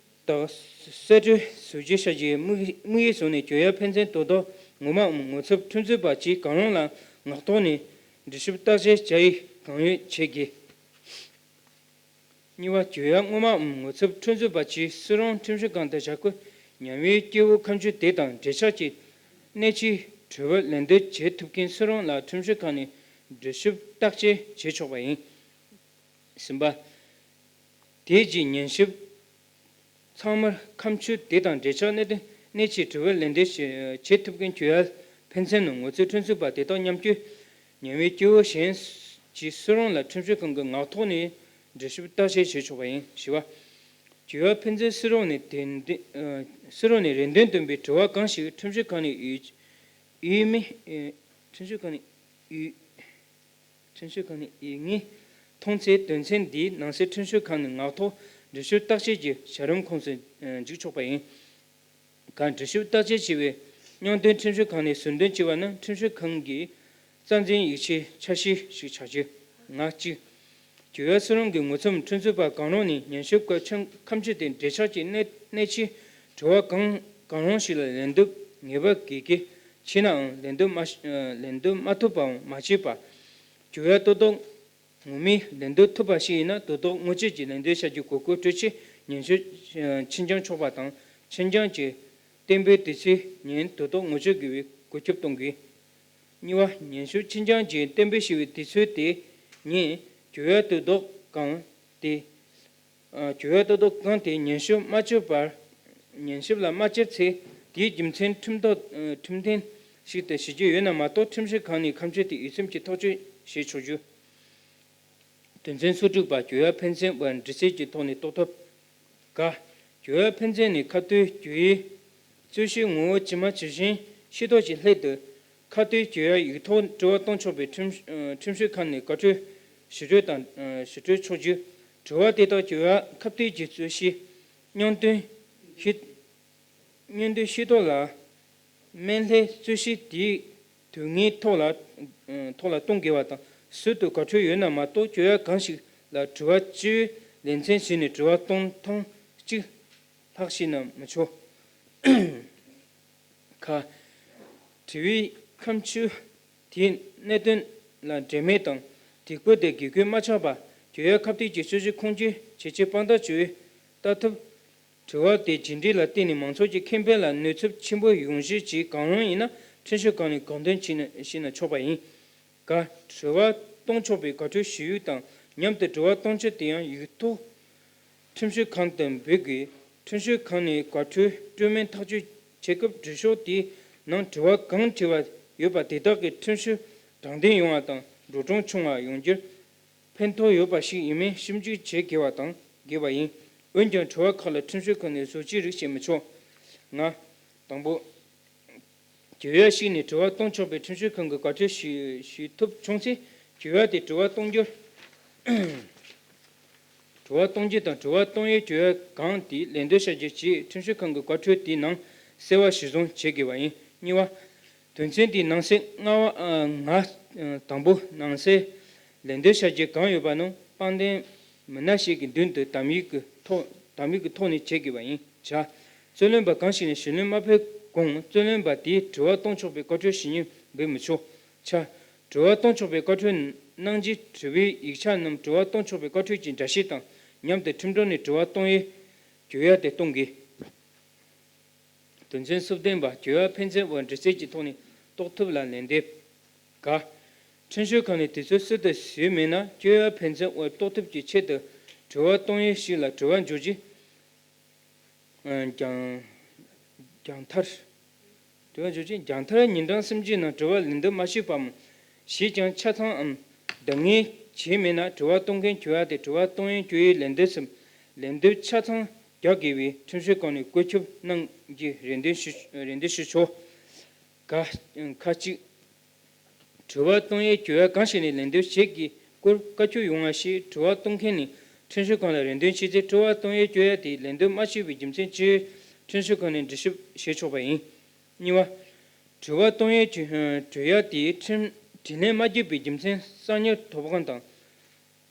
དག་གསེད་བཀྲོལ་བཟོ་རྒྱུ་བྱ་རྒྱུའི་དམིགས་དམིགས་ཡུལ་བཟུང་ནས་གྱོད་ཡ་ཕན་ཚུན་དོ་བདག་ངོ་མའམ་ངོ་ཚབ་ཁྲིམས་རྩོད་པ་བཅས་གང་རུང་ལ་ངག་ཐོག་ནས་འགྲེལ་ཞིབ་བརྟག་དཔྱད་བྱ་ཡུལ་གང་ཡོད་བྱེད་དགོས། གཉིས་པ། གྱོད་ཡ་སྔོན་མའམ་ངོ་ཚབ་ཁྲིམས་རྩོད་པ་བཅས་སུ་རུང་ཁྲིམས་ཞིབ་ཁང་དུ་བཞག་སྐབས་ཉམས་ཡོད་སྐྱེ་བོ་ཁ་མཆུ་དེ་དང་འབྲེལ་ཆགས་ཀྱི་གནད་ཆེའི་དྲི་བར་ལན་འདེབས་བྱེད་ཐུབ་མཁན་སུ་རུང་ལ་ཁྲིམས་ཞིབ་ཁང་ནས་འགྲེལ་ཞིབ་བརྟག་དཔྱད་བྱེད་ཆོག་པ་ཡིན། གསུམ་པ། དེ་རྗེས་ཉན་ཞིབ་ཚང་མར་ཁ་མཆུ་དེ་དང་འབྲེལ་ཆགས་གནད་དོན་གནད་ཆེའི་དྲི་བར་ལན་འདེབས་བྱེད་ཐུབ་མཁན་གྱོད་ཡ་ཕན་ཚུན་ནང་ངོ་ཚབ་ཁྲིམས་རྩོད་པ་དེ་དག་མཉམ་སྐྱོད་ཉམས་ཡོད་སྐྱེ་བོ་གཞན་གྱིས་སུ་རུང་ལ་ཁྲིམས་ཞིབ་ཁང་གི་ངག་ཐོག་ནས་འགྲེལ་ཞིབ་བརྟག་དཔྱད་བྱེད་ཆོག་པ་ཡིན། བཞི་པ། གྱོད་ཡ་ཕན་ཚུན་སུ་རུང་ནས་དེ་འདི་ཨ་སུ་རུང་ནས་རེ་འདུན་བཏོན་པའི་དྲི་བ་གང་ཞིག་ཁྲིམས་ཞིབ་ཁང་ནས་ཡུལ་ཡུལ་མི་ཨེ་ཁྲིམས་ཞིབ་ཁང་ནས་ཡུལ་ཁྲིམས་ཞིབ་ཁང་ནས་ཡིག་ངོས་མཐོང་ཚེ་དོན་ཚན་འདིའི་ནང་གསལ་ཁྲིམས་ཞིབ་ཁང་ནས་ངག་ཐོག་འགྲེལ་ཞིབ་བརྟག་དཔྱད་ཀྱི་བྱ་རིམ་ཁོངས་སུ་ཨ་འཇུག་ཆོག་པ་ཡིན། ག་འགྲེལ་ཞིབ་བརྟག་དཔྱད་བྱས་པའི་རྙིང་དོན་ཁྲིམས་ཞིབ་ཁང་ནས་ཟུར་འདོན་བྱས་པ་ནི་ཁྲིམས་ཞིབ་ཁང་གི་རྩ་འཛིན་ཡིག་ཆའི་ཆ་ཤས་ཤིག་ཆགས་རྒྱུ། ང་གཅིག་གྱོད་ཡ་སུ་རུང་གི་ངོ་ཚབ་ཁྲིམས་རྩོད་པ་གང་རུང་ནས་ཉན་ཞིབ་སྐབས་ཁྲིམས་ཁ་མཆུ་དེ་འབྲེལ་ཆགས་ཀྱི་གནད་གནད་ཆེའི་དྲི་བ་གང་གང་རུང་ཞིག་ལ་ལན་འདེབས་ངེས་པ་དགོས་གལ་ཆེ་ནའང་ལན་འདེབས་མ་ལན་འདེབས་མ་ཐུབ་པའམ་མ་བྱས་པ། གྱོད་ཡ་དོ་བདག་ངོ་མས་ལན་འདེབས་ཐུབ་པ་ཞིག་ཡིན་ན་དོ་བདག་ངོ་སྤྲོད་ཀྱིས་ལན་འདེབས་བྱ་རྒྱུ་གོ་སྐབས་སྤྲོད་ཆེད་ཉན་ཞིབ་ཕྱིར་འགྱངས་ཆོག་པ་དང་ཕྱིར་འགྱངས་ཀྱི་གཏན་འབེབས་དུས་ཚོད་ཉིན་དོ་བདག་ངོ་སྤྲོད་དགོས་པའི་བཀོད་ཁྱབ་གཏོང་དགོས། གཉིས་པ། ཉན་ཞིབ་ཕྱིར་འགྱངས་ཀྱི་གཏན་འབེབས་བྱས་པའི་དུས་ཚོད་དེ་ཉིན་གྱོད་ཡ་དོ་བདག་གང་དེ་ཨ་གྱོད་ཡ་དོ་བདག་གང་དེ་ཉན་ཞིབ་མ་བྱས་པར་ཉན་ཞིབ་ལ་མ་བཅར་ཚེ་དེའི་རྒྱུ་མཚན་ཁྲིམས་ཐོག་ཨ་ཁྲིམས་མཐུན་ཞིག་ཏུ་ཞུ་རྒྱུ་ཡོད་ན་མ་གཏོགས་ཁྲིམས་ཞིབ་ཁང་ནས་ཁ་མཆུ་དེ་ཡིད་ཚིམ་གྱིས་ཐག་གཅོད་བྱེད་ཆོག་རྒྱུ། དོན་ཚན་སོ་དྲུག་པ། གྱོད་ཡ་ཕན་ཚུན་དབར་འདྲི་རྩད་ཀྱི་ཐོག་ནས་རྟོགས་ཐབས། ག་གྱོད་ཡ་ཕན་ཚུན་ནས་ཁ་གཏད་གྱོད་ཡའི་རྩོད་གཞིའི་ངོ་བོ་ཇི་མ་ཇི་བཞིན་ཤེས་རྟོགས་ཀྱི་སླད་དུ། ཁ་གཏད་གྱོད་ཡ་ཡིག་ཐོག་དྲི་བ་གཏོང་ཆོག་པའི་ཁྲིམས་ཁྲིམས་ཞིབ་ཁང་ནས་བཀའ་འཁྲོལ་ཞུ་སྤྲོད་དང་ཞུ་སྤྲོད་ཆོག་རྒྱུ། དྲི་བ་དེ་དག་གྱོད་ཡ་ཁ་གཏད་ཀྱི་རྩོད་གཞི་རྙིང་དོན་ཤེས་རྙིང་དོན་ཤེས་རྟོགས་ལ་སྨན་ལྷའི་རྩོད་གཞི་དེའི་དུས་ངེས་ཐོག་ལ་ཐོག་ལ་གཏོང་དགོས་པ་དང་ཟུར་དུ་བཀའ་འཁྲོལ་ཡོད་ན་མ་གཏོགས་གྱོད་ཡ་གང་ཞིག་ལ་དྲི་བ་སྤྱི་བའི་ལེ་ཚན་བྱས་ནས་དྲི་བ་གཏོང་ཐེངས་གཅིག་ལྷག་ཞིག་ན་མི་ཆོག་ཁ། དྲི་བའི་ཁ་མཆུ་དེའི་གནད་དོན་ལ་འབྲེལ་མེད་དང་དེ་སྐོར་དེ་དགོས་མཁོ་མ་ཆགས་པར་གྱོད་ཡ་ཁ་གཏད་ཀྱི་རྩོད་གཞི་ཁུངས་སྐྱེལ་བྱེད་ཆེད་དཔང་རྟགས་བཅོལ་ལྟ་ཐུབ། དྲི་བ་དེ་ཇི་འདྲ་ལ་བརྟེན་ནས་མང་ཚོགས་ཀྱི་ཁེ་ཕན་ལ་གནོད་ཚབས་ཆེན་པོ་ཡོང་གཞི་ཅིག་གང་རུང་ཡིན་ན་ཁྲིམས་ཞིབ་ཁང་ནས་དགོངས་དོན་བྱས་ན་བྱས་ན་ཆོག་པ་ཡིན། ག་དྲི་བ་གཏོང་ཆོག་པའི་བཀའ་འཁྲོལ་ཞུ་ཡིག་དང་མཉམ་དུ་དྲི་བ་གཏོང་ཆེད་དེ་ཡང་ཡིག་ཐོག་ཁྲིམས་ཞིབ་ཁང་དུ་འབུལ་དགོས། ཁྲིམས་ཞིབ་ཁང་ནས་བཀའ་འཁྲོལ་སྤྲོད་མིན་ཐག་གཅོད་བྱེད་སྐབས་འབྲི་ཤོག་དེའི་ནང་དྲི་བ་གང་དྲིས་པ་ཡོད་པ་དེ་དག་གི་ཁྲིམས་ཞིབ་དྲང་བདེན་ཡོང་བ་དང་འགྲོ་གྲོན་ཆུང་བ་ཡོང་རྒྱུར་ཕན་ཐོགས་ཡོད་པ་ཞིག་ཡིན་མིན་ཞིབ་འཇུག་བྱེད་དགོས་པ་དང་དགོས་པ་ཡིན། འོན་ཀྱང་དྲི་བ་ཁག་ལ་ཁྲིམས་ཞིབ་ཁང་ནས་བཟོ་བཅོས་རིགས་བྱེད་མི་ཆོག་ལྔ། དང་པོ། གྱོད་ཡ་ཞིག་ནས་དྲི་བ་གཏོང་ཆོག་པའི་ཁྲིམས་ཞིབ་ཁང་གི་བཀའ་འཁྲོལ་ཞུ་ཞུ་ཐུབ་བྱུང་ཚེ་གྱོད་ཡ་དེ་དྲི་བ་གཏོང་རྒྱུར། དྲི་བ་གཏོང་རྒྱུ་དང་དྲི་བ་གཏོང་ཡའི་གྱོད་ཡ་གང་དེ་ལན་འདེབས་བྱ་རྒྱུ་ཞེས་ཁྲིམས་ཞིབ་ཁང་གི་བཀའ་འཁྲོལ་དེའི་ནང་གསལ་བ་གཞིར་བཟུང་བྱེད་དགོས་པ་ཡིན། གཉིས་པ། དོན་ཚན་དེའི་ནང་གསེས་ལྔ་པ་ཨ་ལྔ་ཨ་དང་པོ་ནང་གསེས་ལན་འདེབས་བྱ་རྒྱུ་གང་ཡོད་པ་རྣམས་དཔལ་ལྡན་མི་སྣ་ཞིག་གི་མདུན་དུ་དམ་ཡིག་གི་ཐོག་དམ་ཡིག་གི་ཐོག་ནས་བྱེད་དགོས་པ་ཡིན། བྱ། རྩོད་ལེན་པ་གང་ཞིག་ནས་ཞུ་ལན་མ་ཕུལ་གོང་རྩོད་ལེན་པ་དེས་དྲི་བ་གཏོང་ཆོག་པའི་བཀའ་འཁྲོལ་ཞུ་སྙན་འབུལ་མི་ཆོག་བྱ། དྲི་བ་གཏོང་ཆོག་པའི་བཀའ་འཁྲོལ་གནང་རྗེས་དྲི་བའི་ཡིག་ཆ་རྣམས་དྲི་བ་གཏོང་ཆོག་པའི་བཀའ་འཁྲོལ་གྱི་འདྲ་བཤུས་དང་མཉམ་དུ་ཁྲིམས་དྲུང་ནས་དྲི་བ་གཏོང་ཡའི་ གྱོད་ཡ་དེ་གཏོང་དགོས། དོན་ཚན་སུམ་བདུན་པ། གྱོད་ཡ་ཕན་ཚུན་དབར་འདྲི་རྩད་ཀྱི་ཐོག་ནས་རྟོགས་ཐབས་ལ་ལན་འདེབས། ག་ཁྲིམས་ཞིབ་ཁང་ནས་དུས་ཚོད་སྲིད་དུ་བཟོས་མེད་ན། གྱོད་ཡ་ཕན་ཚུན་དབར་རྟོགས་ཐབས་ཀྱི་ཆེད་དུ་དྲི་བ་གཏོང་ཡུལ་ཞིག་ལ་དྲི་བ་འཇོག་རྒྱུ། ཨ། རྒྱང་རྒྱང་མཐར། དྲི་བ་འཇོག་རྒྱུ། རྒྱང་མཐར་ཉིན་གྲངས་སུམ་ཅུའི་ནང་དྲི་བར་ལན་འདེབས་མ་ཞུས་པའམ་ཞུས་ཀྱང་ཆ་ཚང་ངམ་འདང་ངེས་བྱས་མེད་ན། དྲི་བ་གཏོང་མཁན་གྱོད་ཡ་དེ་དྲི་བ་གཏོང་ཡུལ་གྱོད་ཡུལ་ལན་འདེབས་སམ་ལན་འདེབས་ཆ་ཚང་རྒྱག་དགོས་པའི་ཁྲིམས་ཞིབ་ཁང་ནས་བཀོད་ཁྱབ་གནང་རྒྱུའི་རེ་འདུན་ཞུ་རེ་འདུན་ཞུ་ཆོག་ག་ཁ་གཅིག་དྲི་བ་གཏོང་ཡུལ་གྱོད་ཡ་གང་ཞིག་ནས་ལན་འདེབས་བྱེད་ཀྱི་སྐོར་བཀའ་ཁྱབ་ཡོང་བ་ཞིག་དྲི་བ་གཏོང་མཁན་ནས་ཁྲིམས་ཞིབ་ཁང་ལ་རེ་འདུན་བྱས་ཚེ། དྲི་བ་གཏོང་ཡུལ་གྱོད་ཡ་དེས་ལན་འདེབས་མ་བྱས་པའི་རྒྱུ་མཚན་ཅི་ཡོད་ཁྲིམས་ཞིབ་ཁང་ནས་འདྲི་ཞིབ་བྱེད་ཆོག་པ་ཡིན། གཉིས་པ། དྲི་བ་གཏོང་ཡུལ་གྱི་གྱོད་ཡ་དེས་ཁྲིམས་དྲིས་ལན་མ་བརྒྱབ་པའི་རྒྱུ་མཚན་གསང་ཉུལ་ཐོབ་ཁང་དང་།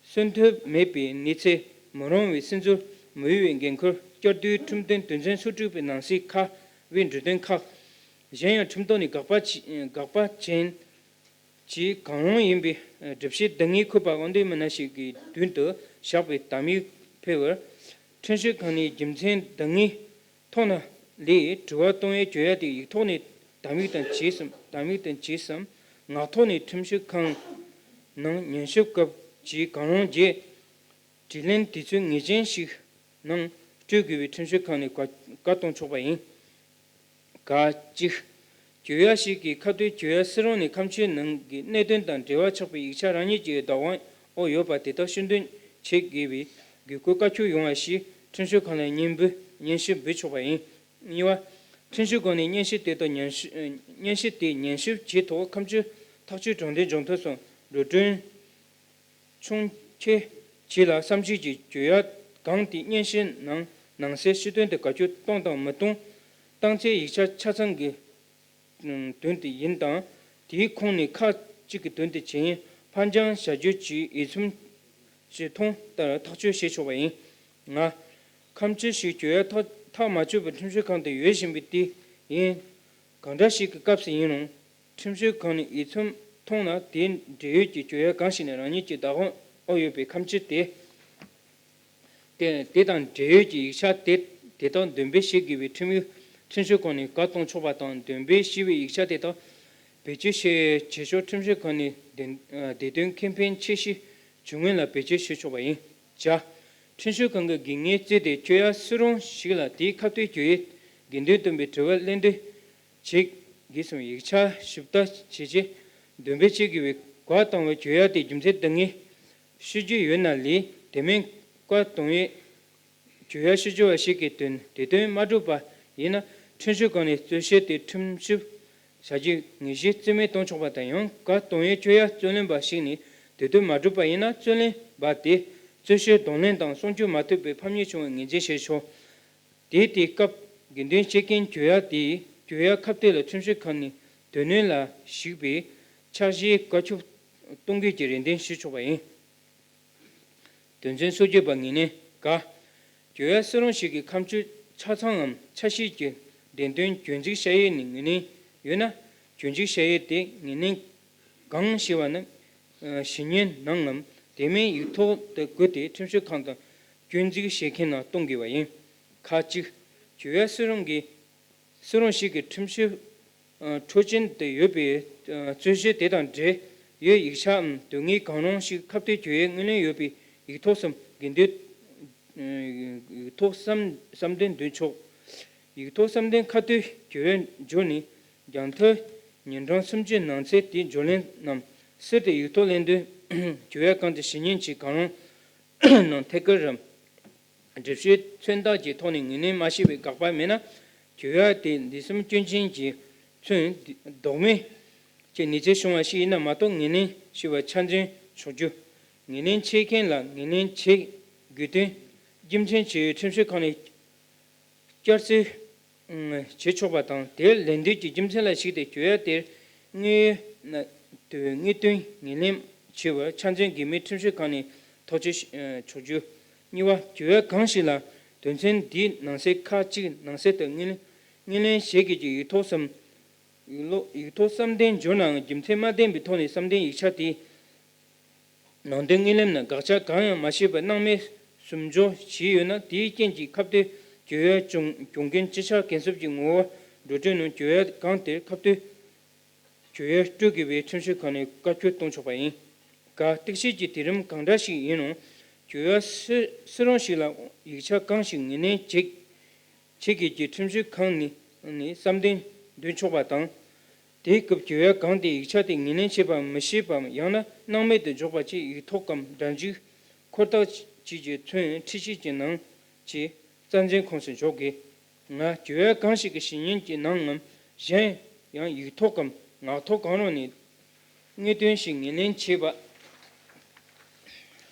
གསོན་ཐབས་མེད་པའི་གནས་ཚད། མི་རུང་བའི་སྲིད་འཛིན་མི་འོས་པའི་འགན་ཁུར། བསྐྱར་ཟློས་ཁྲིམས་དོན་དོན་ཚན་སོ་དྲུག་པའི་ནང་གསེས་ཁག་དབུས་འབྲུ་དོན་ཁག་གཞན་ཡང་ཁྲིམས་ཐོག་ནས་དགག་པ་བྱེད་དགག་པ་ཅན་གྱི་གང་རུང་ཡིན་པའི་སྒྲུབ་བྱེད་འདང་ངེས་འཁོད་པ་དབང་འདུས་མི་སྣ་ཞིག་གི་མདུན་དུ་བཞག་པའི་དམ་ཡིག་ཕེབས་པར། ཁྲིམས་ཞིབ་ཁང་ནས་རྒྱུ་མཚན་འདང་ངེས་མཐོང་ན་ལས་དྲི་བ་གཏོང་ཡའི་གྱོད་ཡ་དེ་ཡིག་ཐོག་ནས་དམ་ཡིག་དང་བྱས་སམ། དམ་ཡིག་དང་བྱས་སམ། ངག་ཐོག་ནས་ཁྲིམས་ཞིབ་ཁང་ནང་ཉན་ཞིབ་སྐབས་ཀྱི་གང་རུང་བརྒྱད། དྲིས་ལན་དུས་ཚོད་ངེས་ཅན་ཞིག་ནང་སྤྲོད་དགོས་པའི་ཁྲིམས་ཞིབ་ཁང་ནས་བཀའ་བཀའ་གཏོང་ཆོག་པ་ཡིན། ག་གཅིག་གྱོད་ཡ་ཞིག་གི་ཁ་གཏད་གྱོད་ཡ་སུ་རུང་ནས་ཁ་མཆུའི་ནང་གི་གནད་དོན་དང་འབྲེལ་བ་ཆགས་པའི་ཡིག་ཆ་རང་ཉིད་ཀྱི་བདག་དབང་འོག་ཡོད་པ་དེ་དག་ཤེས་འདོན་བྱེད་དགོས་པའི་དགོས་མཁོ་བཀའ་ཁྱབ་ཡོང་བ་ཞིག་ཁྲིམས་ཞིབ་ཁང་ལ་སྙན་འབུལ་སྙན་ཞུ་འབུལ་ཆོག་པ་ཡིན། གཉིས་པ། ཁྲིམས་ཞིབ་ཁང་ནས་སྙན་ཞུ་དེ་དག་ཉན་ཞུ་སྙན་ཞུ་དེ་ཉན་ཞིབ་བྱས་ཐོག་ཁ་མཆུ་ཐག་གཅོད་དྲང་བདེན་འབྱུང་ཐབས་སམ་འགྲོ་གྲོན་ཆུང་ཆེ་ཇི་ལ་བསམ་གཞིག་གིས་གྱོད་ཡ་གང་དེ་སྙན་ཞུའི་ནང་ནང་གསལ་ཕྱི་དོན་དུ་དགག་བྱ་གཏོང་དང་མི་གཏོང་བཏང་ཚེ་ཡིག་ཆ་ཆ་ཚང་གི་དོན་དེ་ཡིན་དང་། དེའི་ཁོངས་ནས་ཁག་གཅིག་གི་དོན་དེ་ཇི་ཡིན་ཕར་འགྱངས་བྱ་རྒྱུ་གྱི་ཡིག་ཚང་ཞིག་མཐོང་ལྟར་ཐག་གཅོད་བྱེད་ཆོག་པ་ཡིན། ང་། ཁ་མཆུ་ཞིག་གྱོད་ཡ་ཐག་ཐག་མ་ཆོད་པར་ཁྲིམས་ཞིབ་ཁང་དུ་ཡོད་བཞིན་པའི་དུས་ཡུན་གང་འདྲ་ཞིག་གི་སྐབས་སུ་ཡིན་རུང་། ཁྲིམས་ཞིབ་ཁང་ནས་ཡིག་ཚང་མཐོང་ན་དེའི་འབྲེལ་ཡོད་ཀྱི་གྱོད་ཡ་གང་ཞིག་ནས་རང་ཉིད་ཀྱི་བདག་དབང་འོག་ཡོད་པའི་ཁ་མཆུ་དེ། དེ་དེ་དང་འབྲེལ་ཡོད་ཀྱི་ཡིག་ཆ་དེ་དེ་དག་འདོན་སྤེལ་བྱེད་དགོས་པའི་ཁྲིམས་ཡིག་ཁྲིམས་ཞིབ་ཁང་ནས་བཀའ་གཏོང་ཆོག་པ་དང་། འདོན་སྤེལ་ཞུས་པའི་ཡིག་ཆ་དེ་དག་བེད་སྤྱོད་བྱེད་བྱེད་ཕྱོགས་ཁྲིམས་ཞིབ་ཁང་ནས་དེ་དེ་དོན་ཁེ་ཕན་ཆེ་ཤོས་བྱུང་ངེས་ལ་བེད་སྤྱོད་བྱེད་ཆོག་པ་ཡིན། བྱ། ཁྲིམས་ཞིབ་ཁང་གི་དགོས་ངེས་བརྩིས་ཏེ་གྱོད་ཡ་སུ་རུང་ཞིག་ལ་དེའི་ཁ་གཏད་གྱོད་ཡའི་དགོས་འདུན་བཏོན་པའི་དྲི་བར་ལན་འདེབས་བྱེད་དགོས་སམ། ཡིག་ཆ་ཞིབ་ལྟ་བྱས་རྗེས་འདོན་སྤེལ་བྱེད་དགོས་པའི་བཀའ་བཏང་བའི་གྱོད་ཡ་དེ་རྒྱུ་མཚན་འདང་ངེས་ཞུ་རྒྱུ་ཡོད་ན་ལས། དེ་མིན་བཀའ་གཏོང་ཡས་གྱོད་ཡ་ཞུ་རྒྱུ་བ་ཞིག་གིས་དོན་དེ་དོན་མ་གྲུབ་པ་ཡིན་ན། ཁྲིམས་ཞིབ་ཁང་ནས་རྩོད་གཞི་དེ་ཁྲིམས་ཞིབ་བྱ་རྒྱུའི་ངོས་གཞི་རྩིས་མེད་གཏོང་ཆོག་པ་དང་། ཡང་བཀའ་གཏོང་ཡས་གྱོད་ཡ་རྩོད་ལེན་པ་ཞིག་ནས་དེ་དོན་མ་གྲུབ་པ་ཡིན་ན། རྩོད་ལེན་པ་དེ་རྩོད་གཞི་གདོང་ལེན་དང་གསུང་ཆོས་མ་ཐོབ་པའི་ཕམ་ཉེས་བྱུང་བའི་ངོས་འཛིན་བྱས་ཆོག་དེའི་དུས་སྐབས་དགོས་འདུན་བྱེད་མཁན་གྱོད་ཡ་དེས་གྱོད་ཡ་ཁ་གཏད་ལ་ཁྲིམས་ཞིབ་ཁང་ནས་དོན་དངོས་ལ་གཞིགས་པའི་འཆར་གཞིའི་བཀའ་ཁྱབ་གཏོང་དགོས་ཀྱི་རེ་འདུན་ཞུ་ཆོག་པ་ཡིན། དོན་ཚན་སོ་བརྒྱད་པ། ངོས་ལེན། ག་གྱོད་ཡ་སུ་རུང་ཞིག་གི་ཁ་མཆུ་ཆ་ཚང་ངམ་ཆ་ཤས་ཀྱི་བདེན་དོན་སྐྱོན་འཛུགས་བྱ་ཡས་ནས་ངོས་ལེན་ཡོད་ན། སྐྱོན་འཛུགས་བྱ་ཡས་དེ་ངོས་ལེན་གང་ཞེས་པ་ནི། ཨ། ཞུ་སྙན་ནང་ངམ་དེ་མིན་ཡིག་ཐོག་ཏུ་བཀོད་དེ་ཁྲིམས་ཞིབ་ཁང་དུ་སྐྱོན་འཛུགས་བྱེད་མཁན་ནང་གཏོང་དགོས་པ་ཡིན། ཁག་གཅིག་གྱོད་ཡ་སུ་རུང་གི་སུ་རུང་ཞིག་གི་ཁྲིམས་ཞིབ་ཨ་འཕྲོད་ཅན་དུ་ཡོད་པའི་ཨ་རྩོད་གཞི་དེ་དང་འབྲེལ་ཡོད་ཡིག་ཆའམ་དོན་དངོས་གང་རུང་ཞིག་ཁ་གཏད་གྱོད་ཡའི་ངོས་ལེན་ཡོད་པའི་ཡིག་ཐོག་སམ་དགོས་འདུན། ཨ་ཡིག་ཐོག་བསམ་བསམ་འདུན་འདོན་ཆོག་ཡིག་ཐོག་བསམ་འདུན་ཁ་གཏད་གྱོད་ཡ་འབྱོར་ནས་རྒྱང་མཐའ་ཉིན་གྲངས་སུམ་ཅུའི་ནང་ཚུད་དེ་འབྱོར་ལན་རྣམས་གསར་དུ་ཡིག་ཐོག་ལེན་དུས་གྱོད་ཡ་གང་དེ་ཞུ་སྙན་གྱི་གང་རུང་ནང་ཐད་ཀར་རམ། སྒྲུབ་བྱེད་མཚོན་རྟགས་ཀྱི་ཐོག་ནས་ངོས་ལེན་མ་བྱས་པའི་དགག་པ་མེད་ན། གྱོད་ཡ་དེ་འདི་གསུམ་སྐྱོན་ཅན་གྱིས་མཚོན། ལྡོག་མེད་ཀྱི་གནས་ཚུལ་བྱུང་བ་ཞིག་ཡིན་ན་མ་གཏོགས་ངོས་ལེན་ཞུ་བར་ཆ་འཛིན་ཆོག་རྒྱུ། ངོས་ལེན་བྱེད་མཁན་ལ་ངོས་ལེན་བྱེད་དགོས་དོན་རྒྱུ་མཚན་ཆེ་བའི་ཁྲིམས་ཞིབ་ཁང་ནས་བསྐྱར་བཅོས་བྱེད་ཆོག་པ་དང་། དེར་ལན་འདེབས་ཀྱི་རྒྱུ་མཚན་ལ་གཞིགས་ཏེ་གྱོད་ཡ་དེར་དངོས་དངོས་དོན་ངོས་ལེན་བྱེད་པར་ཆ་འཛིན་དགོས་མིན་ཁྲིམས་ཞིབ་ཁང་ནས་ཐག་གཅོད་ཆོག་རྒྱུ། གཉིས་པ། གྱོད་ཡ་གང་ཞིག་ལ་དོན་ཚན་འདིའི་ནང་གསེས་ཁག་གཅིག་ནང་གསེས་ལྟར་དངོས་ལེན་དངོས་ལེན་བྱེད་དགོས་ཀྱི་ཡིག་ཐོག་སམ། ཡིག་ལོ་ཡིག་ཐོག་བསམ་གཏན་འབྱོར་ནའང་རྒྱུ་མཚན་མ་ལྡན་པའི་ཐོག་ནས་བསམ་གཏན་ཡིག་ཆ་དེའི་ནང་དོན་དངོས་ལེན་ནང་དགག་བྱ་གང་ཡང་མ་བྱས་པར་སྣང་མེད་སུབ་འཇོག་བྱས་ཡོད་ན། དེའི་རྐྱེན་གྱིས་ཁ་གཏད་ གྱོད་ཡ་བྱུང་གྱོང་གུན་ཅི་ཆགས་འགན་སེལ་གྱི་ངོ་བོ་འགྲོ་གྲོན་ནང་གྱོད་ཡ་གང་དེར་ཁ་གཏད་གྱོད་ཡ་སྤྲོད་དགོས་པའི་ཁྲིམས་ཞིབ་ཁང་ནས་བཀའ་འཁྱོལ་གཏོང་ཆོག་པ་ཡིན། ག་གཏུག་བཤེར་གྱི་དུས་རིམ་གང་འདྲ་ཞིག་ཡིན་རུང་། གྱོད་ཡ་སུ་སུ་རང་ཞིག་ལ་ཡིག་ཆ་གང་ཞིག་ངོས་ལེན་བྱེད་བྱེད་དགོས་ཀྱི་ཁྲིམས་ཞིབ་ཁང་ནས་ནས་བསམ་འདུན་འདོན་ཆོག་པ་དང་། དེའི་སྐབས་གྱོད་ཡ་གང་དེ་ཡིག་ཆ་དེ་ངོས་ལེན་བྱས་པ་མི་ཤེས་པའམ་ཡང་ན་སྣང་མེད་དུ་འཇོག་པ་བཅས་ཡིག་ཐོག་གམ་སྒྲ་འཇུག་འཁོར་ཐག་བཅད་རྗེས་མཚོན་ཁྲིམས་ཞིབ་ཀྱི་ནང་གི་རྩ་འཛིན་ཁོངས་སུ་འཇོག་དགོས། ང་གྱོད་ཡ་གང་ཞིག་གི་བཤེས་གཉེན་གྱི་ནང་ངམ་གཞན་ཡང་ཡིག་ཐོག་གམ་ངག་ཐོག་གང་རུང་ནས་དངོས་དོན་ཞིག་ངོས་ལེན་བྱས་པ།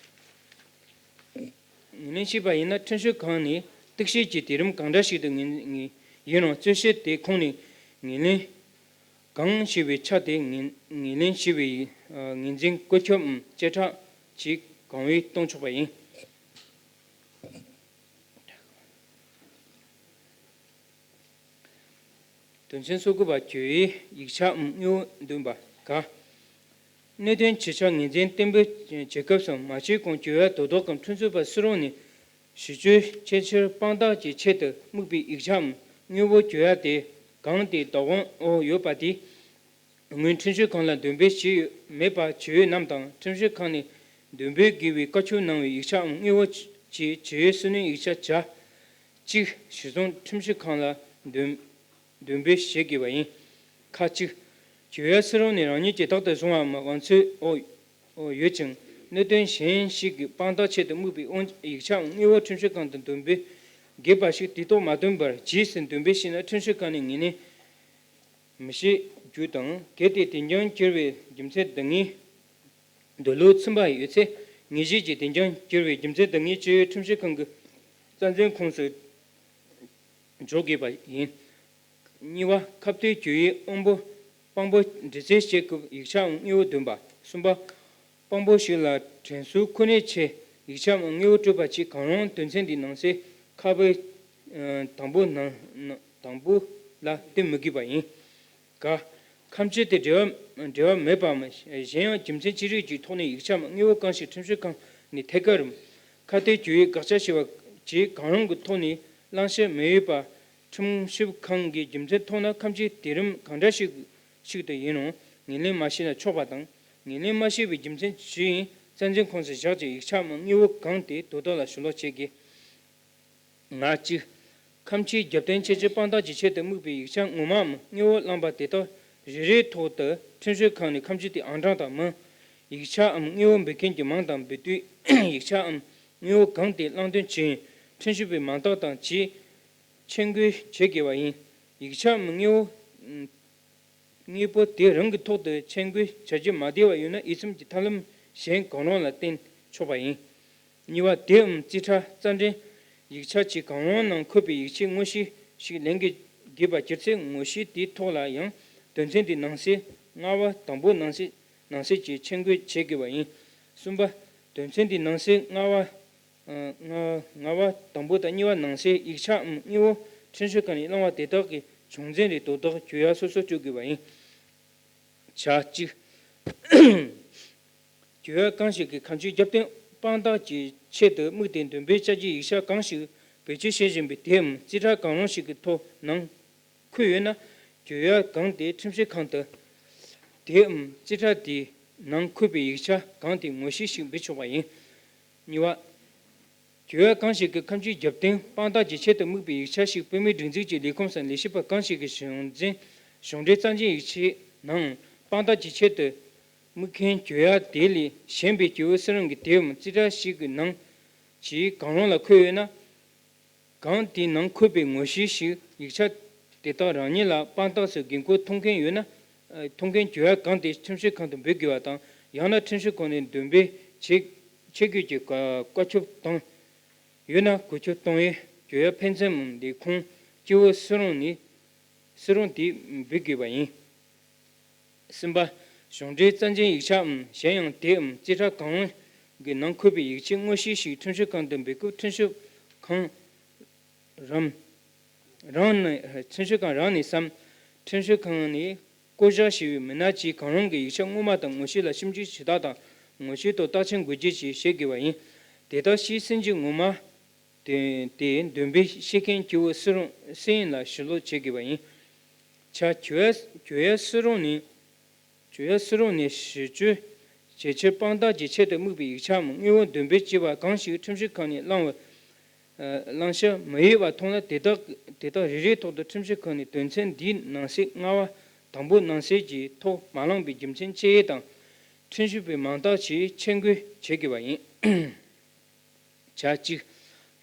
ངོས་ལེན་བྱས་པ་ཡིན་ན་ཁྲིམས་ཞིབ་ཁང་ནས་གཏུག་བཤེར་གྱི་དུས་རིམ་གང་འདྲ་ཞིག་ཏུ་ངོས་ངོས་ཡིན་རུང་རྩོད་བཤེར་དེ་ཁོངས་ནས་ངོས་ལེན་གང་བྱས་པའི་ཆ་དེ་ངོས་ངོས་ལེན་བྱས་པའི་ངོས་འཛིན་བཀོད་ཁྱབ་བཅད་ཁྲ་ཅིག་གང་འོས་གཏོང་ཆོག་པ་ཡིན། དོན་ཚན་སོ་དགུ་པ། གྱོད་ཡའི་ཡིག་ཆའམ་དངོས་པོ་འདོན་པ། ག་གནད་དོན་ཇི་ཆགས་ངོས་འཛིན་གཏན་འབེབས་བྱེད་སྐབས་སུ་མ་བྱས་གོང་གྱོད་ཡ་དོ་བདག་གམ་ཁྲིམས་རྩོད་པ་སུ་རུང་ནས་ཞིབ་དཔྱོད་ཆེས་ཆེར་དཔང་རྟགས་ཀྱི་ཆེད་དུ་དམིགས་པའི་ཡིག་ཆའམ་དངོས་པོ་གྱོད་ཡ་དེ་གང་དེ་བདག་དབང་འོག་ཡོད་པ་དེ། སྔོན་ཁྲིམས་ཞིབ་ཁང་ལ་འདོན་སྤེལ་བྱས་ཡོད་མེད་པ་ཇུས་ཡོད་རྣམས་དང་ཁྲིམས་ཞིབ་ཁང་ནས་འདོན་སྤེལ་དགོས་པའི་བཀའ་འཁྱོལ་གནང་བའི་ཡིག་ཆའམ་དངོས་པོ་བཅས་ཇུས་ཡོད་སུ་ནས་ཡིག་ཆ་བྱ་གཅིག་གཞིར་བཟུང་ཁྲིམས་ཞིབ་ཁང་ལ་འདོན་འདོན་སྤེལ་བྱེད་དགོས་པ་ཡིན། ཁ་གཅིག་གྱོད་ཡ་སུ་རུང་ནས་རང་ཉིད་ཀྱིས་རྟག་ཏུ་བཟུང་བའམ་དབང་ཚད་འོག་འོག་ཡོད་ཅིང་གནད་དོན་གཞན་ཞིག་གི་དཔང་རྟགས་ཆེད་དུ་དམིགས་པའི་དབང་ཡིག་ཆའམ་དངོས་པོ་ཁྲིམས་ཞིབ་ཁང་དུ་འདོན་སྤེལ་དགོས་པ་ཞིག་དུས་ཐོག་མ་བཏོན་པར་རྗེས་སུ་འདོན་སྤེལ་བྱས་ན་ཁྲིམས་ཞིབ་ཁང་ནས་ངོས་ལེན་མི་བྱེད་རྒྱུ་དང་། གལ་ཏེ་དེ་འགན་འཁྱེར་བའི་རྒྱུ་མཚན་འདི་ངེས་འདོད་བློ་ཚིམ་པ་ཡོད་ཚེ། ངེས་ཤེས་ཀྱིས་དེ་འགན་འཁྱེར་བའི་རྒྱུ་མཚན་འདི་ངེས་སྤྱི་ཡོངས་ཁྲིམས་ཞིབ་ཁང་གི་རྩ་འཛིན་ཁོངས་སུ་འཇོག་དགོས་པ་ཡིན། གཉིས་པ། ཁ་གཏད་གྱོད་ཡའི་དབང་པོ་དཔང་པོ་འདྲི་རྩད་བྱེད་སྐབས་ཡིག་ཆའམ་དངོས་པོ་འདོན་པ། གསུམ་པ། དཔང་པོ་ཞིག་ལ་དྲན་གསོའི་གོ་གནས་ཆེད་ཡིག་ཆའམ་དངོས་པོ་སྤྲོད་པ་བཅས་གང་རུང་དོན་ཚན་འདིའི་ནང་གསེས་ཁག་པའི་དང་པོ་ནང་དང་པོ་ལ་བསྟུན་མི་དགོས་པ་ཡིན། ག་ཁ་གཏད་དེ་འབྲེལ་བ་འབྲེལ་བ་མེད་པའམ་གཞན་ཡང་རྒྱུ་མཚན་ཅི་རིགས་ཀྱི་ཐོག་ནས་ཡིག་ཆའམ་དངོས་པོ་གང་ཞིག་ཁྲིམས་ཞིབ་ཁང་ནས་ཐད་ཀར་རམ་ཁ་གཏད་གྱོད་ཡའི་དགག་བྱ་བྱས་པ་བཅས་གང་རུང་གི་ཐོག་ནས་བླང་བྱ་མི་ཡོད་པ། ཁྲིམས་ཞིབ་ཁང་གིས་རྒྱུ་མཚན་མཐོང་ན་ཁ་གཏད་དེ་རིམ་གང་འདྲ་ཞིག་ཞིག་ཏུ་ཡིན་རུང་ངོས་ལེན་མ་བྱས་ན་ཆོག་པ་དང་། ངོས་ལེན་མ་བྱས་པའི་རྒྱུ་མཚན་ཇི་ཡིན་རྩ་འཛིན་ཁོངས་སུ་བཞག་ཅིང་ཡིག་ཆའམ་དངོས་པོ་གང་དེ་དོ་བདག་ལ་ཞུ་ལོག་བྱེད་དགོས། ང་གཅིག་ཁ་གཏད་རྒྱབ་རྟེན་ཆེད་ཀྱི་དཔང་རྟགས་ཀྱི་ཆེད་དུ་དམིགས་པའི་ཡིག་ཆ་ངོ་མའམ་དངོས་པོ་བླངས་པ་དེ་དག་རེ་རེའི་ཐོག་ཏུ་ཁྲིམས་ཞིབ་ཁང་ནས་ཁ་གཏད་དེ་ཨང་གྲངས་དང་མིང་། ཡིག་ཆའམ་དངོས་པོ་འབུལ་མཁན་གྱི་མིང་དང་འབུལ་དུས་ཡིག་ཆའམ་དངོས་པོ་གང་དེ་བླངས་དོན་ཇི་ཡིན་ཁྲིམས་ཞིབ་པའི་མིང་རྟགས་དང་བཅས་ཆེད་འགོད་བྱེད་དགོས་པ་ཡིན། ཡིག་ཆའམ་དངོས་པོ་དངོས་པོ་དེ་རང་གི་ཐོག་ཏུ་ཆེད་འགོད་བྱ་རྒྱུ་མ་བདེ་བ་ཡོད་ན་འོས་འཚམ་གྱི་ཐབས་ལམ་གཞན་གང་རུང་ལ་བརྟེན་ཆོག་པ་ཡིན། གཉིས་པ། དེའམ་རྩིས་ཁྲ་རྩ་འགྲེལ་ཡིག་ཆ་གཅིག་གང་རུང་ནང་འཁོད་པའི་ཡིག་ཆའི་དངོས་གཞི་ཞིག་ལེན་དགོས་དགོས་པ་གྱུར་ཚེ་ངོ་བཤུས་དེའི་ཐོག་ལ་ཡང་དོན་ཚན་འདིའི་ནང་གསེས་ལྔ་པ་དང་པོ་ནང་གསེས་ནང་གསེས་ཀྱི་ཆེད་འགོད་བྱེད་དགོས་པ་ཡིན། གསུམ་པ། དོན་ཚན་འདིའི་ནང་གསེས་ལྔ་པ། ལྔ་ལྔ་པ་དང་པོ་དང་གཉིས་པ་ནང་གསེས་ཡིག་ཆའམ་དངོས་པོ་ཁྲིམས་ཞིབ་ཁང་ནས་བླངས་པ་དེ་དག་གི་བྱུང་འཛིན་རེད་དོ་བདག་གྱོད་ཡ་སོ་སོར་སྤྲོད་དགོས་པ་ཡིན། བྱ་གཅིག་གྱོད་ཡ་གང་ཞིག་གི་ཁ་གཏད་རྒྱབ་རྟེན་དཔང་རྟགས་ཀྱི་ཆེད་དུ་དམིགས་ཏེ་འདོན་སྤེལ་བྱ་རྒྱུའི་ཡིག་ཆ་གང་ཞིག་བེད་སྤྱོད་བྱེད་བཞིན་པའི་དེའམ་རྩིས་ཁྲ་གང་རུང་ཞིག་གི་ཐོག་ནང་འཁོད་ཡོད་ན། གྱོད་ཡ་གང་དེ་ཁྲིམས་ཞིབ་ཁང་དུ་དེའམ་རྩིས་ཁྲ་དེའི་ནང་འཁོད་པའི་ཡིག་ཆ་གང་དེའི་ངོ་བཤུས་ཤིག་འབུལ་ཆོག་པ་ཡིན། གཉིས་པ། གྱོད་ཡ་གང་ཞིག་གི་ཁ་གཏད་རྒྱབ་རྟེན་དཔང་རྟགས་ཀྱི་ཆེད་དུ་དམིགས་པའི་ཡིག་ཆ་ཞིག་བོད་མིའི་སྒྲིག་འཛུགས་ཀྱི་ལས་ཁུངས་སམ་ལས་བྱེད་པ་གང་ཞིག་གི་གཞུང་འཛིན་གཞུང་འབྲེལ་རྩ་འཛིན་ཡིག་ཆའི་ནང་དཔང་རྟགས་ཀྱི་ཆེད་དུ་དམིགས་མཁན་གྱོད་ཡ་དེ་ལས་གཞན་པའི་གྱོད་ཡུལ་སུ་རུང་གི་དེབ་རྩིས་ཁྲ་ཞིག་གི་ནང་གི་གང་རུང་ལ་འཁོད་ཡོད་ན། གང་དེའི་ནང་འཁོད་པའི་ངོ་བཤུས་ཤིག་ཡིག་ཆ་དེ་དག་རང་ཉིད་ལ་དཔང་རྟགས་སུ་འགན་ཁུར་ཐོབ་མཁན་ཡོད་ན། ཐོབ་མཁན་གྱོད་ཡ་གང་དེ་ཁྲིམས་ཞིབ་ཁང་དུ་འབུལ་དགོས་པ་དང་ཡང་ན་ཁྲིམས་ཞིབ་ཁང་ནས་འདོན་སྤེལ་བྱེད་བྱེད་དགོས་ཀྱི་བཀའ་ཁྱབ་བཏང་ཡོད་ན་གོ་ཆོད་གཏོང་ཡས་གྱོད་ཡ་ཕན་ཚུན་ལས་ཁུངས་སྤྱི་བོ་སུ་རུང་ནས་སུ་རུང་དེ་འབུལ་དགོས་པ་ཡིན། གསུམ་པ། གཞུང་འབྲེལ་རྩ་འཛིན་ཡིག་ཆའམ་གཞན་ཡང་དེའམ་རྩིས་ཁྲ་གང་རུང་གི་ནང་འཁོད་པའི་ཡིག་ཆའི་དངོས་གཞི་ཞིག་ཁྲིམས་ཞིབ་ཁང་དུ་འབུལ་སྐབས་ཁྲིམས་ཞིབ་ཁང་རང་རང་ནས་ཁྲིམས་ཞིབ་ཁང་རང་ནས་སམ་ཁྲིམས་ཞིབ་ཁང་ནས་བསྐོ་བཞག་བྱས་པའི་མི་སྣ་བཅས་གང་རུང་གི་ཡིག་ཆ་སྔོན་མ་དང་ངོ་བཤུས་ལ་ཞིབ་འཇུག་ཞུ་དག་དང་ངོ་བཤུས་ཐོག་རྟགས་མཚན་འགོད་རྒྱུ་བཅས་བྱེད་དགོས་པ་ཡིན། དེ་དག་ཕྱིས་ཟིན་གྱི་ངོ་མ། དེ་དེ་འདོན་སྤེལ་བྱེད་མཁན་སྐྱེ་བོ་སུ་རུང་སུ་ཡིན་ལ་ཞུ་ལོག་བྱེད་དགོས་པ་ཡིན། བྱ་གྱོད་ཡ་གྱོད་ཡ་སུ་རུང་ནས་གྱོད་ཡ་སུ་རུང་ནས་ཞི་གཅོད་བྱེད་ཕྱིར་དཔང་རྟགས་ཀྱི་ཆེད་དུ་དམིགས་པའི་ཡིག་ཆའམ་དངོས་པོ་འདོན་སྤེལ་བྱས་པ་གང་ཞིག་ཁྲིམས་ཞིབ་ཁང་ནས་བླང་བ་བླང་བྱ་མི་ཡོད་པ་མཐོང་ན། དེ་དག་དེ་དག་རེ་རེའི་ཐོག་ཏུ་ཁྲིམས་ཞིབ་ཁང་ནས་དོན་ཚན་འདིའི་ནང་གསེས་ལྔ་པ་དང་པོ་ནང་གསེས་ཀྱི་ཐོག་མ་བླངས་པའི་རྒྱུ་མཚན་ཆེ་དང་། ཁྲིམས་ཞིབ་པའི་མིང་རྟགས་ཀྱིས་ཆེད་འགོད་བྱེད་དགོས་པ་ཡིན། བྱ་གཅིག་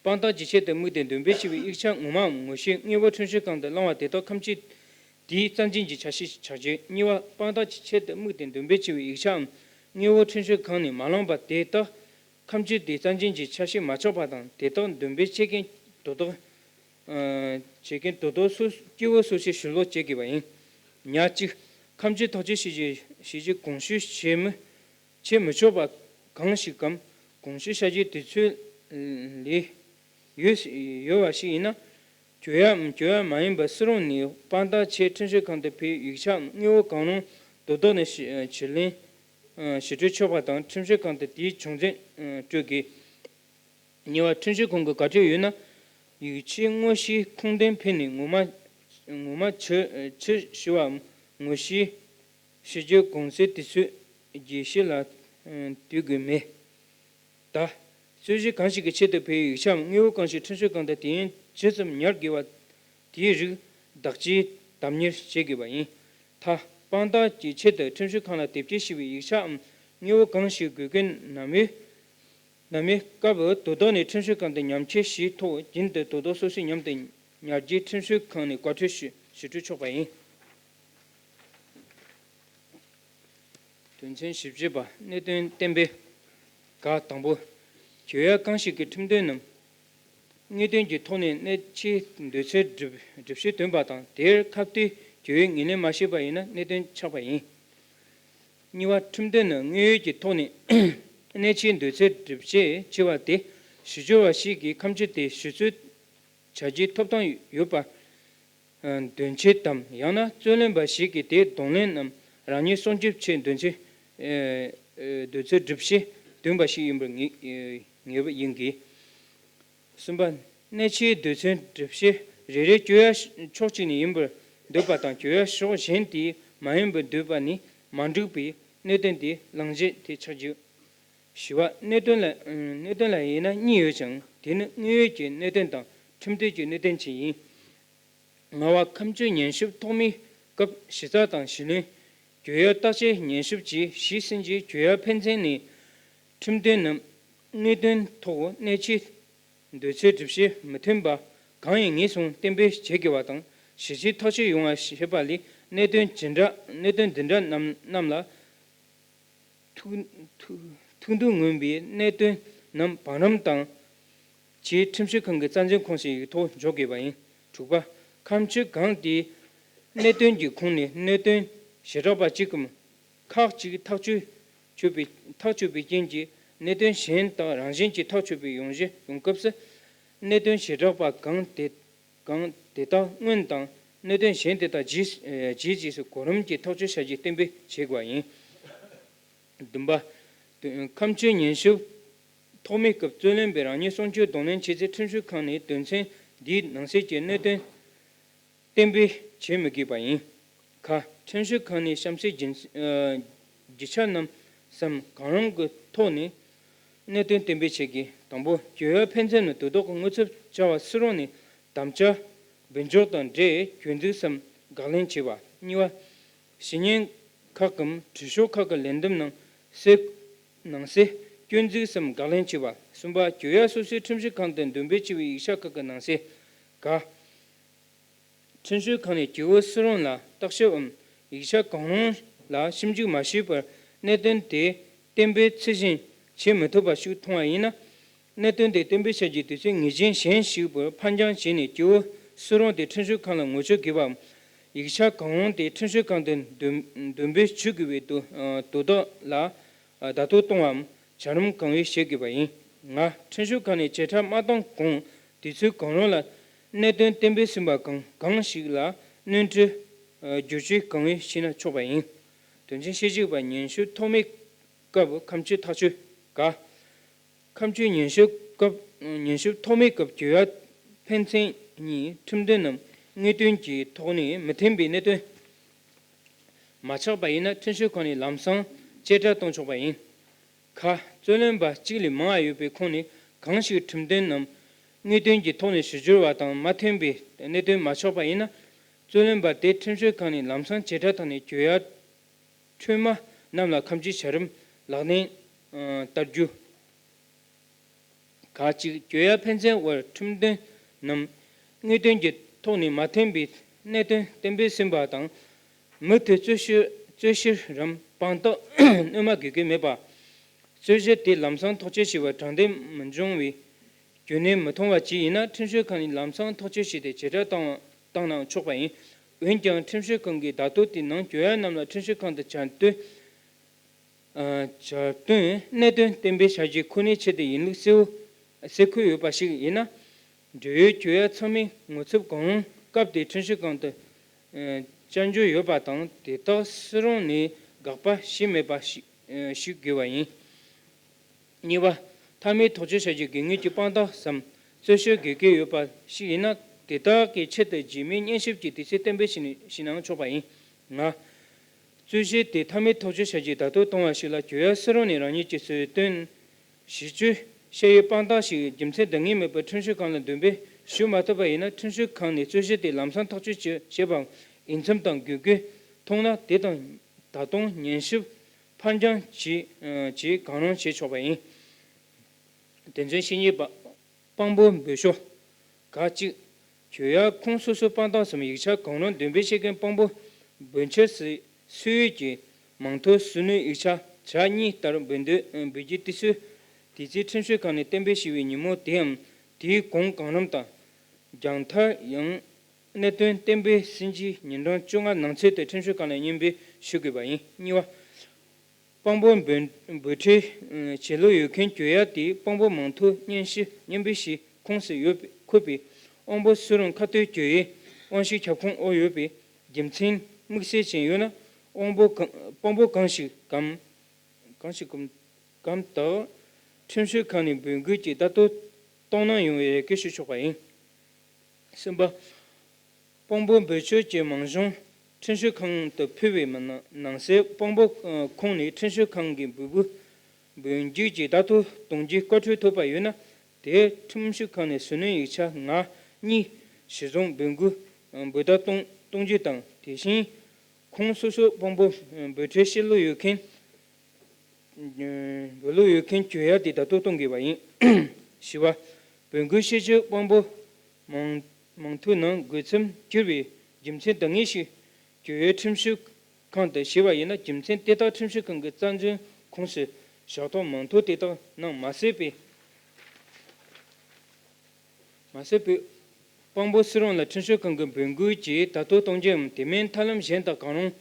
དཔང་རྟགས་ཀྱི་ཆེད་དུ་དམིགས་ཏེ་འདོན་སྤེལ་བྱས་པའི་ཡིག་ཆ་ངོ་མའམ་ངོ་ཤེས་དངོས་པོ་ཁྲིམས་ཞིབ་ཁང་དུ་བླང་བ་དེ་དག་ཁམས་སྤྱི་དེའི་རྩ་འཛིན་གྱི་ཆ་ཤས་ཆགས་རྒྱུ། གཉིས་པ་དཔང་རྟགས་ཀྱི་ཆེད་དུ་དམིགས་ཏེ་འདོན་སྤེལ་བྱས་པའི་ཡིག་ཆའམ་དངོས་པོ་ཁྲིམས་ཞིབ་ཁང་ནས་མ་བླངས་པ་དེ་དག་ཁམས་སྤྱི་དེའི་རྩ་འཛིན་གྱི་ཆ་ཤས་མ་ཆགས་པ་དང་། དེ་དག་འདོན་སྤེལ་བྱེད་མཁན་དོ་བདག་ཨ་བྱེད་མཁན་དོ་བདག་སོ་སྐྱེ་བོ་སོ་སོས་ཞུ་ལོག་བྱེད་དགོས་པ་ཡིན། ཉ་གཅིག་ཁམས་སྤྱི་ཐག་གཅོད་བྱེད་རྒྱུ་བྱེད་རྒྱུ་གོང་ཞུས་བྱེད་མི་བྱེད་མི་ཆོག་པ་གང་ཞིག་གམ་གོང་ཞུས་བྱ་རྒྱུའི་དུས་ཚོད་ལས་ཡོལ་ཡོལ་བ་ཞིག་ཡིན་ན། གྱོད་ཡའམ་གྱོད་ཡ་མ་ཡིན་པ་སུ་རུང་ནས་དཔང་རྟགས་ཆེད་ཁྲིམས་ཞིབ་ཁང་དུ་ཕེབས། ཡིག་ཆའམ་དངོས་པོ་གང་རུང་དོ་བདག་ནས་ཞི་ལེན་ཞི་སྤྲོད་ཆོག་པ་དང་། ཁྲིམས་ཞིབ་ཁང་དུ་དེའི་བྱུང་རྐྱེན་སྤྲོད་དགོས། གཉིས་པ་ཁྲིམས་ཞིབ་ཁང་གི་བཀའ་འཁྲོལ་ཡོད་ན། ཡིག་ཆའི་དངོས་གཞིའི་ཁུངས་ལྡན་ཕུད་ནས་ངོ་མ་ངོ་མ་ཇི་ཇི་ཞུ་བའམ་ངོ་ཤེས་ཞུ་རྒྱུ་གོང་གསལ་དུས་ཚོད་རྒྱས་བཤད་ལ་ལྟོས་དགོས་མེད། ད་རྩོད་གཞི་གང་ཞིག་གི་ཆེད་དུ་ཕུལ་བའི་ཡིག་ཆའམ་དངོས་པོ་གང་ཞིག་ཁྲིམས་ཞིབ་ཁང་དུ་དུས་ཡུན་ཇི་ཙམ་ཉར་དགོས་པ་དེའི་རིགས་བདག་གཅེས་དམ་གཉེར་བྱེད་དགོས་པ་ཡིན། ད་དཔང་རྟགས་ཀྱི་ཆེད་དུ་ཁྲིམས་ཞིབ་ཁང་ལ་དེབ་སྐྱེལ་ཞུས་པའི་ཡིག་ཆའམ་དངོས་པོ་གང་ཞིག་དགོས་མཁན་ནམ་ཡོད་ནམ་ཡོད་སྐབས་དོ་བདག་ནས་ཁྲིམས་ཞིབ་ཁང་དུ་ཉམས་ཆད་ཞུས་ཐོག་རྒྱུན་དུ་དོ་བདག་སོ་སོས་མཉམ་དུ་ཉར་རྒྱུའི་ཁྲིམས་ཞིབ་ཁང་ནས་བཀའ་འཁྲོལ་ཞུ་ཞུ་སྤྲོད་ཆོག་པ་ཡིན། དོན་ཚན་བཞི་བཅུ་པ། གནད་དོན་གཏན་འབེབས། ག་དང་པོ། གྱོད་ཡ་གང་ཞིག་གི་ཁྲིམས་དོན་ནམ་དངོས་དོན་གྱི་ཐོག་ནས་གནད་ཆེའི་འདོད་བརྩོན་སྒྲུབ་སྒྲུབ་བྱེད་འདོན་པ་དང་། དེར་ཁ་གཏད་གྱོད་ཡའི་ངོས་ལེན་མ་བྱས་པ་ཡིན་ན་གནད་དོན་ཆགས་པ་ཡིན། གཉིས་པ། ཁྲིམས་དོན་ནི་དངོས་ཡོད་ཀྱི་ཐོག་ནས་གནད་ཆེའི་འདོད་བརྩོན་སྒྲུབ་བྱེད་ཆེ་བ་དེ་ཞི་གཅོད་པ་ཞིག་གིས་ཁམས་སྤྱི་དེ་ཞི་གཅོད་བྱ་རྒྱུའི་ཐོབ་ཐང་ཡོད་པ་འདོན་ཆེད་དམ། ཡང་ན་རྩོད་ལེན་པ་ཞིག་གིས་དེ་གདོང་ལེན་ནམ་རང་ཉིད་སྲུང་སྐྱོབ་ཆེད་འདོན་ཆེད་འདོད་བརྩོན་སྒྲུབ་བྱེད་འདོན་པ་ཞིག་ཡིན་པར་ངེས་ངེས་པ་ཡིན་དགོས། གསུམ་པ། གནད་ཆེའི་འདོད་བརྩོན་སྒྲུབ་བྱེད་རེ་རེ་གྱོད་ཡ་ཕྱོགས་གཅིག་ནས་ཡིན་པར་འདོད་པ་དང་། གྱོད་ཡ་ཕྱོགས་གཞན་དེ་མ་ཡིན་པར་འདོད་པ་ནི་མ་འགྲིག་པས་གནད་དོན་དེ་ལངས་བྱེད་དེ་ཆགས་རྒྱུ། བཞི་པ། གནད་དོན་ལ་གནད་དོན་ལ་དབྱེ་ན་གཉིས་ཡོད་ཅིང་། དེ་ནི་དངོས་ཡོད་ཀྱི་གནད་དོན་དང་ཁྲིམས་དོན་གྱི་གནད་དོན་བཅས་ཡིན། ལྔ་པ། ཁམས་སྤྱི་ཉན་ཞིབ་ཐོག་མའི་སྐབས་གཞི་རྩ་དང་གཞི་ལྷུང་། གྱོད་ཡ་བརྟག་དཔྱད་ཉན་ཞིབ་བཅས་ཞིག་ཟིན་རྗེས་གྱོད་ཡ་ཕན་ཚུན་ནས་ཁྲིམས་དོན་ནམ་དངོས་དོན་ཐོག་གནད་ཆེའི་འདོད་བརྩོན་སྒྲུབ་བྱེད་མི་མཐུན་པ་གང་ཡིན་ངེས་བཟུང་གཏན་འབེབས་བྱེད་དགོས་པ་དང་། གཞི་རྩའི་ཐག་གཅོད་ཡོང་བ་བྱེད་པ་ལས་གནད་དོན་ཇི་འདྲ་གནད་དོན་འདི་འདྲ་རྣམས་རྣམས་ལ་ཐུགས་ཐུགས་ཐུགས་འདོད་མངོན་པའི་གནད་དོན་རྣམས་བང་རིམ་དང་བཅས་ཁྲིམས་ཞིབ་ཁང་གི་རྩ་འཛིན་ཁོངས་སུ་ཡིག་ཐོག་འཇོག་དགོས་པ་ཡིན། དྲུག་པ། ཁམས་སྤྱི་གང་དེའི་གནད་དོན་གྱི་ཁོངས་ནས་གནད་དོན་བྱེ་བྲག་པ་གཅིག་གམ་ཁག་ཅིག་ཐག་གཅོད་ཆོད་པའི་ཐག་ཆོད་པའི་རྐྱེན་གྱིས་གནད་དོན་གཞན་དག་རང་བཞིན་གྱིས་ཐག་ཆོད་པའི་ཡོང་གཞི་ཡོང་སྐབས་སུ། གནད་དོན་བྱེ་བྲག་པ་གང་དེ་གང་དེ་དག་སྔོན་དང་གནད་དོན་གཞན་དེ་དག་རྗེས་རྗེས་རྗེས་སུ་གོ་རིམ་གྱིས་ཐག་གཅོད་བྱ་རྒྱུའི་གཏན་འབེབས་བྱེད་དགོས་པ་ཡིན། བདུན་པ། ཁམས་སྤྱི་ཉན་ཞིབ་ཐོག་མའི་སྐབས་རྩོད་ལེན་པས་རང་ཉིད་སྲུང་སྐྱོབ་གདོང་ལེན་བྱེད་ཚེ་ཁྲིམས་ཞིབ་ཁང་ནས་དོན་ཚན་འདིའི་ནང་གསེས་ཀྱི་གནད་དོན་གཏན་འབེབས་བྱེད་མི་དགོས་པ་ཡིན། ཁ། ཁྲིམས་ཞིབ་ཁང་ནས་གཤམ་གསལ་རྒྱུ་རྒྱུ་ཆ་རྣམས་སམ་གང་རུང་གི་ཐོག་ནས་གནད་དོན་གཏན་འབེབས་བྱེད་དགོས། དང་པོ། གྱོད་ཡ་ཕན་ཚུན་ནི་དོ་བདག་གི་དངུལ་རྩིས་བྱ་བ་སུ་རུང་ནས་དམ་བཅའ་འབུལ་འཇོག་དང་འབྲེལ་གྱོད་འཛུགས་སམ་དགག་ལན་བྱས་པ། གཉིས་པ། ཞུ་སྙན་ཁག་གམ་དྲི་ཤོག་ཁག་གི་ལན་འདེབས་ནང་གསལ་ནང་གསལ་སྐྱོན་འཛུགས་སམ་དགག་ལན་བྱས་པ། གསུམ་པ། གྱོད་ཡ་སོ་སོའི་ཁྲིམས་ཞིབ་ཁང་དུ་འདོན་སྤེལ་བྱས་པའི་ཡིག་ཆ་ཁག་གི་ནང་གསལ། ག་ཁྲིམས་ཞིབ་ཁང་ནས་སྐྱེ་བོ་སུ་རུང་ལ་བརྟག་ཞིབ་འམ་ཡིག་ཆ་གང་རུང་ལ་ཞིབ་འཇུག་མ་བྱས་པར་གནད་དོན་དེ་གཏན་འབེབས་ཚད་ལྡན་བྱེད་མི་ཐུབ་པ་ཞིག་མཐོང་བ་ཡིན་ན། གནད་དོན་དེ་གཏན་འབེབས་བྱ་རྒྱུའི་དུས་ཚོད་ངེས་ཅན་གཞན་ཞིག་བར་ཕར་འགྱངས་བྱས་ནས་སྐྱེ་བོ་སུ་རུང་དེ་ཁྲིམས་ཞིབ་ཁང་ལ་ངོ་སྤྲོད་དགོས་པའམ། ཡིག་ཆ་གང་རུང་དེ་ཁྲིམས་ཞིབ་ཁང་དུ་འདོན་འདོན་སྤེལ་བྱེད་དགོས་པའི་དོ་དོ་བདག་ལ་བརྡ་ཐོ་གཏོང་བའམ་བྱ་རིམ་གང་ཡོད་བྱེད་དགོས་པ་ཡིན། ང་། ཁྲིམས་ཞིབ་ཁང་ནས་བྱེ་བྲག་མ་བཏང་གོང་དུས་ཚོད་གང་རུང་ལ་གནད་དོན་གཏན་འབེབས་ཟིན་པ་གང་གང་ཞིག་ལ་སྣོན་འཕྲི་བསྒྱུར་བཅོས་གང་ཡོད་བྱས་ན་ཆོག་པ་ཡིན། དོན་ཚན་ཞེ་གཅིག་པ། ཉན་ཞིབ་ཐོག་མའི་སྐབས་ཁམས་སྤྱི་ཐག་གཅོད། ག་ཁམས་སྤྱི་ཉན་ཞིབ་སྐབས་ ཉན་ཞིབ་ཐོགས་མེད་སྐབས་གྱོད་ཡ་ཕན་ཚུན་གཉིས་ཁྲིམས་དོན་ནམ་དངོས་དོན་གྱི་ཐོག་ནས་མི་མཐུན་པའི་གནད་དོན་མ་ཆགས་པ་ཡིན་ན། ཁྲིམས་ཞིབ་ཁང་ནས་ལམ་སང་བཅད་ཁྲ་གཏོང་ཆོག་པ་ཡིན། ཁ། རྩོད་ལེན་པ་གཅིག་ལས་མང་བ་ཡོད་པའི་ཁོངས་ནས་གང་ཞིག་ཁྲིམས་དོན་ནམ་དངོས་དོན་གྱི་ཐོག་ནས་ཞུ་སྦྱོར་བ་དང་མ་མཐུན་པའི་གནད་དོན་མ་ཆགས་པ་ཡིན་ན། རྩོད་ལེན་པ་དེ་ཁྲིམས་ཞིབ་ཁང་ནས་ལམ་སང་བཅད་ཁྲ་བཏང་ནས་གྱོད་ཡ་འཕྲོད་མ་རྣམས་ལ་ཁ་མཆུ་བྱ་རིམ་ལག་ལེན་བསྟར་རྒྱུ། ཁག་ཅིག་གྱོད་ཡ་ཕན་ཚུན་དབར་ཁྲིམས་དོན་ནམ་དངོས་དོན་གྱི་ཐོག་ནས་མ་མཐུན་པའི་གནད་དོན་གཏན་འབེབས་ཟིན་པ་དང་། མུ་མཐུད་རྩོད་བཤེར་རྩོད་བཤེར་རམ་དཔང་རྟགས་སྣོན་མ་དགོས་ཀྱི་མེད་པ། རྩོད་གཞི་དེ་ལམ་སང་ཐག་གཅོད་བྱས་པ་དྲང་བདེན་མི་འབྱུང་བའི་རྒྱུ་ནོར་མི་མཐོང་བ་བཅས་ཡིན་ན། ཁྲིམས་ཞིབ་ཁང་ནས་ལམ་སང་ཐག་གཅོད་བྱས་ཏེ་བྱེ་བྲག་བཏང་བ་བཏང་ནའང་ཆོག་པ་ཡིན། འོན་ཀྱང་ཁྲིམས་ཞིབ་ཁང་གིས་བརྡ་ཐོ་དེའི་ནང་གྱོད་ཡ་རྣམས་ལ་ཁྲིམས་ཞིབ་ཁང་དུ་བཅར་དུས། ཨ། བཅར་དོན་གནད་དོན་གཏན་འབེབས་བྱ་རྒྱུ་ཁོ་ནའི་ཆེད་དུ་ཡིན་ལུགས་གསལ་བོ་གསལ་ཁུལ་ཡོད་པ་ཞིག་ཡིན་ན། འབྲེལ་ཡོད་གྱོད་ཡ་ཚང་མའི་ངོ་ཚབ་གང་རུང་སྐབས་དེའི་ཁྲིམས་ཞིབ་ཁང་དུ་ཨ་བཅར་འཇོག་ཡོད་པ་དང་། དེ་དག་སུ་རུང་ནས་དགག་པ་བྱེད་མེད་པ་ཞིག་ཨ་ཞིག་དགོས་པ་ཡིན། གཉིས་པ། མཐའ་མའི་ཐག་གཅོད་བྱ་རྒྱུའི་དགོས་ངེས་ཀྱི་དཔང་རྟགས་སམ་རྩོད་བཤེར་དགོས་ཀྱི་ཡོད་པ་ཞིག་ཡིན་ན། དེ་དག་གི་ཆེད་དུ་རྗེས་མའི་སྙན་ཞིབ་ཀྱི་དུས་ཚོད་གཏན་འབེབས་བྱས་ནས་བྱས་ནའང་ཆོག་པ་ཡིན། ལྔ། རྩོད་གཞི་དེ་མཐའ་མའི་ཐག་གཅོད་བྱ་རྒྱུའི་བརྡ་ཐོ་གཏོང་བ་ཞིག་ལ་གྱོད་ཡ་སུ་རུང་ནས་རང་ཉིད་ཀྱི་ཟུར་འདོན་ཞིབ་དཔྱོད་བྱ་ཡུལ་དཔང་རྟགས་ཤིག་རྒྱུ་མཚན་འདང་ངེས་མེད་པར་ཁྲིམས་ཞིབ་ཁང་ལ་འདོན་སྤེལ་ཞུ་མ་ཐུབ་པ་ཡིན་ན། ཁྲིམས་ཞིབ་ཁང་ནས་རྩོད་གཞི་དེ་ལམ་སང་ཐག་གཅོད་བྱེད་བྱེད་པའམ་འོས་འཚམ་དང་དགོས་མཁོ་མཐོང་ན། དེ་དང་ད་དུང་ཉན་ཞིབ་ཕར་འགྱངས་བྱེད་བྱེད་གང་རུང་བྱེད་ཆོག་པ་ཡིན། དོན་ཚན་བཅུ་གཉིས་པ། དཔང་པོ་འབུལ་ཕྱོགས། ཁག་ཅིག་གྱོད་ཡ་ཁོངས་སོ་སོའི་དཔང་རྟགས་སམ་ཡིག་ཆ་གང་རུང་འདོན་སྤེལ་བྱེད་མཁན་དཔང་པོ་འབུལ་ཕྱོགས་སུ་སུས་ཀྱི་མིང་ཐོ་ཟུར་སྣོན་ཡིག་ཆ་གྲངས་གཉིས་ལྟར་འབུལ་འདོད་འབུལ་རྒྱུའི་དུས་ཚོད། དེ་ཚེ་ཁྲིམས་ཞིབ་ཁང་ནས་གཏན་འབེབས་བྱས་པའི་ཉིན་མོ་དེའམ་དེའི་གོང་གང་རུང་དང་། རྒྱང་མཐར་ཡང་གནད་དོན་གཏན་འབེབས་ཟིན་རྗེས་ཉིན་གྲངས་བཅོ་ལྔ་ནང་ཚུད་དུ་ཁྲིམས་ཞིབ་ཁང་ལ་སྙན་འབུལ་ཞུ་དགོས་པ་ཡིན། གཉིས་པ། དཔང་པོ་འབུལ་འབུལ་ཁྲིད་བྱེད་ལུགས་ཡོད་མཁན་གྱོད་ཡ་དེ་དཔང་པོ་མིང་ཐོ་སྙན་ཞུ་སྙན་འབུལ་གྱི་ཁོངས་སུ་ཡོད་པའི་འཁོད་པའི་དབང་པོ་སུ་རུང་ཁ་གཏད་གྱོད་ཡའི་དབང་ཤུགས་ཁྱབ་ཁོངས་འོག་ཡོད་པའི་རྒྱུ་མཚན་དམིགས་བསལ་ཅན་ཡོད་ན། དབང་པོ་གང་དཔང་པོ་གང་ཞིག་གམ་གང་ཞིག་གམ་གམ་དག་ཁྲིམས་ཞིབ་ཁང་ནས་འབོད་འགུལ་གྱི་བརྡ་ཐོ་གཏོང་གནང་ཡོང་བའི་རེ་སྐུལ་ཞུ་ཆོག་པ་ཡིན། གསུམ་པ། དཔང་པོ་འབུལ་ཕྱོགས་ཀྱི་མིང་གཞུང་ཁྲིམས་ཞིབ་ཁང་དུ་ཕུལ་བའི་མི་ནང་གསལ་དཔང་པོ་ཁོངས་ནས་ཁྲིམས་ཞིབ་ཁང་གི་འབོད་འབོད་འགུལ་གྱི་བརྡ་ཐོ་གཏོང་རྒྱུའི་བཀའ་འཁྲོལ་ཐོབ་པ་ཡོད་ན། དེར་ཁྲིམས་ཞིབ་ཁང་ནས་ཟུར་སྣོན་ཡིག་ཆ་ང་གཉིས་གཞིར་བཟུང་འབོད་འགུལ་འབོད་བརྡ་གཏོང་གཏོང་རྒྱུ་དང་། དེ་བཞིན་ཁོངས་སོ་སོའི་དཔང་པོ་འབུལ་ཁྲིད་བྱེད་ལུགས་ཡོད་མཁན། འབུལ་ལུགས་ཡོད་མཁན་གྱོད་ཡ་དེ་བརྡ་ཐོ་གཏོང་དགོས་པ་ཡིན། བཞི་པ། འབོད་འགུལ་བྱེད་ཕྱོགས་དཔང་པོ་མིང་མིང་ཐོའི་ནང་འགོད་མཚམས་གྱུར་པའི་རྒྱུ་མཚན་འདང་ངེས་ཤིག་གྱོད་ཡའི་ཁྲིམས་ཞིབ་ཁང་དུ་བྱས་པ་ཡིན་ན། རྒྱུ་མཚན་དེ་དག་ཁྲིམས་ཞིབ་ཁང་གི་རྩ་འཛིན་ཁོངས་སུ་བཞག་ཐོག་མིང་ཐོ་དེ་དག་ནང་མ་གསལ་བའི་མ་གསལ་བའི་དཔང་པོ་སུ་རུང་ལ་ཁྲིམས་ཞིབ་ཁང་གི་འབོད་འགུལ་གྱི་བརྡ་ཐོ་གཏོང་རྒྱུའམ་དེ་མིན་ཐབས་ལམ་གཞན་དག་གང་རུང་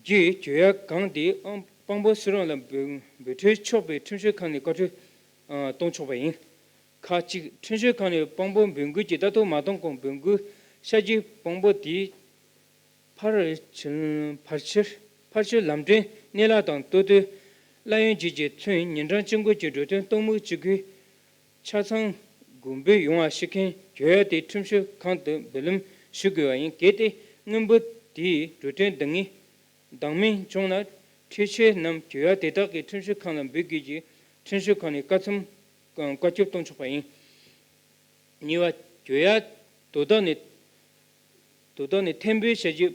གིས་གྱོད་ཡ་གང་དེ་དཔང་པོ་སུ་རུང་ལ་འབོད་འབོད་འཕྲོད་ཆོག་པའི་ཁྲིམས་ཞིབ་ཁང་ནས་བཀའ་འཁྲོལ་གཏོང་ཆོག་པ་ཡིན། ཁག་ཅིག་ཁྲིམས་ཞིབ་ཁང་ནས་དཔང་པོ་འབོད་འགུལ་གྱི་བརྡ་ཐོ་མ་གཏོང་གོང་འབོད་འགུལ་བྱ་རྒྱུའི་དཔང་པོ་དེའི་ཕར་ཕྱིར་ཕར་ཕྱིར་ལམ་འགྲོའི་གནས་ལུགས་དང་ལྟོ་ལྡིར་གླ་ཡོན་བཅས་ཀྱིས་མཚོན་ཉིན་གྲངས་གཅིག་འགོར་གྱི་འགྲོ་དོན་གཏོང་མུས་ཅི་དགོས། ཆ་ཚང་གོང་འབུལ་ཡོང་བ་ཞུ་མཁན་གྱོད་ཡ་དེ་ཁྲིམས་ཞིབ་ཁང་དུ་འབུལ་ལམ་ཞུ་དགོས་པ་ཡིན། གལ་ཏེ་དངུལ་འབོར་དེའི་འགྲོ་གྲོན་འདང་ངེས་འདང་མིན་བྱུང་ན། འཕྲུལ་ཆས་རྣམས་གྱོད་ཡ་དེ་དག་གི་ཁྲིམས་ཞིབ་ཁང་ལ་འབུལ་དགོས་ཀྱི། ཁྲིམས་ཞིབ་ཁང་ནས་བཀའ་མཚམས་བཀའ་ཁྱབ་གཏོང་ཆོག་པ་ཡིན། གཉིས་པ། གྱོད་ཡ་དོ་བདག་ནས་དོ་བདག་ནས་ཐེར་འབུལ་བྱ་རྒྱུ།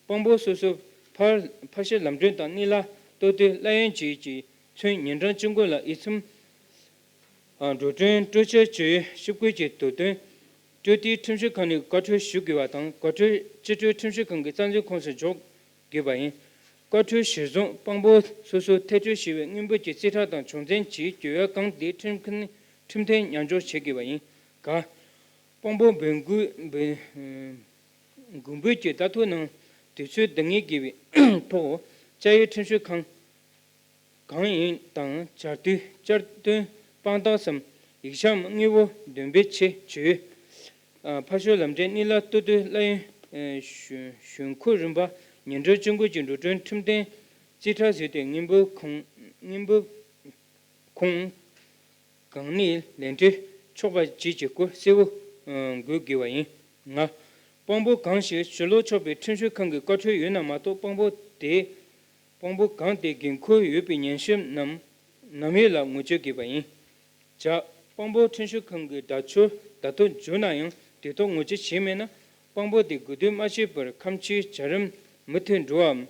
དཔང་པོ་སོ་སོའི་ཕར་ཕར་ཕྱིར་ལམ་གྲོན་དང་གནས་ལུགས་ལྟོ་ལྡིར་གླ་ཡོན་བཅས་ཀྱིས་མཚོན་ཉིན་གྲངས་གཅིག་འགོར་ལ་དབྱེ་མཚམས། འགྲོ་གྲོན་སྤྲོད་འཆར་བཅས་ཞིབ་བཀོད་ཀྱི་དོ་དོན་སྤྲོད་དུས་ཁྲིམས་ཞིབ་ཁང་ནས་བཀའ་འཁྲོལ་ཞུ་དགོས་པ་དང་། བཀའ་འཁྲོལ་སྤྱི་འཐུས་ཁྲིམས་ཞིབ་ཁང་གི་རྩ་འཛིན་ཁོངས་སུ་འཇོག་དགོས་པ་ཡིན། བཀའ་འཁྲོལ་གཞིར་བཟུང་དཔང་པོ་སོ་སོས་ཐད་གཏོང་བྱས་པའི་དངུལ་འབོར་གྱི་རྩིས་ཁྲ་དང་བྱུང་ཚན་གྱི་གྱོད་ཡ་གང་དེ་ཁྲིམས་ཁང་ཁྲིམས་མཐུན་མཉམ་འཇོག་བྱེད་དགོས་པ་ཡིན། ག་དཔང་པོ་འབོད་འགུལ་འབོད་གོང་འབུལ་གྱི་བརྡ་ཐོ་ནང་དུས་ཚོད་འདང་ངེས་དགོས་པའི་ཐོག་བཅའ་ཡུལ་ཁྲིམས་ཞིབ་ཁང་གང་ཡིན་དང་། བཅར་དུས་བཅར་དོན་དཔང་རྟགས་སམ་ཡིག་ཆའམ་དངུལ་འབོར་འདོན་སྤེལ་ཆེད་བྱོས། ཕར་ཕྱོགས་ལམ་འགྲོའི་གནས་ལུགས་ལྟོ་ལྡིར་གླ་ཡོན་གཞུང་གཞུང་མཁོ་རིམ་པ་ཉིན་གྲངས་གཅིག་འགོར་གྱི་འགྲོ་གྲོན་ཁྲིམས་མཐུན་རྩིས་ཁྲ་བཟོས་ཏེ་དངུལ་འབོར་ཁང་དངུལ་འབོར་ཁང་གང་ནས་ལེན་འཕྲོད་ ཆོག་པ་བཅས་ཀྱི་སྐོར་གསལ་བོ་འགོད་དགོས་པ་ཡིན། ང་། དཔང་པོ་གང་ཞིག་ཞུ་ལོག་ཆོག་པའི་ཁྲིམས་ཞིབ་ཁང་གི་བཀའ་འཁྲོལ་ཡོད་ན་མ་གཏོགས་དཔང་པོ་དེ། དཔང་པོ་གང་དེ་འགན་ཁུར་ཡོད་པའི་ཉན་ཞིབ་ནམ་ནམ་ཡོད་ལ་ངོ་སྤྲོད་དགོས་པ་ཡིན། བྱ། དཔང་པོ་ཁྲིམས་ཞིབ་ཁང་གི་བརྡ་ཐོ་བརྡ་ཐོ་འབྱོར་ན་ཡང་དེ་ཐོག་ངོ་སྤྲོད་བྱས་མེད་ན། དཔང་པོ་དེ་གོ་ཐོས་མ་བྱས་པར་ཁ་མཆུའི་བྱ་རིམ་མུ་མཐུད་འགྲོ་བའམ།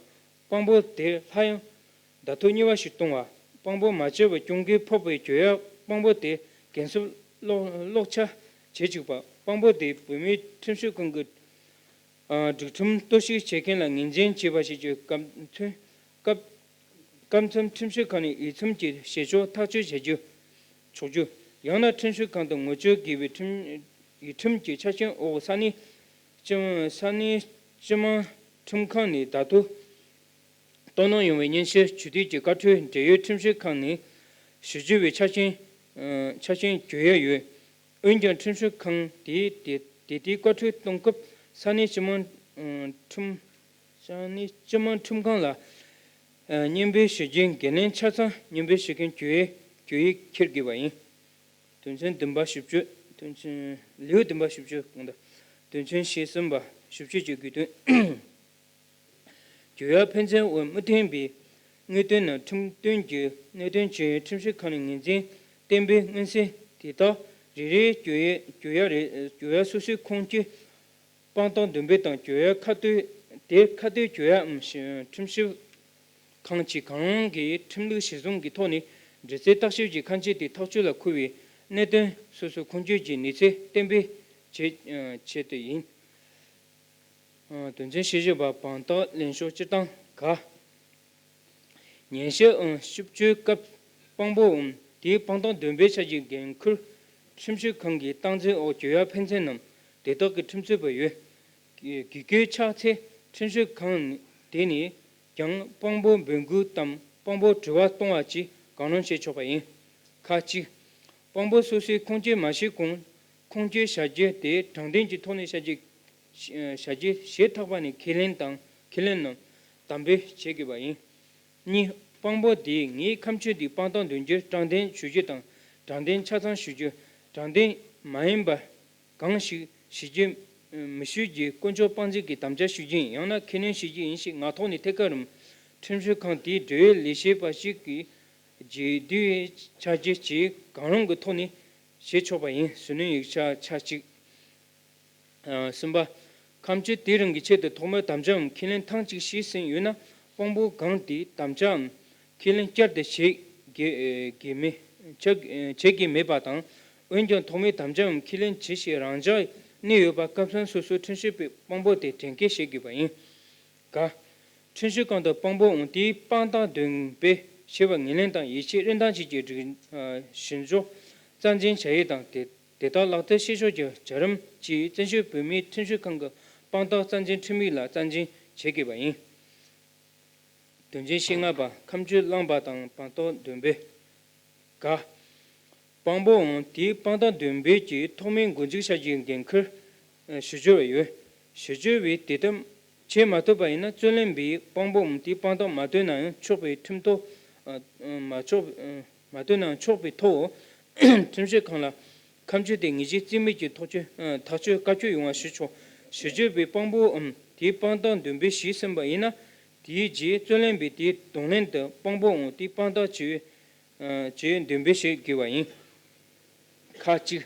དཔང་པོ་དེ་སླར་ཡང་བརྡ་ཐོ་གཉིས་པ་ཞིག་གཏོང་བ། དཔང་པོ་མ་བྱས་པར་གྱོང་གུན་ཕོག་པའི་གྱོད་ཡ་དཔང་པོ་དེ་འགན་སྲུང་ལོག་ལོག་ཆ་བྱེད་བཅུག་པ། དཔང་པོ་དེ་བོད་མིའི་ཁྲིམས་ཞིབ་ཁང་གི་ཨ་སྒྲིག་ཁྲིམས་གཏོར་བཤིག་བྱེད་མཁན་ལ་ངོས་འཛིན་བྱས་པ་ཞིག་གི་སྐབས་མཚོན་སྐབས་སྐབས་མཚམས་ཁྲིམས་ཞིབ་ཁང་ནས་ཡིག་མཚམས་ཀྱི་བྱེད་ཕྱོགས་ཐག་གཅོད་བྱ་རྒྱུ་ཆོག་རྒྱུ། ཡང་ན་ཁྲིམས་ཞིབ་ཁང་དུ་ངོ་སྤྲོད་དགོས་པའི་ཁྲིམས་ཡིག་ཁྲིམས་ཀྱི་ཆ་རྐྱེན་འོག་ས་གནས་སྤྱི་ས་གནས་སྤྱི་དམངས་ཁྲིམས་ཁང་ནས་བརྡ་ཐོ་གཏོང་གནང་ཡོང་བའི་སྙན་ཞུ་ཇུས་འདེད་ཀྱི་བཀའ་འཁྲོལ་འབྲེལ་ཡོད་ཁྲིམས་ཞིབ་ཁང་ནས་ཞུ་རྒྱུ་བའི་ཆ་རྐྱེན་ཆ་རྐྱེན་གྱོད་ཡ་ཡོད། འོན་ཀྱང་ཁྲིམས་ཞིབ་ཁང་དེས་དེ་དེ་ལྟའི་བཀའ་འཁྲོལ་གཏོང་སྐབས་ས་གནས་སྤྱི་དམངས་ཁྲིམས་ས་གནས་སྤྱི་དམངས་ཁྲིམས་ཁང་ལ་སྙན་འབུལ་ཞུ་རྒྱུའི་འགན་ལེན་ཆ་ཚང་སྙན་འབུལ་ཞུ་མཁན་གྱོད་ཡིག་གྱོད་ཡིག་འཁྱེར་དགོས་པ་ཡིན། དོན་ཚན་བདུན་པ་བཞི་བཅུ། དོན་ཚན་ལེའུ་བདུན་པ་བཞི་བཅུ་གོང་དང་། དོན་ཚན་ཞེ་གསུམ་པ་བཞི་བཅུ་གྱི་དགོས་དོན། གྱོད་ཡ་ཕན་ཚུན་དབར་མི་མཐུན་པའི་དངོས་དོན་ནམ་ཁྲིམས་དོན་གྱི་གནད་དོན་ཅིག་ཁྲིམས་ཞིབ་ཁང་ནས་ངོས་འཛིན་གཏན་འབེབས་མངོན་གསལ་དེ་དག་རེ་རེའི་གྱོད་ཡ་གྱོད་ཡ་རེ་གྱོད་ཡ་སོ་སོའི་ཁུངས་སྐྱེལ་དཔང་རྟགས་འདོན་སྤེལ་དང་གྱོད་ཡ་ཁ་གཏད་དེ་ཁ་གཏད་གྱོད་ཡའམ་ཁྲིམས་ཞིབ་ཁང་གཅིག་གང་རུང་གི་ཁྲིམས་ལུགས་གཞིར་བཟུང་གི་ཐོག་ནས་འདྲི་རྩད་བརྟག་ཞིབ་ཀྱི་ཁ་འབྱེད་དེ་ཐག་གཅོད་ལ་འཁུར་བའི་གནད་དོན་སོ་སོའི་ཁུངས་སྐྱེལ་གྱི་གནས་ཚད་གཏན་འབེབས་བྱེད་ཆེད་དུ་ཡིན། དོན་ཚན་ཞེ་བཞི་པ་དཔང་རྟགས་ལེན་ཕྱོགས་སྤྱིར་བཏང་ག་ཉན་ཞིབ་ཨང་ཞིབ་དཔྱོད་སྐབས་དཔང་པོའམ་དེའི་དཔང་རྟགས་འདོན་སྤེལ་བྱ་རྒྱུའི་འགན་ཁུར་ཁྲིམས་ཞིབ་ཁང་གི་སྟངས་འཛིན་འོག་གྱོད་ཡ་ཕན་ཚུན་ནམ་དེ་དག་གི་ཁྲིམས་རྩོད་པ་ཡོད། གི་གྱོད་ཆགས་ཚེ་ཁྲིམས་ཞིབ་ཁང་དེ་ནས་ཀྱང་དཔང་པོ་འབོད་འགུག་དམ་དཔང་པོ་དྲི་བ་གཏོང་བ་བཅས་གང་རུང་བྱེད་ཆོག་པ་ཡིན། ཁ་གཅིག་དཔང་པོ་སོ་སོའི་ཁུངས་སྐྱེལ་མ་བྱས་གོང་ཁུངས་སྐྱེལ་བྱ་རྒྱུ་དེ་དྲང་བདེན་གྱི་ཐོག་ནས་བྱ་རྒྱུ་བྱ་རྒྱུ་ཞེ་ཐག་པ་ནས་ཁས་ལེན་དང་ཁས་ལེན་ནམ་དམ་འབུལ་བྱེད་དགོས་པ་ཡིན། གཉིས། དཔང་པོ་དེས་ངའི་ཁ་མཆུ་འདིའི་དཔང་རྟགས་འདོན་རྒྱུར་དྲང་བདེན་ཞུ་རྒྱུ་དང་དྲང་བདེན་ཆ་ཚང་ཞུ་རྒྱུ། དྲང་བདེན་མ་ཡིན་པ་གང་ཞིག་ཞུ་རྒྱུ་མི་ཞུ་རྒྱུའི་དཀོན་མཆོག་དཔང་འཛིན་གྱི་དམ་བཅའ་ཞུ་རྒྱུ་ཡིན། ཡང་ན་ཁས་ལེན་ཞུ་རྒྱུ་ཡིན་ཞེས་ངག་ཐོག་ནས་ཐད་ཀར་རམ་ཁྲིམས་ཞིབ་ཁང་དེའི་འབྲེལ་ཡོད་ལས་བྱེད་པ་ཞིག་གིས་རྒྱུས་བསྡུས་ཆ་རྒྱུས་ཀྱིས་གང་རུང་གི་ཐོག་ནས་བྱེད་ཆོག་པ་ཡིན། ཟུར་སྣོན་ཡིག་ཆ་ཆ་གཅིག་གསུམ་པ། ཁ་མཆུ་དེ་རང་གི་ཆེད་དུ་ཐོག་མའི་དམ་བཅའམ་ཁས་ལེན་ཐེངས་གཅིག་བྱས་ཟིན་ཡོད་ན། དཔང་པོ་གང་དེས་དམ་བཅའམ་ཁས་ལེན་བསྐྱར་དུ་བྱེད་དགོས་དགོས་མེད་བྱ་བྱེད་དགོས་མེད་པ་དང་། འོན་ཀྱང་ཐོག་མའི་དམ་བཅའམ་ཁས་ལེན་བྱེད་ཞེས་རང་འཇགས་གནས་ཡོད་པ་སྐབས་མཚམས་སོ་སོའི་ཁྲིམས་ཞིབ་པས་དཔང་པོ་དེ་དྲན་སྐུལ་བྱེད་དགོས་པ་ཡིན། ག་ཁྲིམས་ཞིབ་ཁང་དུ་དཔང་པོའམ་དེའི་དཔང་རྟགས་འདོན་སྤེལ་བྱས་པ་ངོས་ལེན་དང་ཡིད་ཆེས་རིན་ཐང་བཅས་ཀྱི་སྒྲིག་ཨ་གཞིར་འཇོག་རྩ་འཛིན་བྱ་ཡུལ་དང་དེ་དེ་དག་ལག་བསྟར་བྱེད་ཕྱོགས་ཀྱི་བྱ་རིམ་བཅས་བཙན་བྱོལ་བོད་མིའི་ཁྲིམས་ཞིབ་ཁང་གི་དཔང་རྟགས་རྩ་འཛིན་ཁྲིམས་ཡིག་ལ་རྩ་འཛིན་བྱེད་དགོས་པ་ཡིན། དོན་ཚན་ཞེ་ལྔ་པ། ཁ་མཆུ་བླངས་པ་དང་དཔང་རྟགས་འདོན་སྤེལ། ག་བང་པོའམ་དེའི་དཔང་རྟགས་འདོན་སྤེལ་གྱི་ཐོག་མའི་འགོ་འཛུགས་བྱ་རྒྱུའི་འགན་ཁུར་ཞུ་སྦྱོར་བ་ཡོད། ཞུ་སྦྱོར་བས་དེ་ལྟར་བྱེད་མ་ཐུབ་པ་ཡིན་ན་རྩོད་ལེན་པས་དཔང་པོའམ་དེའི་དཔང་རྟགས་མ་བཏོན་ན་ཡང་ཆོག་པའི་ཁྲིམས་ཐོག་མ་ཆོག་མ་བཏོན་ན་ཡང་ཆོག་པའི་ཐོག་ཁྲིམས་ཞིབ་ཁང་ལ་ཁ་མཆུ་དེ་ངེས་ཅན་རྩིས་མེད་ཀྱི་ཐག་གཅོད་ཐག་གཅོད་བཀའ་འཁྱོལ་ཡོང་བ་ཞུ་ཆོག་ཞུ་སྦྱོར་བས་དཔང་པོའམ་དེའི་དཔང་རྟགས་འདོན་སྤེལ་བྱས་ཟིན་པ་ཡིན་ན། དེའི་རྗེས་རྩོད་ལེན་པས་དེའི་གདོང་ལེན་དུ་དཔང་པོའམ་དེའི་དཔང་རྟགས་ཀྱི་ཅེས་འདོན་སྤེལ་བྱེད་དགོས་པ་ཡིན། ཁག་གཅིག་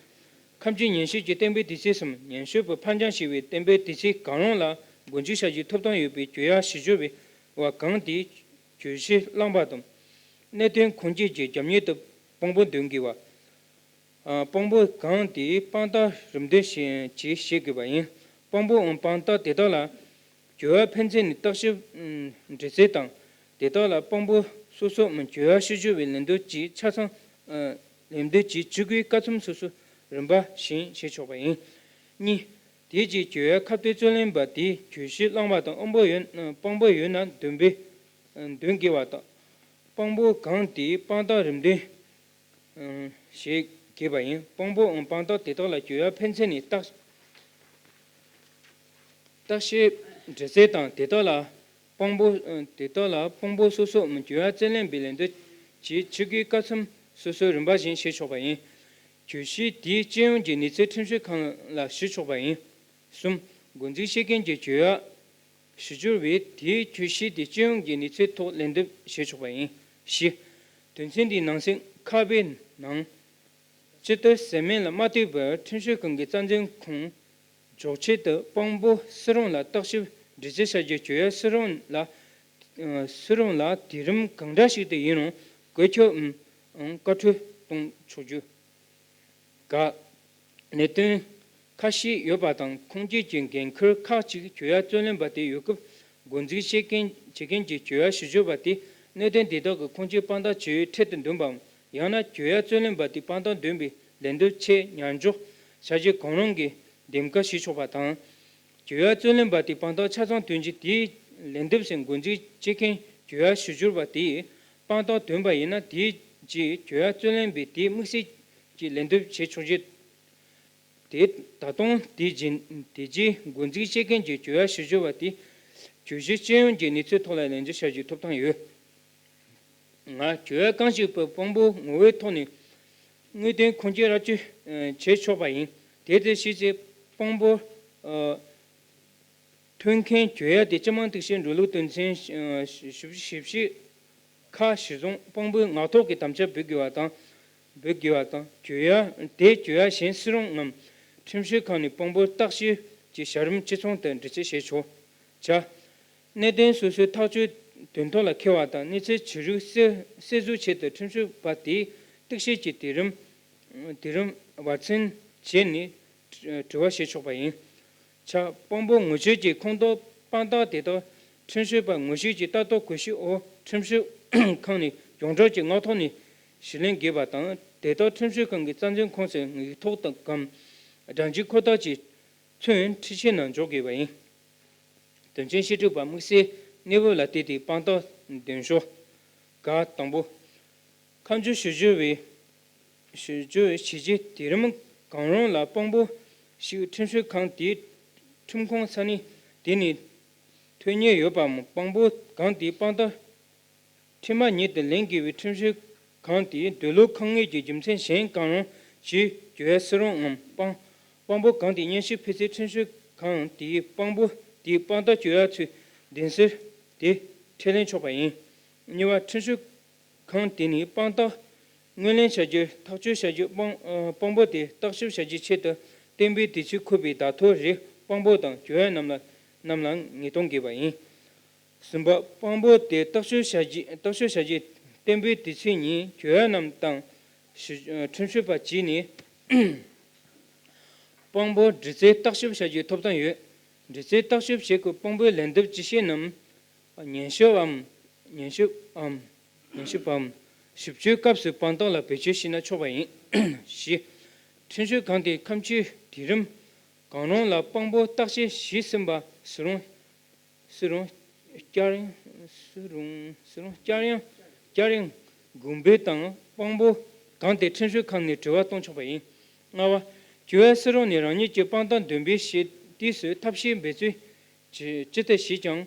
ཁ་མཆུའི་ཉན་ཞིབ་ཀྱི་གཏན་འབེབས་དུས་ཚོད་སམ་ཉན་ཞིབ་པུ་ཕར་འགྱངས་བྱས་པའི་གཏན་འབེབས་དུས་ཚོད་གང་རུང་ལ་འགོ་འཛུགས་བྱ་རྒྱུའི་ཐོབ་ཐང་ཡོད་པའི་གྱོད་ཡ་ཞུ་སྦྱོར་བའི་བ་གང་དེས་གྱོད་གཞི་བླངས་པ་དང་། གནད་དོན་ཁུངས་སྐྱེལ་གྱི་རྒྱབ་གཉེར་དུ་དཔང་པོ་འདོན་དགོས་པ། དཔང་པོ་གང་དེས་དཔང་རྟགས་རིམ་འདོན་བྱེད་བྱེད་དགོས་པ་ཡིན། དཔང་པོའམ་དཔང་རྟགས་དེ་དག་ལ་གྱོད་ཡ་ཕན་ཚུན་ནས་བརྟག་ཞིབ་འདྲི་རྩད་དང་། དེ་དག་ལ་དཔང་པོ་སོ་སོའམ་གྱོད་ཡ་ཞུ་སྦྱོར་བའི་ལན་འདེབས་ཀྱི་ཆ་ཚང་ལན་འདེབས་ཀྱི་ཇུས་འགོད་བཀའ་མཚམས་སོ་སོ་རིམ་པ་བཞིན་བྱེད་ཆོག་པ་ཡིན། གཉིས། དེའི་རྗེས་གྱོད་ཡ་ཁ་གཏད་རྩོད་ལེན་པ་དེས་གྱོད་གཞི་བླངས་པ་དང་དཔང་པོ་ཡོད་དཔང་པོ་ཡོད་ན་འདོན་སྤེལ་འདོན་དགོས་པ་དང་། དཔང་པོ་གང་དེས་དཔང་རྟགས་རིམ་འདོན་བྱེད་དགོས་པ་ཡིན། དཔང་པོའམ་དཔང་རྟགས་དེ་དག་ལ་གྱོད་ཡ་ཕན་ཚུན་ནས་བརྟག་བརྟག་ཞིབ་འདྲི་རྩད་དང་དེ་དག་ལ་དཔང་པོ་དེ་དག་ལ་དཔང་པོ་སོ་སོའམ་གྱོད་ཡ་རྩོད་ལེན་པའི་ལན་འདེབས་ཀྱི་ཇུས་འགོད་བཀའ་མཚམས་སོ་སོའི་རིམ་པ་བཞིན་བྱེད་ཆོག་པ་ཡིན། གྱོད་གཞི་དེའི་སྤྱི་ཡོངས་ཀྱི་གནས་ཚུལ་ཁྲིམས་ཞིབ་ཁང་ལ་ཞུ་ཆོག་པ་ཡིན། གསུམ། འགོ་འཛུགས་བྱེད་མཁན་གྱི་གྱོད་ཡ་ཞུ་སྦྱོར་བས་དེའི་གྱོད་གཞི་དེ་སྤྱི་ཡོངས་ཀྱི་གནས་ཚུལ་ཐོག་ལན་འདེབས་བྱེད་ཆོག་པ་ཡིན། བཞི། དོན་ཚན་འདིའི་ནང་གསེས་ཁག་པའི་ནང་། སྤྱི་ཟླ་གཟའ་མིག་ལ་མ་ལྟོས་པར་ཁྲིམས་ཞིབ་ཁང་གི་རྩ་འཛིན་ཁོངས་འཇོག་ཆེད་དུ་དཔང་པོ་སུ་རུང་ལ་བརྟག་ཞིབ་འདྲི་རྩད་བྱ་རྒྱུའི་གྱོད་ཡ་སུ་རུང་ལ། སུ་རུང་ལ་དུས་རིམ་གང་འདྲ་ཞིག་ཏུ་ཡིན་རུང་བཀོད་ཁྱབ་འམ་བཀའ་འཁྲོལ་གཏོང་ཆོག་རྒྱུ། ག་གནད་དོན་ཁ་ཤས་ཡོད་པ་དང་ཁུངས་སྐྱེལ་གྱི་འགན་ཁུར་ཁག་ཅིག་གྱོད་ཡ་རྩོད་ལེན་པ་དེ་ཡོད་སྐབས་འགོ་འཛུགས་བྱེད་མཁན་བྱེད་མཁན་གྱི་གྱོད་ཡ་ཞུ་སྦྱོར་བ་དེ་གནད་དོན་དེ་དག་གི་ཁུངས་སྐྱེལ་དཔང་རྟགས་ཇི་ཡོད་འཕྲལ་དུ་འདོན་པའམ། ཡང་ན་གྱོད་ཡ་རྩོད་ལེན་པ་དེས་དཔང་རྟགས་འདོན་པའི་ལན་འདེབས་ཆེད་ཉར་འཇོག་བྱ་རྒྱུ་གང་རུང་གི་འདེམས་ཀ་བྱེད་ཆོག་པ་དང་། གྱོད་ཡ་རྩོད་ལེན་པ་དེས་དཔང་རྟགས་ཆ་ཚང་འདོན་རྗེས་དེའི་ལན་འདེབས་སུ་འགོ་འཛུགས་བྱེད་མཁན་གྱོད་ཡ་ཞུ་སྦྱོར་བ་དེས་དཔང་རྟགས་འདོན་པ་ཡིན་ན་དེའི་རྗེས་གྱོད་ཡ་རྩོད་ལེན་པས་དེའི་དམིགས་བསལ་གྱི་ལན་འདེབས་བྱེད་ཆོག་རྒྱུ། དེ་ད་དུང་དེ་རྗེས་དེ་རྗེས་འགོ་འཛུགས་བྱེད་མཁན་གྱི་གྱོད་ཡ་ཞུ་སྦྱོར་བ་དེས་གྱོད་གཞི་སྤྱི་ཡོངས་ཀྱི་གནས་ཚུལ་ཐོག་ལ་ལན་འདེབས་བྱ་རྒྱུའི་ཐོབ་ཐང་ཡོད། ལྔ། གྱོད་ཡ་གང་ཞིག་པའི་དཔང་པོ་ངོ་བོའི་ཐོག་ནས་དངོས་དོན་ཁུངས་སྐྱེལ་ར་སྤྲོད་བྱེད་ཆོག་པ་ཡིན། དེ་ལྟར་བྱས་ཚེ་དཔང་པོ་འཐོན་མཁན་གྱོད་ཡ་དེ་སྤྱི་དམངས་གཏུག་བཤེར་འགྲོ་ལུགས་དོན་ཚན་བཞི་བཅུ་ཞེ་བཞི་ཁ་གཞིར་བཟུང་དཔང་པོའི་ངག་ཐོག་གི་དམ་བཅའ་འབུལ་དགོས་པ་དང་། འབུལ་དགོས་པ་དང་། གྱོད་ཡ་དེ་གྱོད་ཡ་གཞན་སུ་རུང་ངམ་ཁྲིམས་ཞིབ་ཁང་ནས་དཔང་པོ་བརྟག་ཞིབ་ཀྱི་བྱ་རིམ་གཅིག་མཚུངས་ལྟར་འདྲི་རྩད་བྱེད་ཆོག་བྱ། གནད་དོན་སོ་སོའི་ཐག་གཅོད་དོན་ཐོག་ལ་འཁེལ་བ་དང་གནས་ཚུལ་ཇི་རིགས་གསལ་གསལ་བཟོའི་ཆེད་དུ་ཁྲིམས་ཞིབ་པ་དེས་གཏུག་བཤེར་གྱི་དུས་རིམ་དུས་རིམ་བར་མཚམས་བྱས་ནས་དྲི་བ་བྱེད་ཆོག་པ་ཡིན། བྱ། དཔང་པོ་ངོ་བཤུས་ཀྱི་ཁོངས་གཏོགས་དཔང་རྟགས་དེ་དག་ཁྲིམས་ཞིབ་པ་ངོ་བཤུས་ཀྱི་ལྟ་རྟོག་གོ་ཤུགས་འོག་ཁྲིམས་ཞིབ་ཁང་ནས་ཡོངས་གྲགས་ཀྱི་ངག་ཐོག་ནས་ཞུ་ལན་དགོས་པ་དང་དེ་དག་ཁྲིམས་ཞིབ་ཁང་གི་རྩ་འཛིན་ཁོངས་སུ་ངེས་ཐོག་དང་གམ་སྒྲ་འཇུག་ཁོ་ཐག་གི་ཚུན་འཕྲི་ཤེས་ནང་འཇོག་དགོས་པ་ཡིན། དོན་ཚན་བཅུ་དྲུག་པ། དམིགས་བསལ་གནས་བབ་ལ་བལྟས་ཏེ་དཔང་རྟགས་འདོན་ཕྱོགས། ག་དང་པོ། ཁ་མཆུ་ཞུ་སྦྱོར་བའི་ཞུ་སྦྱོར་བའི་བྱས་རྗེས་དེ་རིམ་གང་རུང་ལ་དཔང་པོ་ཞིག་ཁྲིམས་ཞིབ་ཁང་དེའི་ཁྲིམས་ཁང་ས་གནས་དེ་ནས་ཐོན་ཉེན་ཡོད་པའམ་དཔང་པོ་གང་དེའི་དཔང་རྟགས་འཕྲལ་མ་ཉིད་དུ་ལེན་དགོས་པའི་ཁྲིམས་ཞིབ་ཁང་དེས་འདོད་བློ་ཁེངས་ངེས་ཀྱི་རྒྱུ་མཚན་གཞན་གང་རུང་ཞིག་གྱོད་ཡ་སུ་རུང་ངམ་དཔང་དཔང་པོ་གང་དེས་སྙན་ཞུ་ཕུལ་ཚེ་ཁྲིམས་ཞིབ་ཁང་དེས་དཔང་པོ་དེའི་དཔང་རྟགས་གྱོད་ཡ་ཚུལ་བདེན་ཟུར་དེ་ཁས་ལེན་ཆོག་པ་ཡིན། གཉིས་པ། ཁྲིམས་ཞིབ་ཁང་དེ་ནས་དཔང་རྟགས་དངོས་ལེན་བྱ་རྒྱུ་ཐག་གཅོད་བྱ་རྒྱུ་དཔང་དཔང་པོ་དེ་བརྟག་ཞིབ་བྱ་རྒྱུའི་ཆེད་དུ་གཏན་འབེབས་དུས་ཚོད་འཁོད་པའི་བརྡ་ཐོ་རེ་དཔང་པོ་དང་གྱོད་ཡ་རྣམས་ལ་རྣམས་ལ་ངེས་གཏོང་དགོས་པ་ཡིན། གསུམ་པ། དཔང་པོ་དེ་བརྟག་ཞིབ་བྱ་རྒྱུ་བརྟག་ཞིབ་བྱ་རྒྱུའི་གཏན་འབེབས་དུས་ཚོད་ཉིན་གྱོད་ཡ་རྣམས་དང་ཞུ་ཁྲིམས་ཞིབ་པ་བྱས་ནས་དཔང་པོ་འདྲི་རྩད་བརྟག་ཞིབ་བྱ་རྒྱུའི་ཐོབ་ཐང་ཡོད། འདྲི་རྩད་བརྟག་ཞིབ་བྱེད་སྐབས་དཔང་པོའི་ལན་འདེབས་ཇི་བྱས་རྣམས་ཉན་ཞིབ་བམ། ཉན་ཞིབ་བམ། ཉན་ཞིབ་བམ། ཞིབ་དཔྱོད་སྐབས་སུ་དཔང་རྟགས་ལ་བེད་སྤྱོད་བྱས་ན་ཆོག་པ་ཡིན། བཞི། ཁྲིམས་ཞིབ་ཁང་དེས་ཁ་མཆུའི་དུས་རིམ་གང་རུང་ལ་དཔང་པོ་བརྟག་དཔྱད་ཞུས་ཟིན་པ་སུ་རུང་སུ་རུང་བསྐྱར་ཡང་སུ་རུང་སུ་རུང་བསྐྱར་ཡང་བསྐྱར་ཡང་དགོངས་འབུལ་དང་དཔང་པོ་གང་དེ་ཁྲིམས་ཞིབ་ཁང་ནས་དྲི་བ་གཏོང་ཆོག་པ་ཡིན། ལྔ་པ། གྱོད་ཡ་སུ་རུང་ནས་རང་ཉིད་ཀྱི་དཔང་རྟགས་འདོན་སྤེལ་བྱེད་དུས་སུ་ཐབས་ཤེས་འབད་རྩོལ་ཇི་ཇི་ལྟར་བྱས་ཀྱང་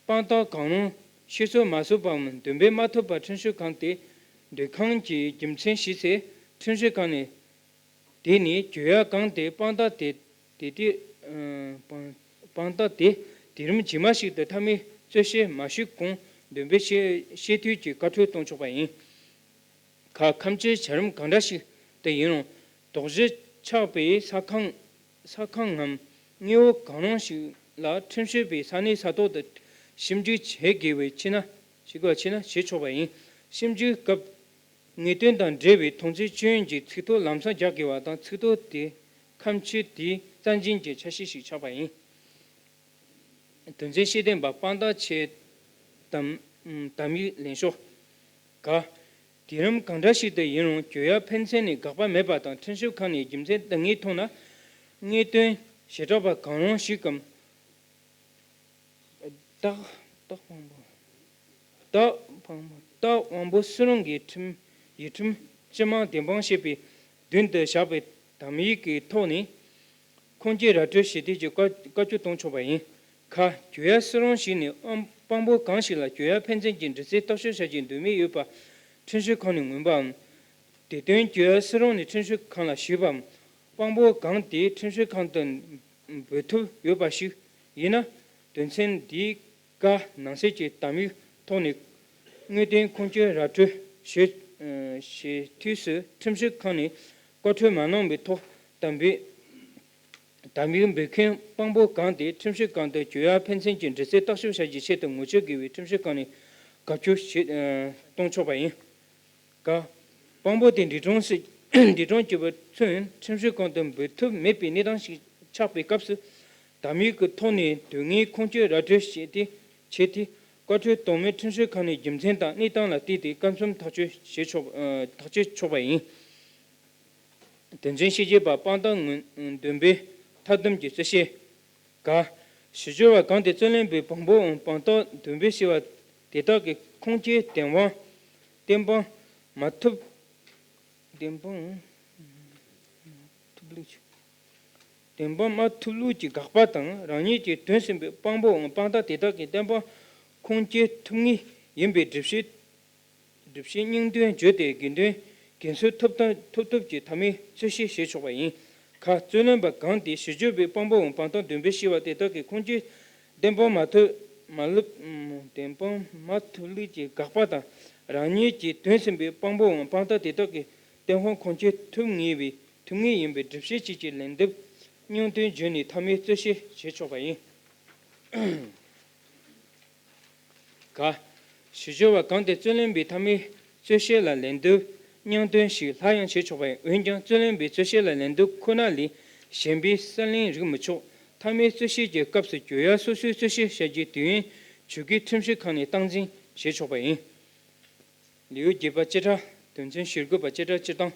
དཔང་རྟགས་གང་རུང་ཤེས་ཚོད་མ་བཟོ་བའམ་འདོན་སྤེལ་མ་ཐུབ་པར་ཁྲིམས་ཞིབ་ཁང་དེ་འདོད་ཁམས་ཀྱི་རྒྱུ་མཚན་ཞིག་ཚེ་ཁྲིམས་ཞིབ་ཁང་ནས་དེ་ནི་གྱོད་ཡ་གང་དེ་དཔང་རྟགས་དེ་དེ་དེ་ཨ་དཔང་དཔང་རྟགས་དེ་དུས་རིམ་རྗེས་མ་ཞིག་ཏུ་མཐའ་མའི་རྩོད་བཤེར་མ་ཞུས་གོང་འདོན་སྤེལ་བྱེད་བྱེད་དུས་ཀྱི་བཀའ་འཁྲོལ་གཏོང་ཆོག་པ་ཡིན། ཁ་ཁ་མཆུའི་བྱ་རིམ་གང་འདྲ་ཞིག་ཏུ་ཡིན་རུང་དོགས་གཞི་ཆགས་པའི་ས་ཁང་ས་ཁང་ངམ་དངོས་པོ་གང་རུང་ཞིག་ལ་ཁྲིམས་ཞིབ་པས་ས་གནས་ས་ཐོག་ཏུ་ཞིབ་འཇུག་བྱེད་དགོས་པའི་ཕྱིར་ན་ཞིག་པ་ཕྱིར་ན་བྱེད་ཆོག་པ་ཡིན། ཞིབ་འཇུག་སྐབས་དངོས་དོན་དང་འབྲེལ་བའི་མཐོང་ཚུལ་སྤྱི་ཡོངས་ཀྱི་ཚིག་ཐོ་ལམ་སང་རྒྱག་དགོས་པ་དང་ཚིག་ཐོ་དེ་ཁ་མཆུ་དེའི་རྩ་འཛིན་གྱི་ཆ་ཤས་ཤིག་ཆགས་པ་ཡིན། དོན་ཚན་བཞི་བདུན་པ། དཔང་རྟགས་ཆེད་དམ་དམ་ཡིག་ལེན་ཕྱོགས། ག་དུས་རིམ་གང་འདྲ་ཞིག་ཏུ་ཡིན་རུང་གྱོད་ཡ་ཕན་ཚུན་ནས་དགག་པ་མེད་པ་དང་ཁྲིམས་ཞིབ་ཁང་ནས་རྒྱུ་མཚན་འདང་ངེས་མཐོང་ན་དངོས་དོན་བྱེ་བྲག་པ་གང་རུང་ཞིག་གམ། རྟགས་རྟགས་དཔང་པོ། རྟགས་དཔང་པོ་རྟགས་དབང་པོ་སུ་རུང་གིས་ཁྲིམས་ཡུལ་ཁྲིམས་སྤྱི་དམངས་བདེན་དཔང་བྱེད་པའི་མདུན་དུ་བཞག་པའི་དམ་ཡིག་གི་ཐོག་ནས་ཁུངས་སྐྱེལ་ར་སྤྲོད་བྱེད་དུས་ཀྱི་བཀའ་བཀའ་བཀྱོན་གཏོང་ཆོག་པ་ཡིན། ཁ་གྱོད་ཡ་སུ་རུང་ཞིག་ནས་དབང་དཔང་པོ་གང་ཞིག་ལ་གྱོད་ཡ་ཕན་ཚུན་གྱི་འདྲི་རྩད་བརྟག་ཞིབ་བྱ་རྒྱུའི་འདོད་མོས་ཡོད་པ་ཁྲིམས་ཞིབ་ཁང་ནས་ངོས་འབབ་བམ། དེ་དོན་གྱོད་ཡ་སུད་རོང་ནས་ཁྲིམས་ཞིབ་ཁང་ལ་ཞུས་པའམ། དཔང་པོ་གང་དེ་ཁྲིམས་ཞིབ་ཁང་དུ་འབུལ་ཐུབ་ཡོད་པ་ཞིག་ཡིན་ན། དོན་ཚན་འདིའི་ཀ་ནང་གསལ་གྱི་དམ་ཡིག་ཐོག་ནས་དངོས་དོན་ཁུངས་སྐྱེལ་ར་སྤྲོད་བྱེད་བྱེད་དུས་སུ་ཁྲིམས་ཞིབ་ཁང་ནས་བཀའ་འཁྲོལ་མ་གནང་བའི་ཐོག་དམ་པའི་དམ་ཡིག་འབུལ་མཁན་དཔང་པོ་གང་དེ་ཁྲིམས་ཞིབ་ཁང་དུ་གྱོད་ཡ་ཕན་ཚུན་གྱི་འདྲི་རྩད་བརྟག་ཞིབ་བྱ་རྒྱུའི་ཆེད་དུ་ངོ་སྤྲོད་དགོས་པའི་ཁྲིམས་ཞིབ་ཁང་ནས་བཀའ་བཀྱོན་བྱེད་གཏོང་ཆོག་པ་ཡིན། ཀ། དཔང་པོ་དེ་འདས་གྲོངས་སུ་འདས་གྲོངས་གྱུར་པ་ཚུན་ཁྲིམས་ཞིབ་ཁང་དུ་འབུལ་ཐུབ་མེད་པའི་གནས་སྟངས་ཤིག་ཆགས་པའི་སྐབས་སུ། དམ་ཡིག་གི་ཐོག་ནས་དོན་དངོས་ཁུངས་སྐྱེལ་ར་སྤྲོད་བྱས་ཏེ་བྱས་ཏེ་བཀའ་འཁྲོལ་གཏོང་མིན་ཁྲིམས་ཞིབ་ཁང་ནས་རྒྱུ་མཚན་དང་གནས་སྟངས་ལ་བལྟས་ཏེ་བཀའ་མཚམས་ཐག་གཅོད་བྱེད་ཆོག་ཐག་གཅོད་ཆོག་པ་ཡིན། དོན་ཚན་ཞེ་བརྒྱད་པ་དཔང་རྟགས་ངོས་འདོན་པའི་ཐབས་སྡུམ་གྱི་རྩོད་གཞི། ཀ། ཞུ་སྦྱོར་བ་གང་དེ་རྩོད་ལེན་པའི་དཔང་པོའམ་དཔང་རྟགས་འདོན་སྤེལ་བྱས་པ་དེ་དག་གི་ཁུངས་སྐྱེལ་བདེན་དཔང་བདེན་དཔང་མ་ཐུབ། བདེན་དཔང་ཐུབ་ལུགས་ཀྱི་བདེན་དཔང་མ་ཐུབ་ལུགས་ཀྱི་དགག་པ་དང་རང་ཉིད་ཀྱིས་འདོན་ཟིན་པའི་དཔང་པོའམ་དཔང་རྟགས་དེ་དག་གི་བདེན་དཔང་ཁུངས་སྐྱེལ་ཐུབ་ངེས་ཡིན་པའི་སྒྲུབ་བྱེད། སྒྲུབ་བྱེད་སྙིང་དོན་བརྗོད་དེ་དགེ་འདུན་དགེ་ཚུལ་ཐོབ་ཐང་ཐོབ་ཐབས་ཀྱི་ཐབས་མེད་རྩོད་གཞི་བྱེད་ཆོག་པ་ཡིན། ཁ། རྩོད་ལེན་པ་གང་དེ་ཞུ་སྦྱོར་བའི་དཔང་པོའམ་དཔང་རྟགས་འདོན་སྤེལ་བྱས་པ་དེ་དག་གི་ཁུངས་སྐྱེལ་བདེན་དཔང་མ་ཐུབ་མ་ལུགས་བདེན་དཔང་མ་ཐུབ་ལུགས་ཀྱི་དགག་པ་དང་རང་ཉིད་ཀྱིས་འདོན་ཟིན་པའི་དཔང་པོའམ་དཔང་རྟགས་དེ་དག་གི་བདེན་དཔང་ཁུངས་སྐྱེལ་ཐུབ་ངེས་པའི་ཐུབ་ངེས་ཡིན་པའི་སྒྲུབ་བྱེད་བཅས་ཀྱི་ལན་འདེབས་སྙིང་དོན་བརྗོད་ནས་ཐབས་མེད་རྩོད་གཞི་བྱེད་ཆོག་པ་ཡིན། ག། ཞུ་སྦྱོར་བ་གང་དེ་རྩོད་ལེན་པའི་ཐབས་མེད་རྩོད་གཞི་ལ་ལན་འདེབས་སྙིང་དོན་ཞིག་སླར་ཡང་བྱེད་ཆོག་པ་ཡིན། འོན་ཀྱང་རྩོད་ལེན་པའི་རྩོད་གཞི་ལ་ལན་འདེབས་ཁོ་ན་ལས་གཞན་པའི་གསར་ལེན་རིགས་མི་ཆོག་ཐབས་མེད་རྩོད་གཞི་གྱི་སྐབས་སུ་གྱོད་ཡ་སོ་སོའི་རྩོད་གཞི་བྱ་རྒྱུའི་དུས་ཡུན་ཇུས་འགོད་ཁྲིམས་ཞིབ་ཁང་ནས་སྟངས་འཛིན་བྱེད་ཆོག་པ་ཡིན། ལེའུ་བརྒྱད་པ་བཅད་ཁྲ། དོན་ཚན་ཞེ་དགུ་པ་བཅད་ཁྲ་སྤྱིར་བཏང་།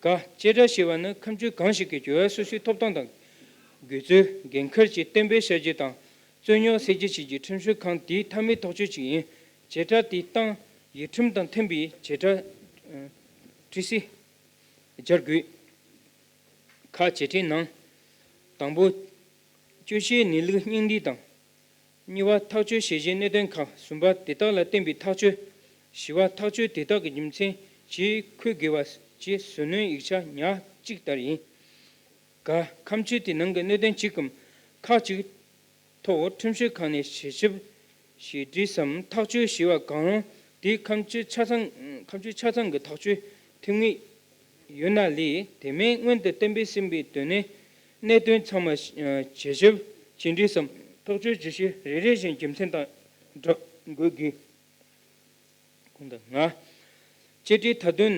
ག། བཅད་ཁྲ་ཞེས་པ་ནི་ཁ་མཆུ་གང་ཞིག་གི་གྱོད་ཡ་སོ་སོའི་ཐོབ་ཐང་དང་། དགོས་ཚུལ། འགན་ཁུར་གྱིས་གཏན་འབེབས་བྱ་རྒྱུ་དང་། རྩོད་རྙོག་སེལ་རྒྱུ་བཅས་ཀྱི་ཁྲིམས་ཞིབ་ཁང་དེའི་མཐའ་མའི་ཐག་གཅོད་ཅིག་ཡིན། བཅད་ཁྲ་དེའི་སྟེང་ཡིག་ཁྲིམས་དང་མཐུན་པའི་བཅད་ཁྲ། ཨ། བྲིས་གཟིགས་སྦྱར་དགོས། ཁ། བཅད་ཁྲའི་ནང་། དང་པོ། གྱོད་བཤེར་གནས་ལུགས་སྙིང་བསྡུས་དང་། གཉིས་པ། ཐག་གཅོད་བྱེད་གཞིའི་གནད་དོན་ཁག་གསུམ་པ། དེ་དག་ལ་བརྟེན་པའི་ཐག་གཅོད། བཞི་བ། ཐག་གཅོད་དེ་དག་གི་རྒྱུ་མཚན་གྱིས་འཁོད་དགོས་པ་བཅས་ཟུར་སྣོན་ཡིག་ཆ་ཉག་གཅིག་ལྟར་ཡིན། ག། ཁ་མཆུ་དེ་ནང་གི་གནད་དོན་གཅིག་གམ་ཁག་ཅིག་ཐོག་ཁྲིམས་ཞིབ་ཁང་ནས་ཞིབ་དཔྱད་བྱས་འབྲས་སམ་ཐག་གཅོད་བྱས་པ་གང་རུང་དེ་ཁ་མཆུ་ཆ་ཚང་ཁ་མཆུ་ཆ་ཚང་གི་ཐག་གཅོད་ཐུབ་ངེས་ཡོད་ན་ལས། དེ་མིན་སྔོན་དུ་གཏན་འབེབས་ཟིན་པའི་དོན་གནད་གནད་དོན་ཚང་མ་དཔྱད་ཞིབ་བྱས་འབྲས་སམ་ཐག་གཅོད་བྱེད་གཞི་རེ་རེ་བཞིན་རྒྱུ་མཚན་དང་སྦྲགས་འགོད་དགོས། གོང་དུ་ལྔ། བཅད་ཁྲའི་མཐའ་དོན།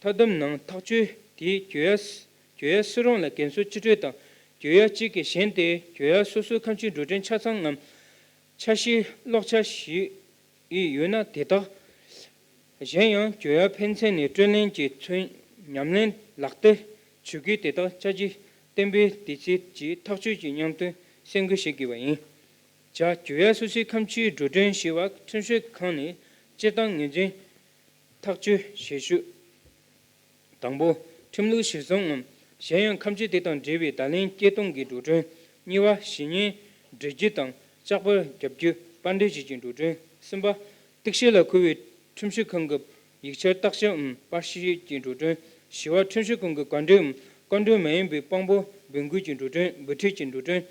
མཐའ་སྡོམ་ནང་ཐག་གཅོད་དེའི་གྱོད་ཡ་གྱོད་ཡ་སུད་རོང་ལ་རྒན་གསོ་རྩིས་སྤྲོད་དང་། གྱོད་ཡ་གཅིག་གི་གཞན་དེ་གྱོད་ཡ་སོ་སོའི་ཁ་མཆུའི་འགྲོ་གྲོན་ཆ་ཚང་ངམ། ཆ་ཤས་ལོག་ཆ་ཞིག་ཡོད་ན་དེ་དག་གཞན་ཡང་གྱོད་ཡ་ཕན་ཚུན་ནས་སྤྲོད་ལེན་གྱི་ཚུན་ཉམས་ལེན་ལག་བསྟར་ཇུས་འགོད་དེ་དག་བཅའ་རྒྱའི་གཏན་འབེབས་དེ་ཚོད་ཀྱི་ཐག་གཅོད་ཀྱི་མཉམ་དུ་གསལ་འགོད་བྱེད་དགོས་པ་ཡིན། བརྒྱ། གྱོད་ཡ་སོ་སོའི་ཁ་མཆུའི་འགྲོ་གྲོན་ཞེས་པ་ཁྲིམས་ཞིབ་ཁང་ནས་སྤྱིར་བཏང་ངོས་འཛིན་ཐག་གཅོད་བྱེད་ཤུགས། དང་པོ། ཁྲིམས་ལུགས་གཞིར་བཟུང་ངམ་གཞན་ཡང་ཁ་མཆུ་དེ་དང་འབྲེལ་བའི་བརྡ་ལན་སྐྱེལ་གཏོང་གི་འགྲོ་གྲོན། གཉིས་པ། ཞུ་ཉན་འབྲི་རྒྱུ་དང་ལྕགས་པར་རྒྱབ་རྒྱུ་པར་འབྲེལ་བྱེད་ཀྱི་འགྲོ་གྲོན། གསུམ་པ། གཏུག་བཤེར་ལ་མཁོ་བའི་ཁྲིམས་ཞིབ་ཁང་གི་ཡིག་ཆར་བརྟག་ཞིབ་འམ་པར་ཞིབ་ཀྱི་འགྲོ་གྲོན། བཞི་བ། ཁྲིམས་ཞིབ་ཁང་གི་བཀའ་འཁྲོལ་འམ་བཀའ་འཁྲོལ་མ་ཡིན་པའི་དཔང་པོ་འབོད་འགུལ་གྱི་འགྲོ་གྲོན་འབུལ་ཁྲིད་ཀྱི་འགྲོ་གྲོན།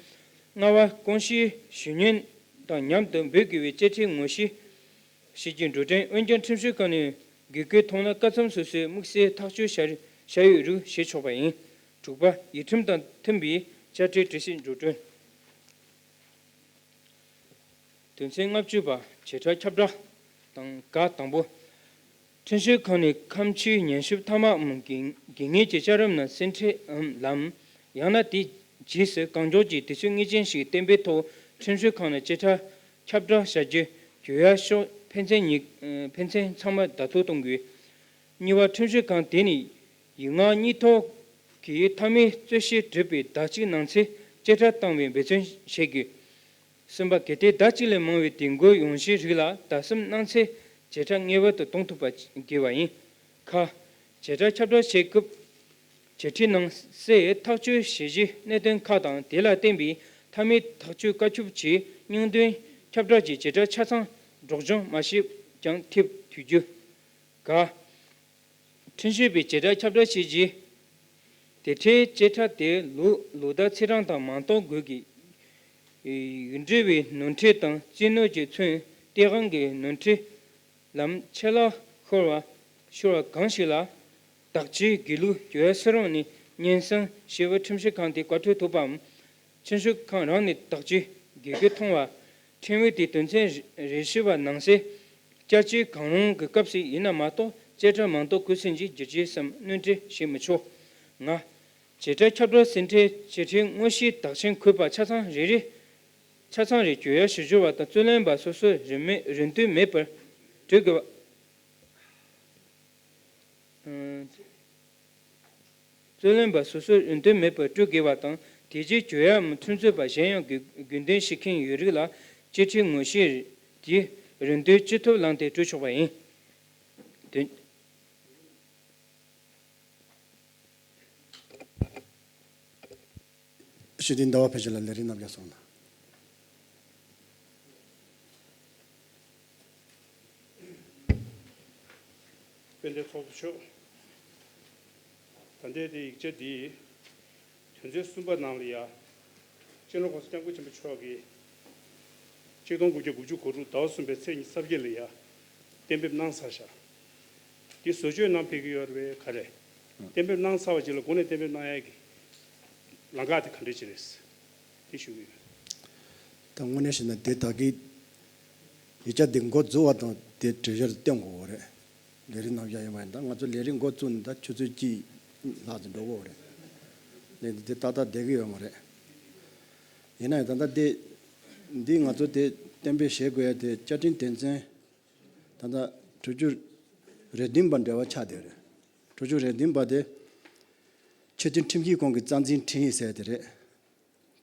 ལྔ་བ། དཀོན་ཤོས་ཞུ་ཉན་དང་མཉམ་དུ་འབུལ་དགོས་པའི་བཅད་ཁྲའི་ངོ་ཤེས་བྱེད་ཀྱི་འགྲོ་གྲོན། འོན་ཀྱང་ཁྲིམས་ཞིབ་ཁང་ནས་དགོས་མཁོ་མཐོང་ན་སྐབས་མཚམས་སོ་སོའི་དམིགས་བསལ་ཐག་གཅོད་བྱ་བྱ་ཡུལ་རིགས་བྱེད་ཆོག་པ་ཡིན། དྲུག་པ། ཡིག་ཁྲིམས་དང་མཐུན་པའི་དཔྱ་ཁྲལ་དྲི་གཟོད་འགྲོ་གྲོན། དོན་ཚན་ལྔ་བཅུ་པ། བྱེད་ཕྲད་ཁྱབ་བསྒྲགས་དང་། ག། དང་པོ། ཁྲིམས་ཞིབ་ཁང་ནས་ཁ་མཆུའི་ཉན་ཞིབ་མཐའ་མའམ་དགོས་དགོས་ངེས་ཀྱི་བཅའ་རིམ་ནང་ཟིན་བྲིས་འམ་ལམ། ཡང་ན་དེའི་རྗེས་སུ་གང་མགྱོགས་ཀྱིས་དུས་ཚོད་ངེས་ཅན་ཞིག་གཏན་འབེབས་ཐོག་ཁྲིམས་ཞིབ་ཁང་ནས་བྱེད་ཕྲད་ཁྱབ་བསྒྲགས་བྱ་རྒྱུ། གྱོད་ཡ་ཕྱོགས་ཕན་ཚུན་གཉིས་ཕན་ཚུན་ཚང་མར་བརྡ་ཐོ་གཏོང་དགོས། གཉིས་པ། ཁྲིམས་ཞིབ་ཁང་དེ་ནས་ཡིག་ངག་གཉིས་ཐོག་གི་མཐའ་མའི་རྩོད་གཞི་གྲུབ་པའི་ཟླ་གཅིག་ནང་ཚུད་བྱེད་ཕྲད་བཏང་བའི་འབད་བརྩོན་བྱེད་དགོས། གསུམ་པ། གལ་ཏེ་ཟླ་གཅིག་ལས་མང་བའི་དུས་འགོར་ཡོང་གཞིའི་རིགས་ལ་ཟླ་གསུམ་གནང་ཚེ་བྱེད་ཕྲད་ངེས་པར་དུ་གཏོང་ཐུབ་པ་དགོས་པ་ཡིན། ཁ། བྱེད་ཕྲད་ཁྱབ་བསྒྲགས་བྱེད་སྐབས་བྱེད་ཕྲད་ནང་གསལ་ཐག་གཅོད་བྱེད་གཞིའི་གནད་དོན་ཁག་དང་དེ་ལ་བརྟེན་པའི་མཐའ་མའི་ཐག་གཅོད་བཀའ་ཁྱབ་ཀྱི་སྙིང་དོན་ཁྱབ་བསྒྲགས་ཀྱི་བྱེད་ཕྲད་ཆ་ཚང་སྒྲོག་སྦྱང་མ་བྱས་ཀྱང་ཐེབས་ཐུབ་རྒྱུ། ག། ཁྲིམས་ཞིབ་པས་བྱེ་བྲག་ཁྱབ་བསྒྲགས་བྱས་རྗེས། དེ་འཕྲལ་བཅད་ཁྲ་དེ་ལོ་ལོ་ཟླ་ཚེས་གྲངས་དང་མ་གཏོགས་དགོས་ཀྱི་ཡིག་འབྲེལ་བའི་ནོར་འཁྲུལ་དང་རྩིས་ནོར་གྱི་ཚོན་སྟེས་དབང་གི་ནོར་འཁྲུལ་ལམ་ཆད་ལ་ཤོར་བ་ཤོར་བ་གང་ཞིག་ལ། བདག་གཅེས་དགེ་ལུགས་གྱོད་ཡ་སུ་རང་ནས་སྙན་སེང་ཞེས་པ་ཁྲིམས་ཞིབ་ཁང་དེ་བཀའ་འཁྲོལ་ཐུབ་པའམ། ཁྲིམས་ཞིབ་ཁང་རང་ནས་བདག་གཅེས་དགེ་གུ་མཐོང་བ། ཁྲིམས་དབང་དེ་དོན་ཚན་རེ་བཞི་པ་ནང་གསལ། བཅའ་སྤྱོད་གང་རུང་གི་སྐབས་སུ་ཡིན་ན་མ་གཏོགས་བཅད་ཁྲ་མང་དུ་འགོད་ཟིན་གྱི་བསྒྱུར་བཅོས་སམ་སྣོན་འཕྲི་བྱེད་མི་ཆོག་ལྔ། བྱེ་བྲག་ཁྱབ་བསྒྲགས་ཟིན་བྲིས་བྱེད་འཕྲིན་དངོས་གཞིའི་བདག་ཆེན་འཁོད་པ་ཆ་ཚང་རེ་རེ། ཆ་ཚང་རེ་གྱོད་ཡ་ཞུ་སྦྱོར་བ་དང་རྩོད་ལེན་པ་སོ་སོའི་རིན་མེད་རིན་དོད་མེད་པར་སྤྲོད་དགོས་པ། རྩོད་ལེན་པ་སོ་སོའི་རིན་དོད་མེད་པར་སྤྲོད་དགོས་པ་དང་། དེ་རྗེས་གྱོད་ཡའམ་ཁྲིམས་རྩོད་པ་གཞན་ཡང་དགོས་དགོས་འདུན་ཞུ་མཁན་ཡོད་རིགས་ལ་བཅད་ཁྲའི་དངོས་གཞི་དེའི་རིན་དོད་ཅི་ཐུབ་བླངས་ཏེ་སྤྲོད་ཆོག་པ་ཡིན། དོན། ཞི་བདེ་ཟླ་བ་ཕལ་ཆེར་ལ་ལས་རིགས་རྣམ་གཞག་སོང་ལ། དཔལ་ལྡན་ཚོགས་གཙོ་མཆོག་ད་ལྟའི་དེ་ཡིག་ཆ་འདི་དོན་ཚན་གསུམ་པ་ནང་ལ་ཡ། སྤྱི་ནོར་༸གོང་ས་༸སྐྱབས་མགོན་ཆེན་པོ་མཆོག་གིས་ཆིག་སྟོང་དགུ་བརྒྱ་དགུ་བཅུ་གོ་དྲུག་ཟླ་བ་གསུམ་པའི་ཚེས་ཉི་ཤུ་རྩ་བརྒྱད་ལ་ཡ་གཏན་འབེབས་གནང་ཚར་ཤག་འདི་བཟོ་བཅོས་གནང་ཕེབས་ཀྱི་ཡོད་རེད་པས་ག་རེ། གཏན་འབེབས་གནང་ཚར་བ་ཅིག་ལ་གོང་ནས་གཏན་འབེབས་གནང་ཡ་གི་ལམ་ཁ་དེ་ག་འདྲ་ཅིག་རེད། དེ་ཞུ་གི་ཡོད། ད་དངོས་གནས་བཤད་ན་དེ་ད་གི་ཡིག་ཆ་འདི་འགོ་འཛུགས་པ་དང་དེ་གྲོས་གཞིར་བཏོན་དགོས་པ་རེད། ལས་རིགས་རྣམ་གཞག་ཡིན་པ་ཡིན་ད་ང་ཚོ་ལས་རིགས་འགོ་བཙུགས་ནས་ད་ཆུ་ཚོད་གཅིག་ལྷག་ཙམ་འགྲོ་གི་ཡོད་རེད། ལས་འདི་ཏག་ཏག་བསྡད་ཀྱི་ཡོད་མ་རེད། ཡིན་ན་ཡང་ད་ལྟ་དེ་འདི་ང་ཚོ་དེ་གཏན་འབེབས་བྱེད་དགོས་ཡ་དེ་བཅའ་ཁྲིམས་དོན་ཚན་ད་ལྟ་དྲུག་ཅུ་རེ་བདུན་པ་འབྲེལ་བ་ཆགས་བསྡད་རེད། དྲུག་ཅུ་རེ་བདུན་པ་དེ་ཆེས་མཐོའི་ཁྲིམས་ཞིབ་ཁང་གི་རྩ་འཛིན་ཁྲིམས་ཡིག་ཟེར་དེ་རེད།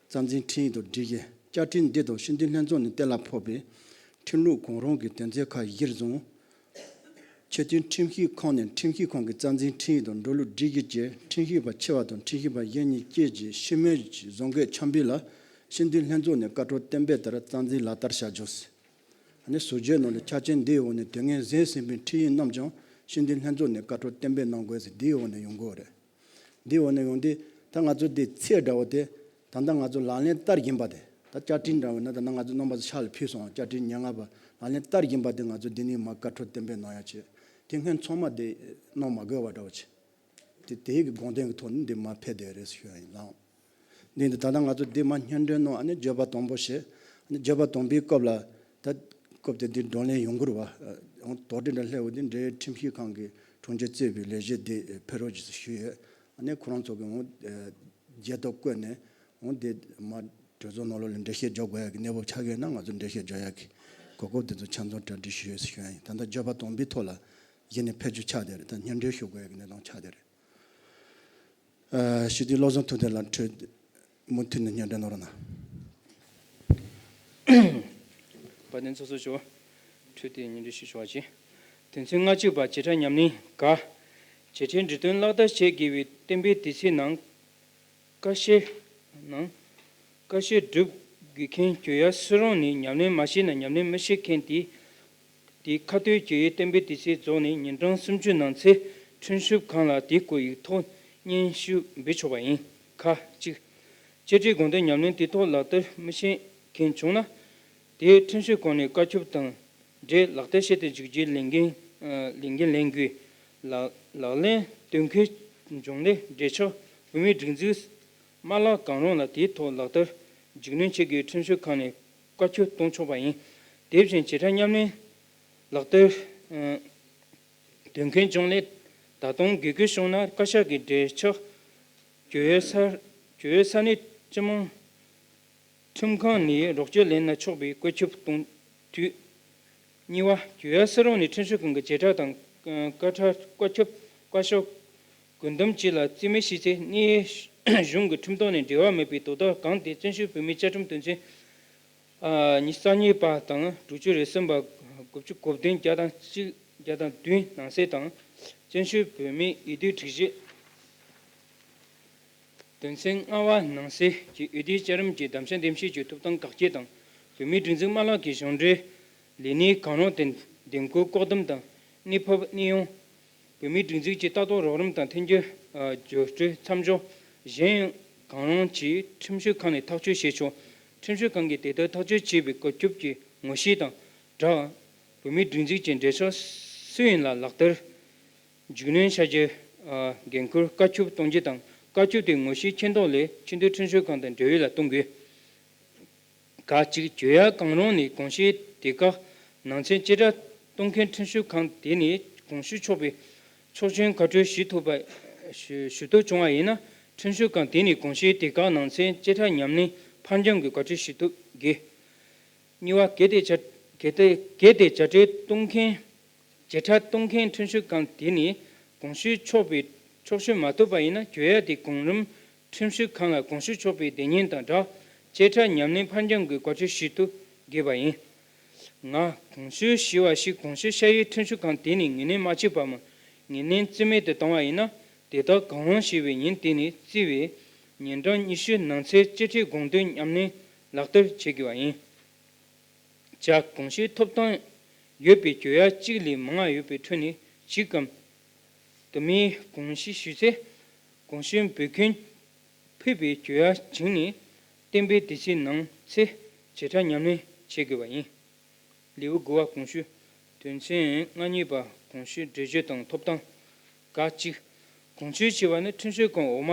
རྩ་འཛིན་ཁྲིམས་ཡིག་དང་སྒྲིག་གཞི། བཅའ་ཁྲིམས་འདི་དང་སྤྱི་འཐུས་ལྷན་ཚོགས་ནས་གཏན་ལ་ཕབ་པའི་ཁྲིམས་ལུགས་གང་རུང་གི་དོན་ཚན་ཁག་གཞིར་བཟུང་། ཆེས་མཐོའི་ཁྲིམས་ཞིབ་ཁང་ནས་ཁྲིམས་ཞིབ་ཁང་གི་རྩ་འཛིན་ཁྲིམས་ཡིག་དང་འགྲོ་ལུགས་སྒྲིག་གཞི་བཅས་ཁྲིམས་ཞིབ་པ་ཆེ་བ་དང་ཁྲིམས་ཞིབ་པ་གཞན་གཉིས་བཅས་ཀྱིས་ཤེས་མེད་ཀྱི་བཟོ་འགོད་ཆ་འབུལ་ལ་སྤྱི་འཐུས་ལྷན་ཚོགས་ནས་བཀའ་འཁྲོལ་གཏན་འབེབས་ལྟར་རྩ་འཛིན་ལག་བསྟར་བྱ་རྒྱུ། ཨ་ནི་བཟོ་བཅོས་ནང་ལ་ཆ་རྐྱེན་འདིའི་འོག་ནས་དོན་ངེས་གཟིགས་ཟིན་པའི་ཁྲིམས་ཡིག་རྣམས་ཀྱང་སྤྱི་འཐུས་ལྷན་ཚོགས་ནས་བཀའ་འཁྲོལ་གཏན་འབེབས་གནང་དགོས་ཟེར་འདིའི་འོག་ནས་ཡོང་དགོས་རེད། འདིའི་འོག་ནས་ཡོང་དུས་ད་ང་ཚོ་འདི་ཚད་འདྲ་བོ་དེ་ད་ལྟ་ང་ཚོ་ལག་ལེན་བསྟར་བཞིན་པ་དེ་ད་བཅའ་ཁྲིམས་འདྲ་བོ་ན་ད་ལྟ་ང་ཚོ་རྣམ་པ་ཚོ་ཕྱག་ལ་ཕུལ་སོང་བ། བཅའ་ཁྲིམས་ཉེར་ལྔ་པ་ལག་ལེན་བསྟར་བཞིན་པ་དེ་ང་ཚོ་འདི་ནས་མར་བཀའ་འཁྲོལ་གཏན་འབེབས་གནང་ཡ་བྱས་དེ་སྔོན་ཚང་མ་དེ་གནང་མ་དགོས་པ་འདྲ་བོ་བྱས། དེ་དེའི་གི་དགོངས་དོན་གྱི་ཐོག་ནས་འདི་མར་ཕེབས་བསྡད་རེད་ཞུ་ཡ་ཡིན་ལགས། འདི་འདི་ད་ལྟ་ང་ཚོ་འདི་མར་སྙན་སྒྲོན་གནང་ཨ་ནི་བརྗོད་པ་དང་པོ་བྱས། ཨ་ནི་བརྗོད་པ་དང་པོའི་སྐབས་ལ་ད་སྐབས་དེ་འདི་བགྲོ་གླེང་ཡོང་གི་རེད་བ། ཨང་དོགས་འདྲི་འདྲ་སླེབས་འོ་འདི་འབྲེལ་ཡོད་ཁྲིམས་ཞིབ་ཁང་གི་དྲུང་ཆེ་གཙོས་པའི་ལས་བྱེད་འདི་ཕེབས་རོགས་ཞུ་ཞུས་ཡོད། ཨ་ནི་ཁོ་རང་ཚོ་གི་འོང་རྒྱལ་དུ་བཀོད་ནས་འོང་འདི་མར་གྲོས་ཚོགས་ནང་ལོགས་ལ་འགྲེལ་བཤད་རྒྱག་དགོས་ཡ་གི་གནས་བབ་ཆགས་ཡོད་ན་ང་ཚོ་འགྲེལ་བཤད་རྒྱག་ཡ་གི་གོ་སྐབས་དེ་ཚོ་ཆ་ཚང་གྲ་སྒྲིག་ཞུས་ཡོད་ཞུ་ཡ་ཡིན། ད་ལྟ་བརྗོད་པ་དང་པོའི་ཐོག་ལ་གཞི་ནས་ཕེབས་རྒྱུ་ཆགས་བསྡད་རེད། ད་སྙན་སྒྲོན་ཞུ་དགོས་ཡ་གི་གནས་སྟངས་ཆགས་བསྡད་རེད། ཨ་སྤྱི་འཐུས་བློ་བཟང་ཐུབ་བསྟན་ལགས་འཕྲོས་མུ་མཐུད་ནས་སྙན་སྒྲོན་གནང་རོགས་གནང་། དཔལ་ལྡན་ཚོགས་གཙོ་མཆོག་འཕྲོས་ཏེ་སྙན་སྒྲོན་ཞུ་ཆོག་པ་བྱས། དོན་ཚན་ལྔ་གཅིག་པ་བྱེ་བྲག་ཉམས་ལེན་ག་བྱེ་བྲག་འབྲི་དོན་ལག་བསྟར་བྱེད་དགོས་པའི་གཏན་འབེབས་དེ་ཚོའི་ནང་བཀའ་ཤོག་ནང་བཀའ་ཤོག་སྒྲུབ་དགོས་མཁན་གྱོད་ཡ་སུ་རང་ནས་ཉམས་ལེན་མ་བྱས་ན་ཉམས་ལེན་མི་བྱེད་མཁན་དེ། དེའི་ཁ་གཏད་བཅོལ་ཡའི་གཏན་འབེབས་དེ་ཚོའི་རྫོགས་ནས་ཉིན་གྲངས་སུམ་ཅུ་ནང་ཚུད་ཁྲིམས་ཞིབ་ཁང་ལ་དེའི་སྐོར་ཡིག་ཐོག་སྙན་ཞུ་འབུལ་ཆོག་པ་ཡིན། ཁ་གཅིག་བཅད་ཁྲའི་དགོངས་དོན་ཉམས་ལེན་དུས་ཐོག་ལག་བསྟར་མི་བྱེད་མཁན་བྱུང་ན། དེའི་ཁྲིམས་ཞིབ་ཁང་ནས་བཀའ་ཁྱབ་དང་འབྲེལ་ལག་བསྟར་བྱས་ཏེ་འཇུག་རྒྱུའི་ལས་འགན་ལས་འགན་ལེན་དགོས། ལག་ལག་ལེན་དོན་འཁྱོལ་འབྱུང་སླད་འབྲེལ་ཆགས་བོད་མིའི་སྒྲིག་འཛུགས་མ་ལག་གང་རུང་ལ་དེའི་ཐོག་ལག་བསྟར་རྒྱུགས་ལེན་བྱེད་དགོས། ཁྲིམས་ཞིབ་ཁང་ནས་བཀའ་ཁྱབ་གཏོང་ཆོག་པ་ཡིན། དེ་བཞིན་བྱེ་བྲག་ཉམས་ལེན་ལག་བསྟར་དོན་འཁྱོལ་བྱུང་སླད་ད་དུང་དགོས་མཁོ་བྱུང་ན་བཀའ་ཤག་གི་འབྲེལ་ཆགས་གྱོད་ཡོལ་ས་གྱོད་ཡོལ་ས་གནས་སྤྱི་དམངས་ཁྲིམས་ཁང་ནས་རོགས་སྐྱོར་ལེན་ན་ཆོག་པའི་བཀའ་ཁྱབ་གཏོང་དུས། གཉིས་པ། གྱོད་ཡོལ་སུ་རང་ནས་ཁྲིམས་ཞིབ་ཁང་གི་བྱེ་བྲག་དང་བཀའ་ཁྲ་བཀའ་ཁྱབ་བཀའ་ཤོག་དགོས་འདུན་བཅས་ལ་རྩིས་མེད་བྱས་ཚེ་གནས་གཞུང་གི་ཁྲིམས་ཐོག་ནས་འབྲེལ་བ་མེད་པའི་དོ་བདག་གང་དེ་བཙན་བྱོལ་བོད་མིའི་བཅའ་ཁྲིམས་དོན་ཚན་ཉི་ཤུ་རྩ་གཉིས་པ་དང་དྲུག་ཅུ་རེ་གསུམ་པ་དགུ་བཅུ་གོ་བདུན་བརྒྱ་དང་གཅིག་བརྒྱ་དང་བདུན་ནང་གསལ་དང་། བཙན་བྱོལ་བོད་མིའི་འོས་བསྡུའི་སྒྲིག་གཞི་དོན་ཚན་ལྔ་པ་ནང་གསལ་གྱི་འོས་བསྡུའི་བཅའ་ཁྲིམས་ཀྱི་གདམ་ག་འདེམས་བྱེད་ཀྱི་ཐོབ་ཐང་བཀག་སྐྱིལ་དང་། བོད་མིའི་སྒྲིག་འཛུགས་མ་ལག་གི་གཞུང་འབྲེལ་ལས་གནས་གང་རུང་དེ་འདེམས་བསྐོ་བཀག་སྡོམ་དང་གནས་ཕབ་གནས་དབྱུང་ བོད་མིའི་སྒྲིག་འཛུགས་ཀྱི་ལྟ་རྟོག་རོགས་རམ་དང་མཐུན་འགྱུར་བརྒྱུད་སྤྲོད་མཚམས་འཇོག་གཞན་ཡང་གང་རུང་གིས་ཁྲིམས་ཞིབ་ཁང་ནས་ཐག་གཅོད་བྱས་ཆོག་ཁྲིམས་ཞིབ་ཁང་གིས་དེ་ལྟར་ཐག་གཅོད་བྱས་པའི་བཀོད་ཁྱབ་ཀྱི་ངོ་བཤུས་དང་སྦྲགས། བོད་མིའི་སྒྲིག་འཛུགས་ཀྱི་འབྲེལ་ཆོག་སུ་ཡིན་ལ་ལག་བསྟར། རྒྱུས་ལོན་བྱ་རྒྱུ། འགན་ཁུར་བཀའ་ཁྱབ་གཏོང་རྒྱུ་དང་། བཀའ་ཁྱབ་དེའི་ངོ་བཤུས་མཁྱེན་རྟོགས་ལས་ཆེས་མཐོའི་ཁྲིམས་ཞིབ་ཁང་དང་འབྲེལ་ཡོད་ལ་གཏོང་དགོས། ཁག་གཅིག་གྱོད་ཡ་གང་རུང་ནས་གོང་ཞུས་དེ་ཁག་ནང་ཚན་བཅད་ཁྲ་གཏོང་མཁན་ཁྲིམས་ཞིབ་ཁང་དེ་ནས་གོང་ཞུ་ཆོག་པའི་ཆོག་མཆན་བཀའ་འཁྲོལ་ཞུ་ཐུབ་པ་ཞུ་ཞུ་ཐུབ་བྱུང་བ་ཡིན་ན། ཁྲིམས་ཞིབ་ཁང་དེ་ནས་གོང་ཞུས་དེ་ཁག་ནང་ཚན་བཅད་ཁྲ་ཉམས་ལེན་ཕར་འགྱངས་ཀྱི་བཀའ་འཁྲོལ་ཞུ་ཐུབ་དགོས། གཉིས་པ། གལ་ཏེ་བྱ་གལ་ཏེ་གལ་ཏེ་བྱ་སྤྲོད་གཏོང་མཁན། བྱེད་སྒྲ་གཏོང་མཁན་ཁྲིམས་ཞིབ་ཁང་དེ་ནས་གོང་ཞུས་ཆོག་པའི་ཆོག་ཤེས་མ་ཐོབ་པ་ཡིན་ན། གྱོད་ཡ་དེ་གོང་རིམ་ཁྲིམས་ཞིབ་ཁང་ལ་གོང་ཞུ་ཆོག་པའི་དེ་ཉིན་དང་སྦྲགས་བཅད་ཁྲ་ཉམས་ལེན་ཕར་འགྱངས་ཀྱི་བཀའ་འཁྲོལ་ཞུ་དུ་དགོས་པ་ཡིན། ང་གོང་ཞུས་ཞུས་པ་ཞིག་གོང་ཞུས་ཤ་ཡོད་ཁྲིམས་ཞིབ་ཁང་དེ་ནས་ངོས་ལེན་མ་བྱས་པ་མ། ངོས་ལེན་རྩིས་མེད་དུ་བཏང་བ་ཡིན་ན། དེ་དག་གང་རུང་ཞེས་པའི་ཉིན་དེ་ནས་བརྩིས་པའི་ཉིན་གྲངས་ཉི་ཤུ་ནང་ཚུད་བཅད་ཁྲའི་དགོངས་དོན་ཉམས་ལེན་ལག་བསྟར་བྱེད་དགོས་པ་ཡིན། བྱ། གོང་ཞུས་ཐོབ་ཐང་ཡོད་པའི་གྱོད་ཡ་གཅིག་ལས་མང་བ་ཡོད་པའི་ཁྲོད་ནས་གཅིག་གམ་དུ་མའི་གོང་ཞུས་ཞུས་ཚེ། གོང་ཞུས་འབུལ་མཁན་ཕུད་པའི་གྱོད་ཡ་བྱིངས་ནས་གཏན་འབེབས་དུས་ཚོད་ནང་ཚུད་བྱེད་སྒྲ་ཉམས་ལེན་བྱེད་དགོས་པ་ཡིན། ལེའུ་དགུ་པ། གོང་ཞུས། དོན་ཚན་ལྔ་གཉིས་པ། གོང་ཞུས་འགྲེལ་བརྗོད་དང་ཐོབ་ཐང་། ཁག་གཅིག་གོང་ཞུས་ཞེས་པ་ནི་ཁྲིམས་ཞིབ་ཁང་འོག་མ་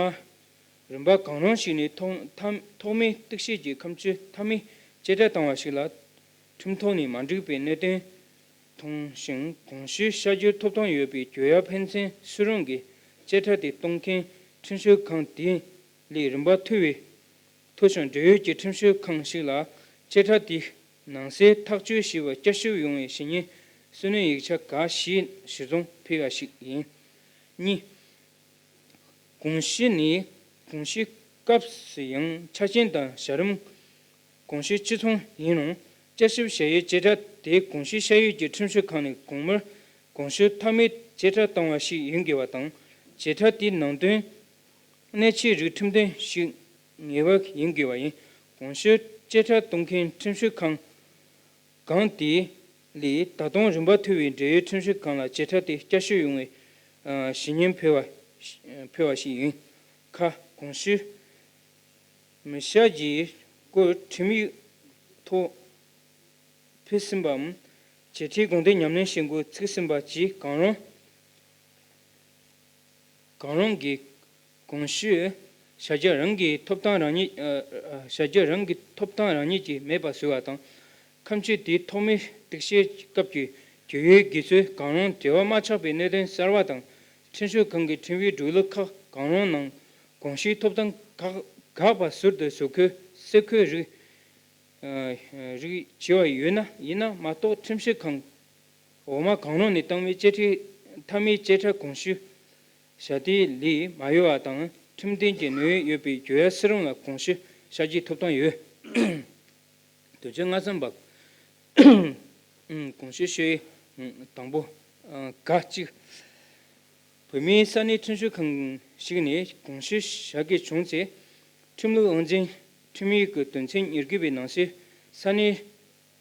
རིམ་པ་གང་རུང་ཞིག་ནས་ཐོག་མཐའ་ཐོག་མའི་གཏུག་བཤེར་གྱི་ཁ་མཆུ་མཐའ་མའི་བཅད་ཁྲ་བཏང་བ་ཞིག་ལ། ཁྲིམས་ཐོག་ནས་མ་འགྲིག་པའི་གནད་དོན་མཐོང་ཞིང་། གོང་ཞུས་བཤད་རྒྱུའི་ཐོབ་ཐང་ཡོད་པའི་གྱོད་ཡ་ཕན་ཚུན་སུ་རུང་གིས་བཅད་ཁྲ་དེ་གཏོང་མཁན་ཁྲིམས་ཞིབ་ཁང་དེ་ལས་རིམ་པ་མཐོ་བའི་མཐོ་ཞིང་འབྲེལ་ཡོད་ཀྱི་ཁྲིམས་ཞིབ་ཁང་ཞིག་ལ་བཅད་ཁྲ་དེ་ནང་གསལ་ཐག་གཅོད་ཞུ་བར་བསྐྱར་ཞིབ་ཡོང་བའི་ཞུ་སྙན་སུན་གནོན་ཡིག་ཆ་འགའ་ཞིག་གཞིར་བཟུང་ཕུལ་བ་ཞིག་ཡིན། གཉིས། གོང་ཞུས་ནི་གོང་ཞུས་སྐབས་སུ་ཡང་ཆ་རྐྱེན་དང་བྱ་རིམ་གོང་ཞུས་གཅིག་མཚུངས་ཡིན་རུང་། བསྐྱར་ཞིབ་བྱ་ཡུལ་བཅད་ཁྲ་དེ་གོང་ཞུས་བཤད་ཡུལ་གྱི་ཁྲིམས་ཞིབ་ཁང་ནས་གོང་མར་གོང་ཞུས་མཐའ་མའི་བཅད་ཁྲ་བཏང་བ་ཞིག་ཡིན་དགོས་པ་དང་། བཅད་ཁྲ་དེའི་ནང་དོན་གནད་ཆེའི་རིགས་ཁྲིམས་དོན་ཞིག་ངེས་པ་ཡིན་དགོས་པ་ཡིན། གོང་ཞུས་བཅད་ཁྲ་གཏོང་མཁན་ཁྲིམས་ཞིབ་ཁང་གང་དེ་ལས་ད་དུང་རིམ་པ་མཐོ་བའི་འབྲེལ་ཡོད་ཁྲིམས་ཞིབ་ཁང་ལ་བཅད་ཁྲ་དེ་བསྐྱར་ཞིབ་ཡོང་བའི་ཨ་ཞུ་སྙན་ཕུལ་བ་ཕུལ་བ་ཞིག་ཡིན། ཁ། གོང་ཞུས་མི་བྱ་གྱི་སྐོར་ཁྲིམས་ཡིག་ཐོག་ཕུལ་ཟིན་པའམ། བཅད་ཁྲའི་དགོངས་དོན་ཉམས་ལེན་བྱེད་འགོ་ཚུགས་ཟིན་པ་བཅས་གང་རུང་། གང་རུང་གིས་གོང་ཞུས་བྱ་རྒྱུ་རང་གི་ཐོབ་ཐང་རང་ཉིད། ཨ། ཨ། བྱ་རྒྱུ་རང་གི་ཐོབ་ཐང་རང་ཉིད་ཀྱིས་མེད་པ་བཟོ་བ་དང་། ཁ་མཆུ་དེའི་ཐོག་མའི་གཏུག་བཤེར་སྐབས་ཀྱི་གྱོད་ཡུལ་དགོས་ཚུལ་གང་རུང་འབྲེལ་བ་མ་ཆགས་པའི་གནད་དོན་གསར་བ་དང་། ཁྲིམས་ཞིབ་ཁང་གི་ཁྲིམས་ཡིག་སྒྲིག་ལུགས་ཁག་གང་རུང་ནང་གོང་ཞུས་ཐོབ་ཐང་དགག་དགག་པ་ཟུར་དུ་བཟོ་འགོད་སེལ་འགོད་རིགས། ཨ། རིགས་བྱས་པ་ཡོད་ན་ཡིན་ན་མ་གཏོགས། ཁྲིམས་ཞིབ་ཁང་འོག་མ་གང་རུང་ནས་བཏང་བའི་བཅད་ཁྲའི་མཐའ་མའི་བཅད་ཁྲ་གོང་ཞུས་བྱ་དེ་ལས་མ་གཡོལ་བ་དང་། ཁྲིམས་མཐུན་གྱི་ནུས་ཡོད་པའི་གྱོད་ཡ་སུ་རུང་ལ་གོང་ཞུས་བྱ་རྒྱུའི་ཐོབ་ཐང་ཡོད། དོན་ཚན་ལྔ་གསུམ་པ། གོང་ཞུས་ཞུ་ཡུལ་དང་པོ། ཁག་གཅིག་བོད་མིའི་ས་གནས་ཁྲིམས་ཞིབ་ཁང་ཞིག་ནས་གོང་ཞུས་བྱ་དགོས་བྱུང་ཚེ། ཁྲིམས་ལུགས་དབང་འཛིན་ཁྲིམས་ཡིག་གི་དོན་ཚན་ཉེར་དགུ་པའི་ནང་གསལ་ས་གནས་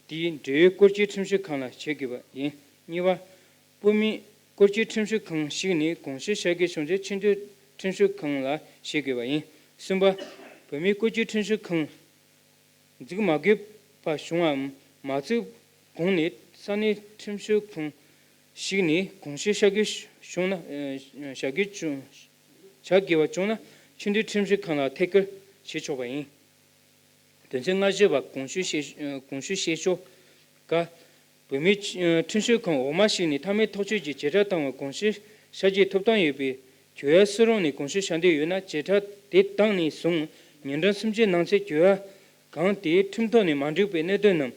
དེའི་འབྲེལ་ཡོད་སྐོར་སྐྱོད་ཁྲིམས་ཞིབ་ཁང་ལ་བྱེད་དགོས་པ་ཡིན། གཉིས་པ། སྤོ་མིའི་སྐོར་སྐྱོད་ཁྲིམས་ཞིབ་ཁང་ཞིག་ནས་གོང་ཞུས་བྱ་དགོས་བྱུང་ཚེ་ཆེས་མཐོའི་ཁྲིམས་ཞིབ་ཁང་ལ་བྱེད་དགོས་པ་ཡིན། གསུམ་པ། བོད་མིའི་སྐོར་སྐྱོད་ཁྲིམས་ཞིབ་ཁང་འཛུགས་མ་དགོས་པ་བྱུང་བའམ། མ་བཙུགས་གོང་ནས་ས་གནས་ཁྲིམས་ཞིབ་ཁང་ཞིག་ནས་གོང་ཞུས་བྱ་དགོས་བྱུང་ན། བྱ་དགོས་བྱུང་བྱ་དགོས་པ་བྱུང་ན་ཆེས་མཐོའི་ཁྲིམས་ཞིབ་ཁང་ལ་ཐད་ཀར་བྱེད་ཆོག་པ་ཡིན། དོན་ཚན་ལྔ་བཅུ་པ། གོང་ཞུས་བཤད་གོང་ཞུས་བཤད་ཕྱོགས། ཀ། བོད་མིའི་ཁྲིམས་ཞིབ་ཁང་འོག་མ་ཞིག་ནས་མཐའ་མའི་ཐག་གཅོད་ཀྱི་བྱེད་སྒྲ་བཏང་བར་གོང་ཞུས་བྱ་རྒྱུའི་ཐོབ་ཐང་ཡོད་པའི་གྱོད་ཡ་སུ་རུང་ནས་གོང་ཞུས་བྱ་འདོད་ཡོད་ན། བྱེད་སྒྲ་དེ་བཏང་ནས་བཟུང་ཉིན་གྲངས་སུམ་ཅུའི་ནང་ཚུད་གྱོད་ཡ་གང་དེ་ཁྲིམས་ཐོག་ནས་མ་འགྲིག་པའི་གནད་དོན་ནམ།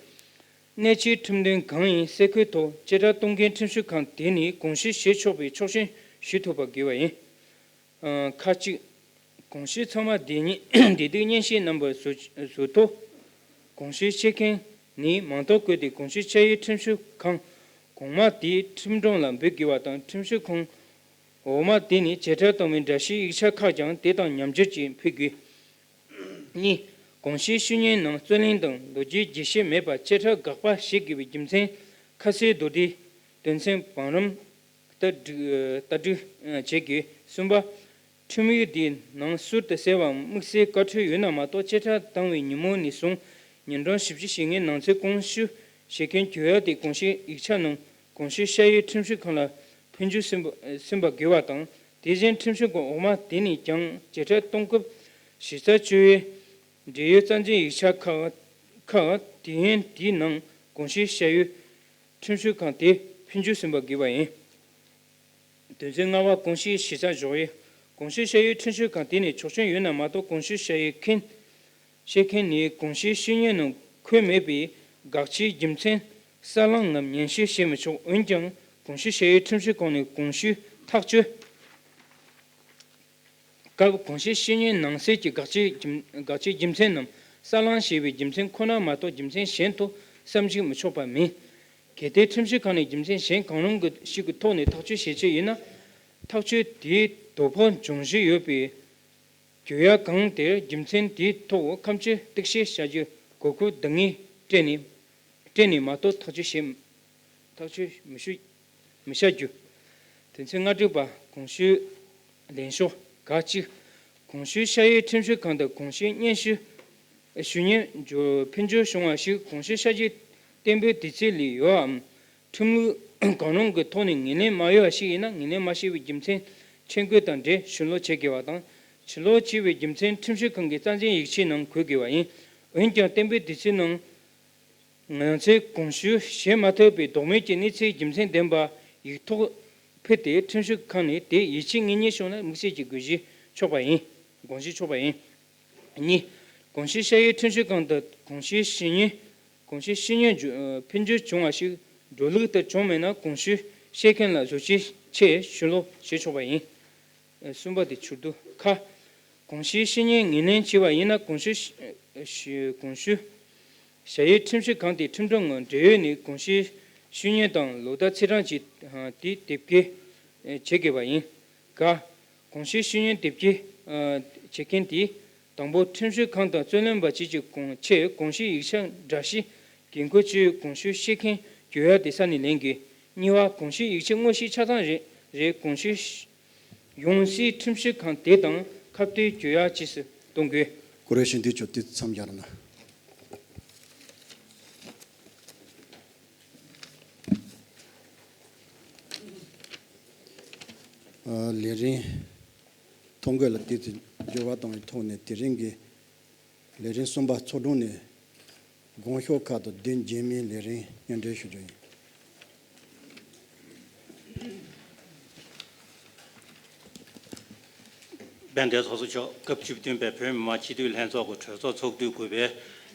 གནད་ཆེའི་ཁྲིམས་དོན་གང་ཡིན་གསལ་འགོད་ཐོག་བྱེད་སྒྲ་གཏོང་མཁན་ཁྲིམས་ཞིབ་ཁང་དེ་ནས་གོང་ཞུས་བྱེད་ཆོག་པའི་ཆོག་མཆན་ཞུ་ཐུབ་པ་དགོས་པ་ཡིན། ཁག་གཅིག་གོང་ཞུས་ཚང་མ་བདེ་ཉིད་བདེ་སྡུག་གཉེན་བཤད་རྣམ་པར་བཟོ་བཟོ་ཐོག་གོང་ཞུས་བྱེད་མཁན་ནི་མིང་ཐོ་བཀོད་དེ་གོང་ཞུས་བྱ་ཡུལ་ཁྲིམས་ཞིབ་ཁང་གོང་མ་དེའི་ཁྲིམས་དྲུང་ལ་འབུལ་དགོས་པ་དང་། ཁྲིམས་ཞིབ་ཁང་འོག་མ་དེ་ནས་བྱེད་སྒྲ་གཏོང་བའི་འདྲ་བཤུས་ཡིག་ཆ་ཁག་ཀྱང་དེ་དང་མཉམ་སྦྱོར་གྱིས་ཕུལ་དགོས། གཉིས། གོང་ཞུས་ཞུ་སྙན་ནང་རྩོད་གླེང་དང་ལོ་རྒྱུས་རྒྱས་བཤད་མེད་པར་བྱེད་སྒྲ་དགག་པ་བྱེད་དགོས་པའི་རྒྱུ་མཚན་ཁ་གསལ་མདོར་བསྡུས་དོན་ཚན་བང་རིམ་ ལྟ་སྒྲིག་ལྟ་སྒྲིག་བྱེད་དགོས། གསུམ་པ། ཁྲིམས་ཡིག་འདིའི་ནང་ཟུར་དུ་གསལ་བའམ་དམིགས་བསལ་བཀའ་འཁྲོལ་ཡོད་ན་མ་གཏོགས། བཅད་ཁྲ་བཏང་བའི་ཉིན་མོ་ནས་བཟུང་ཉིན་གྲངས་བཞི་བཅུ་ཞེ་ལྔའི་ནང་ཚུད་གོང་ཞུས་བཞེས་མཁན་གྱོད་ཡ་དེ་གོང་ཞུས་ཡིག་ཆ་རྣམས་གོང་ཞུས་ཤ་ཡི་ཁྲིམས་ཞིབ་ཁང་ལ་ཕུལ་འབྱོར་ཟིན་པ་ཟིན་པ་དགོས་པ་དང་། དེ་བཞིན་ཁྲིམས་ཞིབ་ཁང་འོག་མ་དེ་ནས་ཀྱང་བཅད་ཁྲ་གཏོང་སྐབས་གཞི་རྩ་བཅོལ་བའི་འབྲེལ་ཡོད་རྩ་འཛིན་ཡིག་ཆ་ཁག་ཁག་དེ་ཡན་དེའི་ནང་གོང་ཞུས་ཤ་ཡི་ཁྲིམས་ཞིབ་ཁང་དེ་ཕུལ་འབྱོར་ཟིན་པ་དགོས་པ་ཡིན། དོན་ཚན་ལྔ་པ། གོང་ཞུས་གཞི་རྩ་འཇོག་ཡིག་གོང་ཞུས་ཤ་ཡི་ཁྲིམས་ཞིབ་ཁང་དེ་ནས་ཆོག་མཆན་ཡོད་ན་མ་གཏོགས། གོང་ཞུས་ཤ་ཡི་མཁན་ཤེས་མཁན་ནས་གོང་ཞུས་ཤེས་ཡོན་ནང་འཁོད་མེད་པའི་དགག་བྱའི་རྒྱུ་མཚན་གསར་བླངས་ངམ་ཉན་ཞིབ་བྱེད་མི་ཆོག་འོན་ཀྱང་གོང་ཞུས་ཤ་ཡི་ཁྲིམས་ཞིབ་ཁང་ནས་གོང་ཞུས་ཐག་གཅོད་སྐབས་གོང་ཞུས་ཤེས་ཡོན་ནང་གསལ་གྱི་དགག་བྱའི་རྒྱུ་དགག་བྱའི་རྒྱུ་མཚན་ནམ་གསར་བླངས་བྱས་པའི་རྒྱུ་མཚན་ཁོ་ན་མ་གཏོགས་རྒྱུ་མཚན་གཞན་དུ་བསམ་གཞིག་མི་ཆོག་པ་མིན། གལ་ཏེ་ཁྲིམས་ཞིབ་ཁང་ནས་རྒྱུ་མཚན་གཞན་གང་རུང་གི་ཞིག་གི་ཐོག་ནས་ཐག་གཅོད་བྱེད་ཆེད་ཡིན་ན། ཐག་གཅོད་དེའི་དོ་ཕོག་འབྱུང་གཞི་ཡོད་པའི་གྱོད་ཡ་གང་དེར་རྒྱུ་མཚན་དེའི་ཐོག་ཁ་མཆུ་གཏུག་བཤེར་བྱ་རྒྱུའི་གོ་སྐབས་འདང་ངེས་སྤྲད་ནས་སྤྲད་ནས་མ་གཏོགས་ཐག་གཅོད་བྱེད་ཐག་གཅོད་མི་ཞུ་མི་བྱ་རྒྱུ། དོན་ཚན་ལྔ་དྲུག་པ། གོང་ཞུས་ལན་ཤོག་ག་གཅིག་གོང་ཞུས་ཤ་ཡི་ཁྲིམས་ཞིབ་ཁང་དུ་གོང་ཞུས་སྙན་ཞུ་ཞུ་སྙན་འབྱོར་ཕུལ་འབྱོར་བྱུང་བ་ཞིག་གོང་ཞུས་ཤ་ཡི་བརྟན་པོའི་དུས་ཚོད་ལས་ཡོད་པའམ། ཁྲིམས་ལུགས་གང་རུང་གི་ཐོག་ནས་ངོས་ལེན་མ་ཡོད་པ་ཞིག་ཡིན་ན། ངོས་ལེན་མ་བྱས་པའི་རྒྱུ་མཚན་ཆེད་འགོད་དང་འབྲེལ་ཞུ་ལོག་བྱེད་དགོས་པ་དང་། ཞུ་ལོག་བྱས་པའི་རྒྱུ་མཚན་ཁྲིམས་ཞིབ་ཁང་གི་རྩ་འཛིན་ཡིག་ཆའི་ནང་འཁོད་དགོས་པ་ཡིན། འོན་ཀྱང་བརྟན་པོའི་དུས་ཚོད་ནང་ང་ཚོས་གོང་ཞུ་བྱེད་མ་ཐུབ་པའི་ལྡོག་མེད་ཀྱི་གནས་ཚུལ་རྒྱུ་མཚན་ལྡན་པ་ཡིག་ཐོག་ཕུལ་ཏེ། ཁྲིམས་ཞིབ་ཁང་ནས་དེ་ཡིད་ཆེས་ངེས་རྙེད་བྱུང་ན་དམིགས་བསལ་གྱི་དགོངས་གཞི་ཆོག་པ་ཡིན། དགོངས་གཞི་ཆོག་པ་ཡིན། གཉིས། གོང་ཞུས་ཤ་ཡི་ཁྲིམས་ཞིབ་ཁང་དུ་གོང་ཞུས་ཞུ་སྙན་གོང་ཞུས་ཞུ་སྙན་འཇུ་ཕུལ་འབྱོར་བྱུང་བ་ཞིག་འགྲོ་ལུགས་ལྟར་བྱུང་མེད་ན། གོང་ཞུས་ཤེས་མཁན་ལ་བཟོ་བཅོས་ཆེད་ཞུ་ལོག་བྱེད་ཆོག་པ་ཡིན། གསུམ་པ་དེ་ཕྱིར་བསྡུ་ཁ། གོང་ཞུས་ཤེས་ཉེན་ངོས་ལེན་བྱས་པ་ཡིན་ན། གོང་ཞུས་ཤ་གོང་ཞུས་ཤ་ཡི་ཁྲིམས་ཞིབ་ཁང་དེ་ཁྲིམས་སྒྲོམ་ངང་འབྲེལ་ཡོད་ནས་གོང་ཞུས་ཤེས་ཉེན་དང་ལོ་ཟླ་ཚེས་གྲངས་ཀྱི་དེ་དེབ་སྐྱེལ་བྱེད་དགོས་པ་ཡིན། ག་གོང་ཞུས་ཤེས་ཉེན་དེབ་སྐྱེལ་བྱེད་མཁན་དེས་དང་པོ་ཁྲིམས་ཞིབ་ཁང་དང་རྩོད་ལེན་པ་བཅས་ཀྱི་གོང་ཆེད་གོང་ཞུས་ཡིག་ཆ་འདྲ་བཤུས་འགན་འཁུར་བཅས་གོང་ཞུས་ཤེས་མཁན་གྱོད་ཡ་དེ་ས་ནས་ལེན་དགོས། གཉིས་པ། གོང་ཞུས་ཡིག་ཆ་དངོས་གཞི་ཆ་ཚང་རེ་རེ་གོང་ཞུས་ཡོང་སའི་ཁྲིམས་ཞིབ་ཁང་དེ་དང་ཁ་གཏད་གྱོད་ཡ་གཅིག་སུ་གཏོང་དགོས། ཀུ་རེ་ཤིན་ཏུ་ཆོ་དེ་མཚམས་སྦྱར་ན། ལས་རིམ་ཐོ་འགོད་ལ་དེ་ཚོ་འགྱུར་བ་གཏོང་བའི་ཐོག་ནས་དེ་རིང་གི་ལས་རིམ་གསུམ་པ་ཚོགས་དྲུང་ནས་དགོངས་ཞུ་ཁག་དང་བདུན་རྗེས་མའི་ལས་རིམ་སྙན་སྒྲོན་ཞུ་རྒྱུ་ཡིན། དཔལ་ལྡན་ཚོགས་གཙོ་མཆོག་སྐབས་བཅུ་བདུན་པའི་བོད་མི་མང་སྤྱི་འཐུས་ལྷན་ཚོགས་ཀྱི་གྲོས་ཚོགས་ཚོགས་དུས་དགུ་པའི་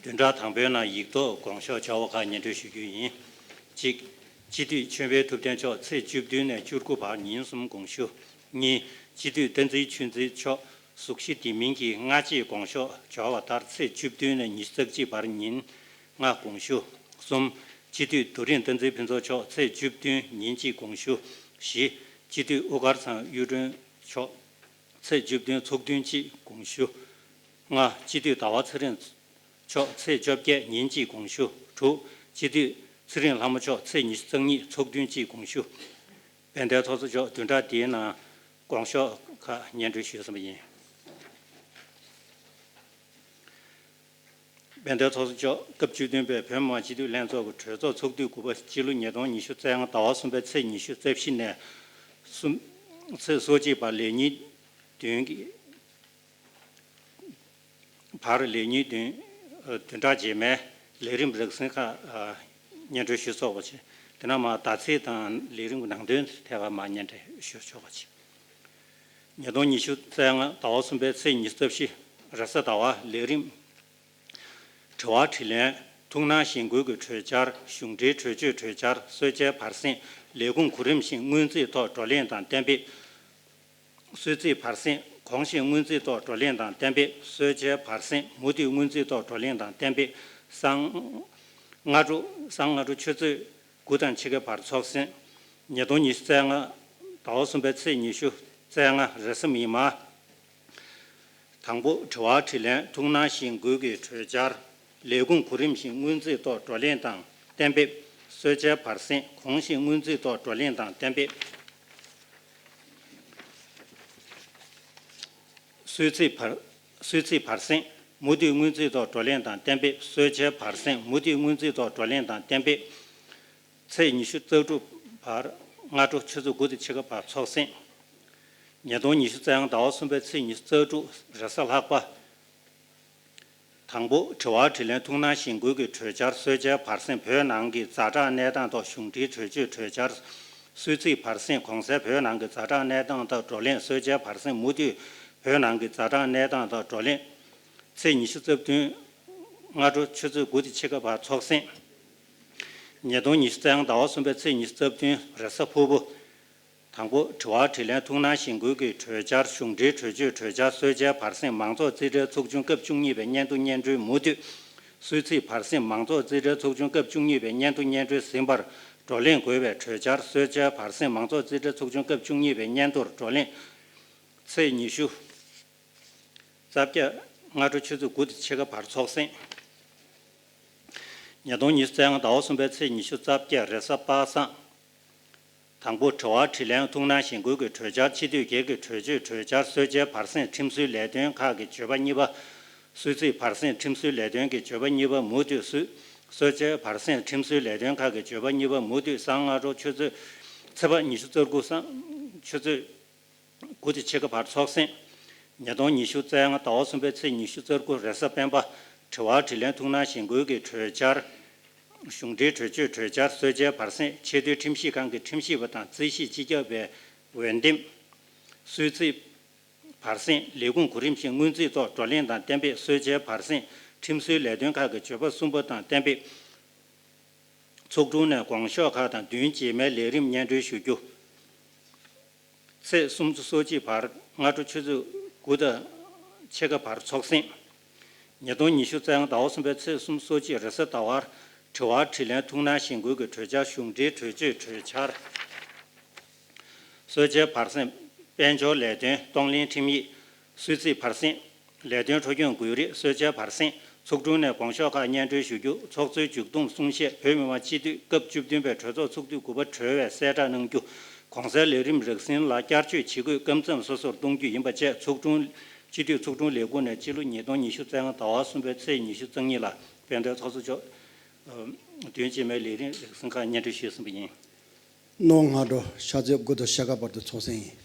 བདུན་ཕྲག་དང་པོའི་ནང་ཡིག་ཐོག་དགོངས་ཞུ་བྱ་བ་ཁག་སྙན་སྒྲོན་ཞུ་རྒྱུ་ཡིན། གཅིག་སྤྱི་འཐུས་ཆོས་འཕེལ་ཐུབ་བསྟན་མཆོག་ཚེས་བཅུ་བདུན་ནས་བཅུ་དགུ་བར་ཉིན་གསུམ་དགོངས་ཞུ། གཉིས། སྤྱི་འཐུས་བསྟན་འཛིན་ཆོས་འཛིན་མཆོག་གཟུགས་གཞི་དེ་མིན་གྱི་སྔ་རྗེས་དགོངས་ཞུ་བྱ་བ་ལྟར་ཚེས་བཅུ་བདུན་ནས་ཉི་ཤུ་རྩ་གཅིག་བར་ཉིན་ལྔ་དགོངས་ཞུ། གསུམ། སྤྱི་འཐུས་རྡོ་རིང་བསྟན་འཛིན་ཕུན་ཚོགས་མཆོག་ཚེས་བཅུ་བདུན་ཉིན་གཅིག་དགོངས་ཞུ། བཞི། སྤྱི་འཐུས་དབུ་དཀར་ཚང་གཡུ་སྒྲོན་མཆོག་ཚེས་བཅུ་བདུན་ཚོགས་ཐུན་གཅིག་དགོངས་ཞུ། ལྔ། སྤྱི་འཐུས་ཟླ་བ་ཚེ་རིང་མཆོག་ཚེས་བཅོ་བརྒྱད་ཉིན་གཅིག་དགོངས་ཞུ། དྲུག། སྤྱི་འཐུས་ཚེ་རིང་ལྷ་མོ་མཆོག་ཚེས་ཉི་ཤུ་རྩ་གཉིས་ཚོགས་ཐུན་གཅིག་དགོངས་ཞུ། དཔལ་ལྡན་ཚོགས་གཙོ་མཆོག་བདུན་ཕྲག་འདིའི་ནང་དགོངས་ཞུ་ཁག་སྙན་སྒྲོན་ཞུས་ཟིན་པ་ཡིན། དཔལ་ལྡན་ཚོགས་གཙོ་མཆོག་སྐབས་བཅུ་བདུན་པའི་བོད་མི་མང་སྤྱི་འཐུས་ལྷན་ཚོགས་ཀྱི་གྲོས་ཚོགས་ཚོགས་དུས་དགུ་པ་སྤྱི་ལོ་ཉིས་སྟོང་ཉི་ཤུ་རྩ་ལྔ་ཟླ་བ་གསུམ་པའི་ཚེས་ཉི་ཤུ་རྩ་བཞི་ནས་གསུམ་ཚེས་སོ་གཅིག་བར་ལས་ཉིན་བདུན་གྱི་བར་ལས་ཉིན་བདུན་བདུན་ཕྲག་རྗེས་མའི་ལས་རིམ་རགས་ཟིན་ཁག་སྙན་སྒྲོན་ཞུ་ཆོག་པ་བྱས། དེ་ནས་མར་ཟླ་ཚེས་དང་ལས་རིམ་གྱི་ནང་དོན་ཐད་ཀར་མར་སྙན་སྒྲོན་ཞུ་ཆོག་པ་བྱས། ཉིས་སྟོང་ཉི་ཤུ་རྩ་ལྔ་ཟླ་བ་གསུམ་པའི་ཚེས་ཉི་ཤུ་རྩ་བཞི་རེས་གཟའ་ཟླ་བ་ལས་རིམ། དྲི་བ་དྲིས་ལན། ཐུགས་སྣང་གཞེན་སྐུལ་གྱི་གྲོས་འཆར། གཞུང་འབྲེལ་གྲོས་ཆོད་གྲོས་འཆར། གསོལ་ཇའི་བར་གསེང་། ལས་ཁུངས་གོ་རིམ་བཞིན་སྔོན་རྩིས་ཐོག་བགྲོ་གླེང་དང་གཏན་འབེབས། གསོལ་ཚིགས་བར་གསེང་། གོང་བཞིན་སྔོན་རྩིས་ཐོག་བགྲོ་གླེང་དང་གཏན་འབེབས། གསོལ་ཇའི་བར་གསེང་། མུ་མཐུད་སྔོན་རྩིས་ཐོག་བགྲོ་གླེང་དང་གཏན་འབེབས། གསང་སྔ་དྲོ་གསང་སྔ་དྲོ་ཆུ་ཚོད་དགུ་དང་ཕྱེད་ཀའི་བར་ཚོགས་ཟིན། ཉིས་སྟོང་ཉི་ཤུ་རྩ་ལྔ་ཟླ་བ་གསུམ་པའི་ཚེས་ཉི་ཤུ་རྩ་ལྔ་རེས་གཟའ་མིག་དམར། དང་པོ། དྲི་བ་དྲིས་ལན། ཐུགས་སྣང་གཞེན་སྐུལ་གྱི་གྲོས་འཆར། ལས་ཁུངས་གོ་རིམ་བཞིན་སྔོན་རྩིས་ཐོག་བགྲོ་གླེང་དང་གཏན་འབེབས། གསོལ་ཇའི་བར་གསེང་། གོང་བཞིན་སྔོན་རྩིས་ཐོག་བགྲོ་གླེང་དང་གཏན་འབེབས། གསོལ་ཚིགས་བར་གསོལ་ཚིགས་བར་གསེང་མུ་མཐུད་སྔོན་རྩིས་ཐོག་བགྲོ་གླེང་དང་གཏན་འབེབས། གསོལ་ཇའི་བར་གསེང་མུ་མཐུད་སྔོན་རྩིས་ཐོག་བགྲོ་གླེང་དང་གཏན་འབེབས། ཚེས་ཉི་ཤུ་རྩ་དྲུག་བར་སྔ་དྲོ་ཆུ་ཚོད་དགུ་དང་ཕྱེད་ཀ་བར་ཚོགས་གསེང་། ཉིས་སྟོང་ཉི་ཤུ་རྩ་ལྔ་ཟླ་བ་གསུམ་པའི་ཚེས་ཉི་ཤུ་རྩ་དྲུག་རེས་གཟའ་ལྷག་པ། དང་པོ། དྲི་བ་དྲིས་ལན་ཐུགས་སྣང་གཞེན་སྐུལ་གྱི་གྲོས་འཆར། གསོལ་ཇའི་བར་གསེང་བོད་ནང་གི་ཛ་དྲག་གནས་སྟངས་ཐོག་གཞུང་འབྲེལ་གྲོས་ཆོད་གྲོས་འཆར། གསོལ་ཚིགས་བར་གསེང་གོང་གསལ་བོད་ནང་གི་ཛ་དྲག་གནས་སྟངས་ཐོག་བགྲོ་གླེང། གསོལ་ཇའི་བར་གསེང་མུ་མཐུད་བོད་ནང་གི་ཛ་དྲག་གནས་སྟངས་ཐོག་བགྲོ་གླེང་། ཚེས་ཉི་ཤུ་རྩ་བདུན་སྔ་དྲོ་ཆུ་ཚོད་དགུ་དང་ཕྱེད་ཀ་བར་ཚོགས་གསེང་། ཉིས་སྟོང་ཉི་ཤུ་རྩ་ལྔ་ཟླ་བ་གསུམ་པའི་ཚེས་ཉི་ཤུ་རྩ་བདུན་རེས་གཟའ་ཕུར་བུ། དང་པོ། དྲི་བ་དྲིས་ལན་ཐུགས་སྣང་གཞེན་སྐུལ་གྱི་གྲོས་འཆར། གཞུང་འབྲེལ་གྲོས་ཆོད་གྲོས་འཆར། གསོལ་ཇའི་བར་གསེང་མང་ཚོགས་རྩིས་ཁྲའི་ཚོགས་ཆུང་སྐབས་བཅུ་གཉིས་པའི་སྙན་ཐོ་སྙན་སྒྲོན་མུ་མཐུད། གསོལ་ཚིགས་བར་གསེང་མང་ཚོགས་རྩིས་ཁྲའི་ཚོགས་ཆུང་སྐབས་བཅུ་གཉིས་པའི་སྙན་ཐོ་སྙན་སྒྲོན་ཟིན་པར་བགྲོ་གླེང་དགོས་པའི་གྲོས་འཆར། གསོལ་ཇའི་བར་གསེང་མང་ཚོགས་རྩིས་ཁྲའི་ཚོགས་ཆུང་སྐབས་བཅུ་གཉིས་པའི་སྙན་ཐོར་བགྲོ་གླེང་། ཚེས་ཉི་ཤུ་རྩ་བརྒྱད་སྔ་དྲོ་ཆུ་ཚོད་དགུ་དང་ཕྱེད་ཀ་བར་ཚོགས་གསེང་། ཉིས་སྟོང་ཉི་ཤུ་རྩ་ལྔ་ཟླ་བ་གསུམ་པའི་ཚེས་ཉི་ཤུ་རྩ་བརྒྱད་རེས་གཟའ་པ་སངས། དང་པོ། དྲི་བ་དྲིས་ལན་ཐུགས་སྣང་གཞེན་སྐུལ་གྱི་གྲོས་འཆར། སྤྱི་འཐུས་སྒེར་གྱི་གྲོས་ཆོད་གྲོས་འཆར། གསོལ་ཇའི་བར་གསེང་ཁྲིམས་བཟོའི་ལས་དོན་ཁག་གི་བརྗོད་པ་གཉིས་པ། གསོལ་ཚིགས་བར་གསེང་ཁྲིམས་བཟོའི་ལས་དོན་གྱི་བརྗོད་པ་གཉིས་པ་མུ་མཐུད་གསོལ། གསོལ་ཇའི་བར་གསེང་ཁྲིམས་བཟོའི་ལས་དོན་ཁག་གི་བརྗོད་པ་གཉིས་པ་མུ་མཐུད་གཟའ་སྔ་དྲོ་ཆུ་ཚོད། ཚེས་པ་ཉི་ཤུ་རྩ་དགུ་གཟའ་ཆུ་ཚོད་དགུ་དང་ཕྱེད་ཀ་བར་ཚོགས་གསེང་། ཉིས་སྟོང་ཉི་ཤུ་རྩ་ལྔ་ཟླ་བ་གསུམ་པའི་ཚེས་ཉི་ཤུ་རྩ་དགུ་རེས་གཟའ་སྤེན་པ། དྲི་བ་དྲིས་ལན་ཐུགས་སྣང་གཞེན་སྐུལ་གྱི་གྲོས་འཆར། གཞུང་འབྲེལ་གྲོས་ཆོད་གྲོས་འཆར། གསོལ་ཇའི་བར་གསེང་ཆེས་མཐོའི་ཁྲིམས་ཞིབ་ཁང་གི་ཁྲིམས་ཞིབ་པ་དང་རྩིས་ཞིབ་སྤྱི་ཁྱབ་པའི་འོས་འདེམས། གསོལ་ཚིགས་བར་གསེང་ལས་ཁུངས་གོ་རིམ་བཞིན་སྔོན་རྩིས་ཐོག་བགྲོ་གླེང་དང་གཏན་འབེབས། གསོལ་ཇའི་བར་གསེང་ཁྲིམས་བཟོའི་ལས་དོན་ཁག་གི་བརྗོད་པ་གསུམ་པ་དང་གཏན་འབེབས། ཚོགས་དྲུང་ནས་དགོངས་ཞུ་ཁག་དང་བདུན་རྗེས་མའི་ལས་རིམ་སྙན་སྒྲོན་ཞུ་རྒྱུ། ཚེས་སུམ་ཅུ་སོ་གཅིག་བར་སྔ་དྲོ་ཆུ་ཚོད་དགུ་དང་ཕྱེད་ཀ་བར་ཚོགས་གསེང་། ཉིས་སྟོང་ཉི་ཤུ་རྩ་ལྔ་ཟླ་བ་གསུམ་པའི་ཚེས་སུམ་ཅུ་སོ་གཅིག་རེས་གཟའ་ཟླ་བར་དྲི་བ་དྲིས་ལན་ཐུགས་སྣང་གཞེན་སྐུལ་གྱི་གྲོས་འཆར། གཞུང་འབྲེལ་གྲོས་ཆོད་གྲོས་འཆར། གསོལ་ཇའི་བར་གསེང་དཔལ་འབྱོར་ལས་དོན་གཏོང་ལེན་ཁྲིམས་ཡིག་གསོལ་ཚིགས་བར་གསེང་ལས་དོན་འཕྲོ་སྐྱོད་འགུལ་རིས། གསོལ་ཇའི་བར་གསེང་ཚོགས་དྲུང་ནས་དགོངས་ཞུ་ཁག་སྙན་སྒྲོན་ཞུ་རྒྱུ། ཚོགས་གཙོའི་མཇུག་བསྡོམས་གསུང་བཤད། བོད་མི་མང་སྤྱི་འཐུས་སྐབས་བཅུ་བདུན་པའི་གྲོས་ཚོགས་ཚོགས་དུས་དགུ་པ་གྲོལ་བའི་གསལ་བསྒྲགས་གནང་རྒྱུ། གོང་གསལ་ལས་རིམ་རིགས་ཟིན་ལ་བསྐྱར་བཅོས་བྱེད་དགོས་སྐབས་མཚམས་སོ་སོར་གཏོང་རྒྱུ་ཡིན་པ་བཅས། ཚོགས་དྲུང་སྤྱི་འཐུས་ཚོགས་དྲུང་ལས་ཁུངས་ནས་སྤྱི་ལོ་ཉིས་སྟོང་ཉི་ཤུ་རྩ་ལྔ་ཟླ་བ་གསུམ་པའི་ཚེས་ཉི་ཤུ་རྩ་གཉིས་ལ་དཔལ་ལྡན་ཚོགས་གཙོ་མཆོག་བདུན་རྗེས་མའི་ལས་རིམ་རིགས་ཟིན་ཁག་སྙན་སྒྲོན་ཞུས་ཟིན་པ་ཡིན། ནོ། སྔ་དྲོ་ཤར་ཚེས་དགུ་དང་ཕྱེད་ཀ་བར་དུ་ཚོགས་གསེང་ཡིན།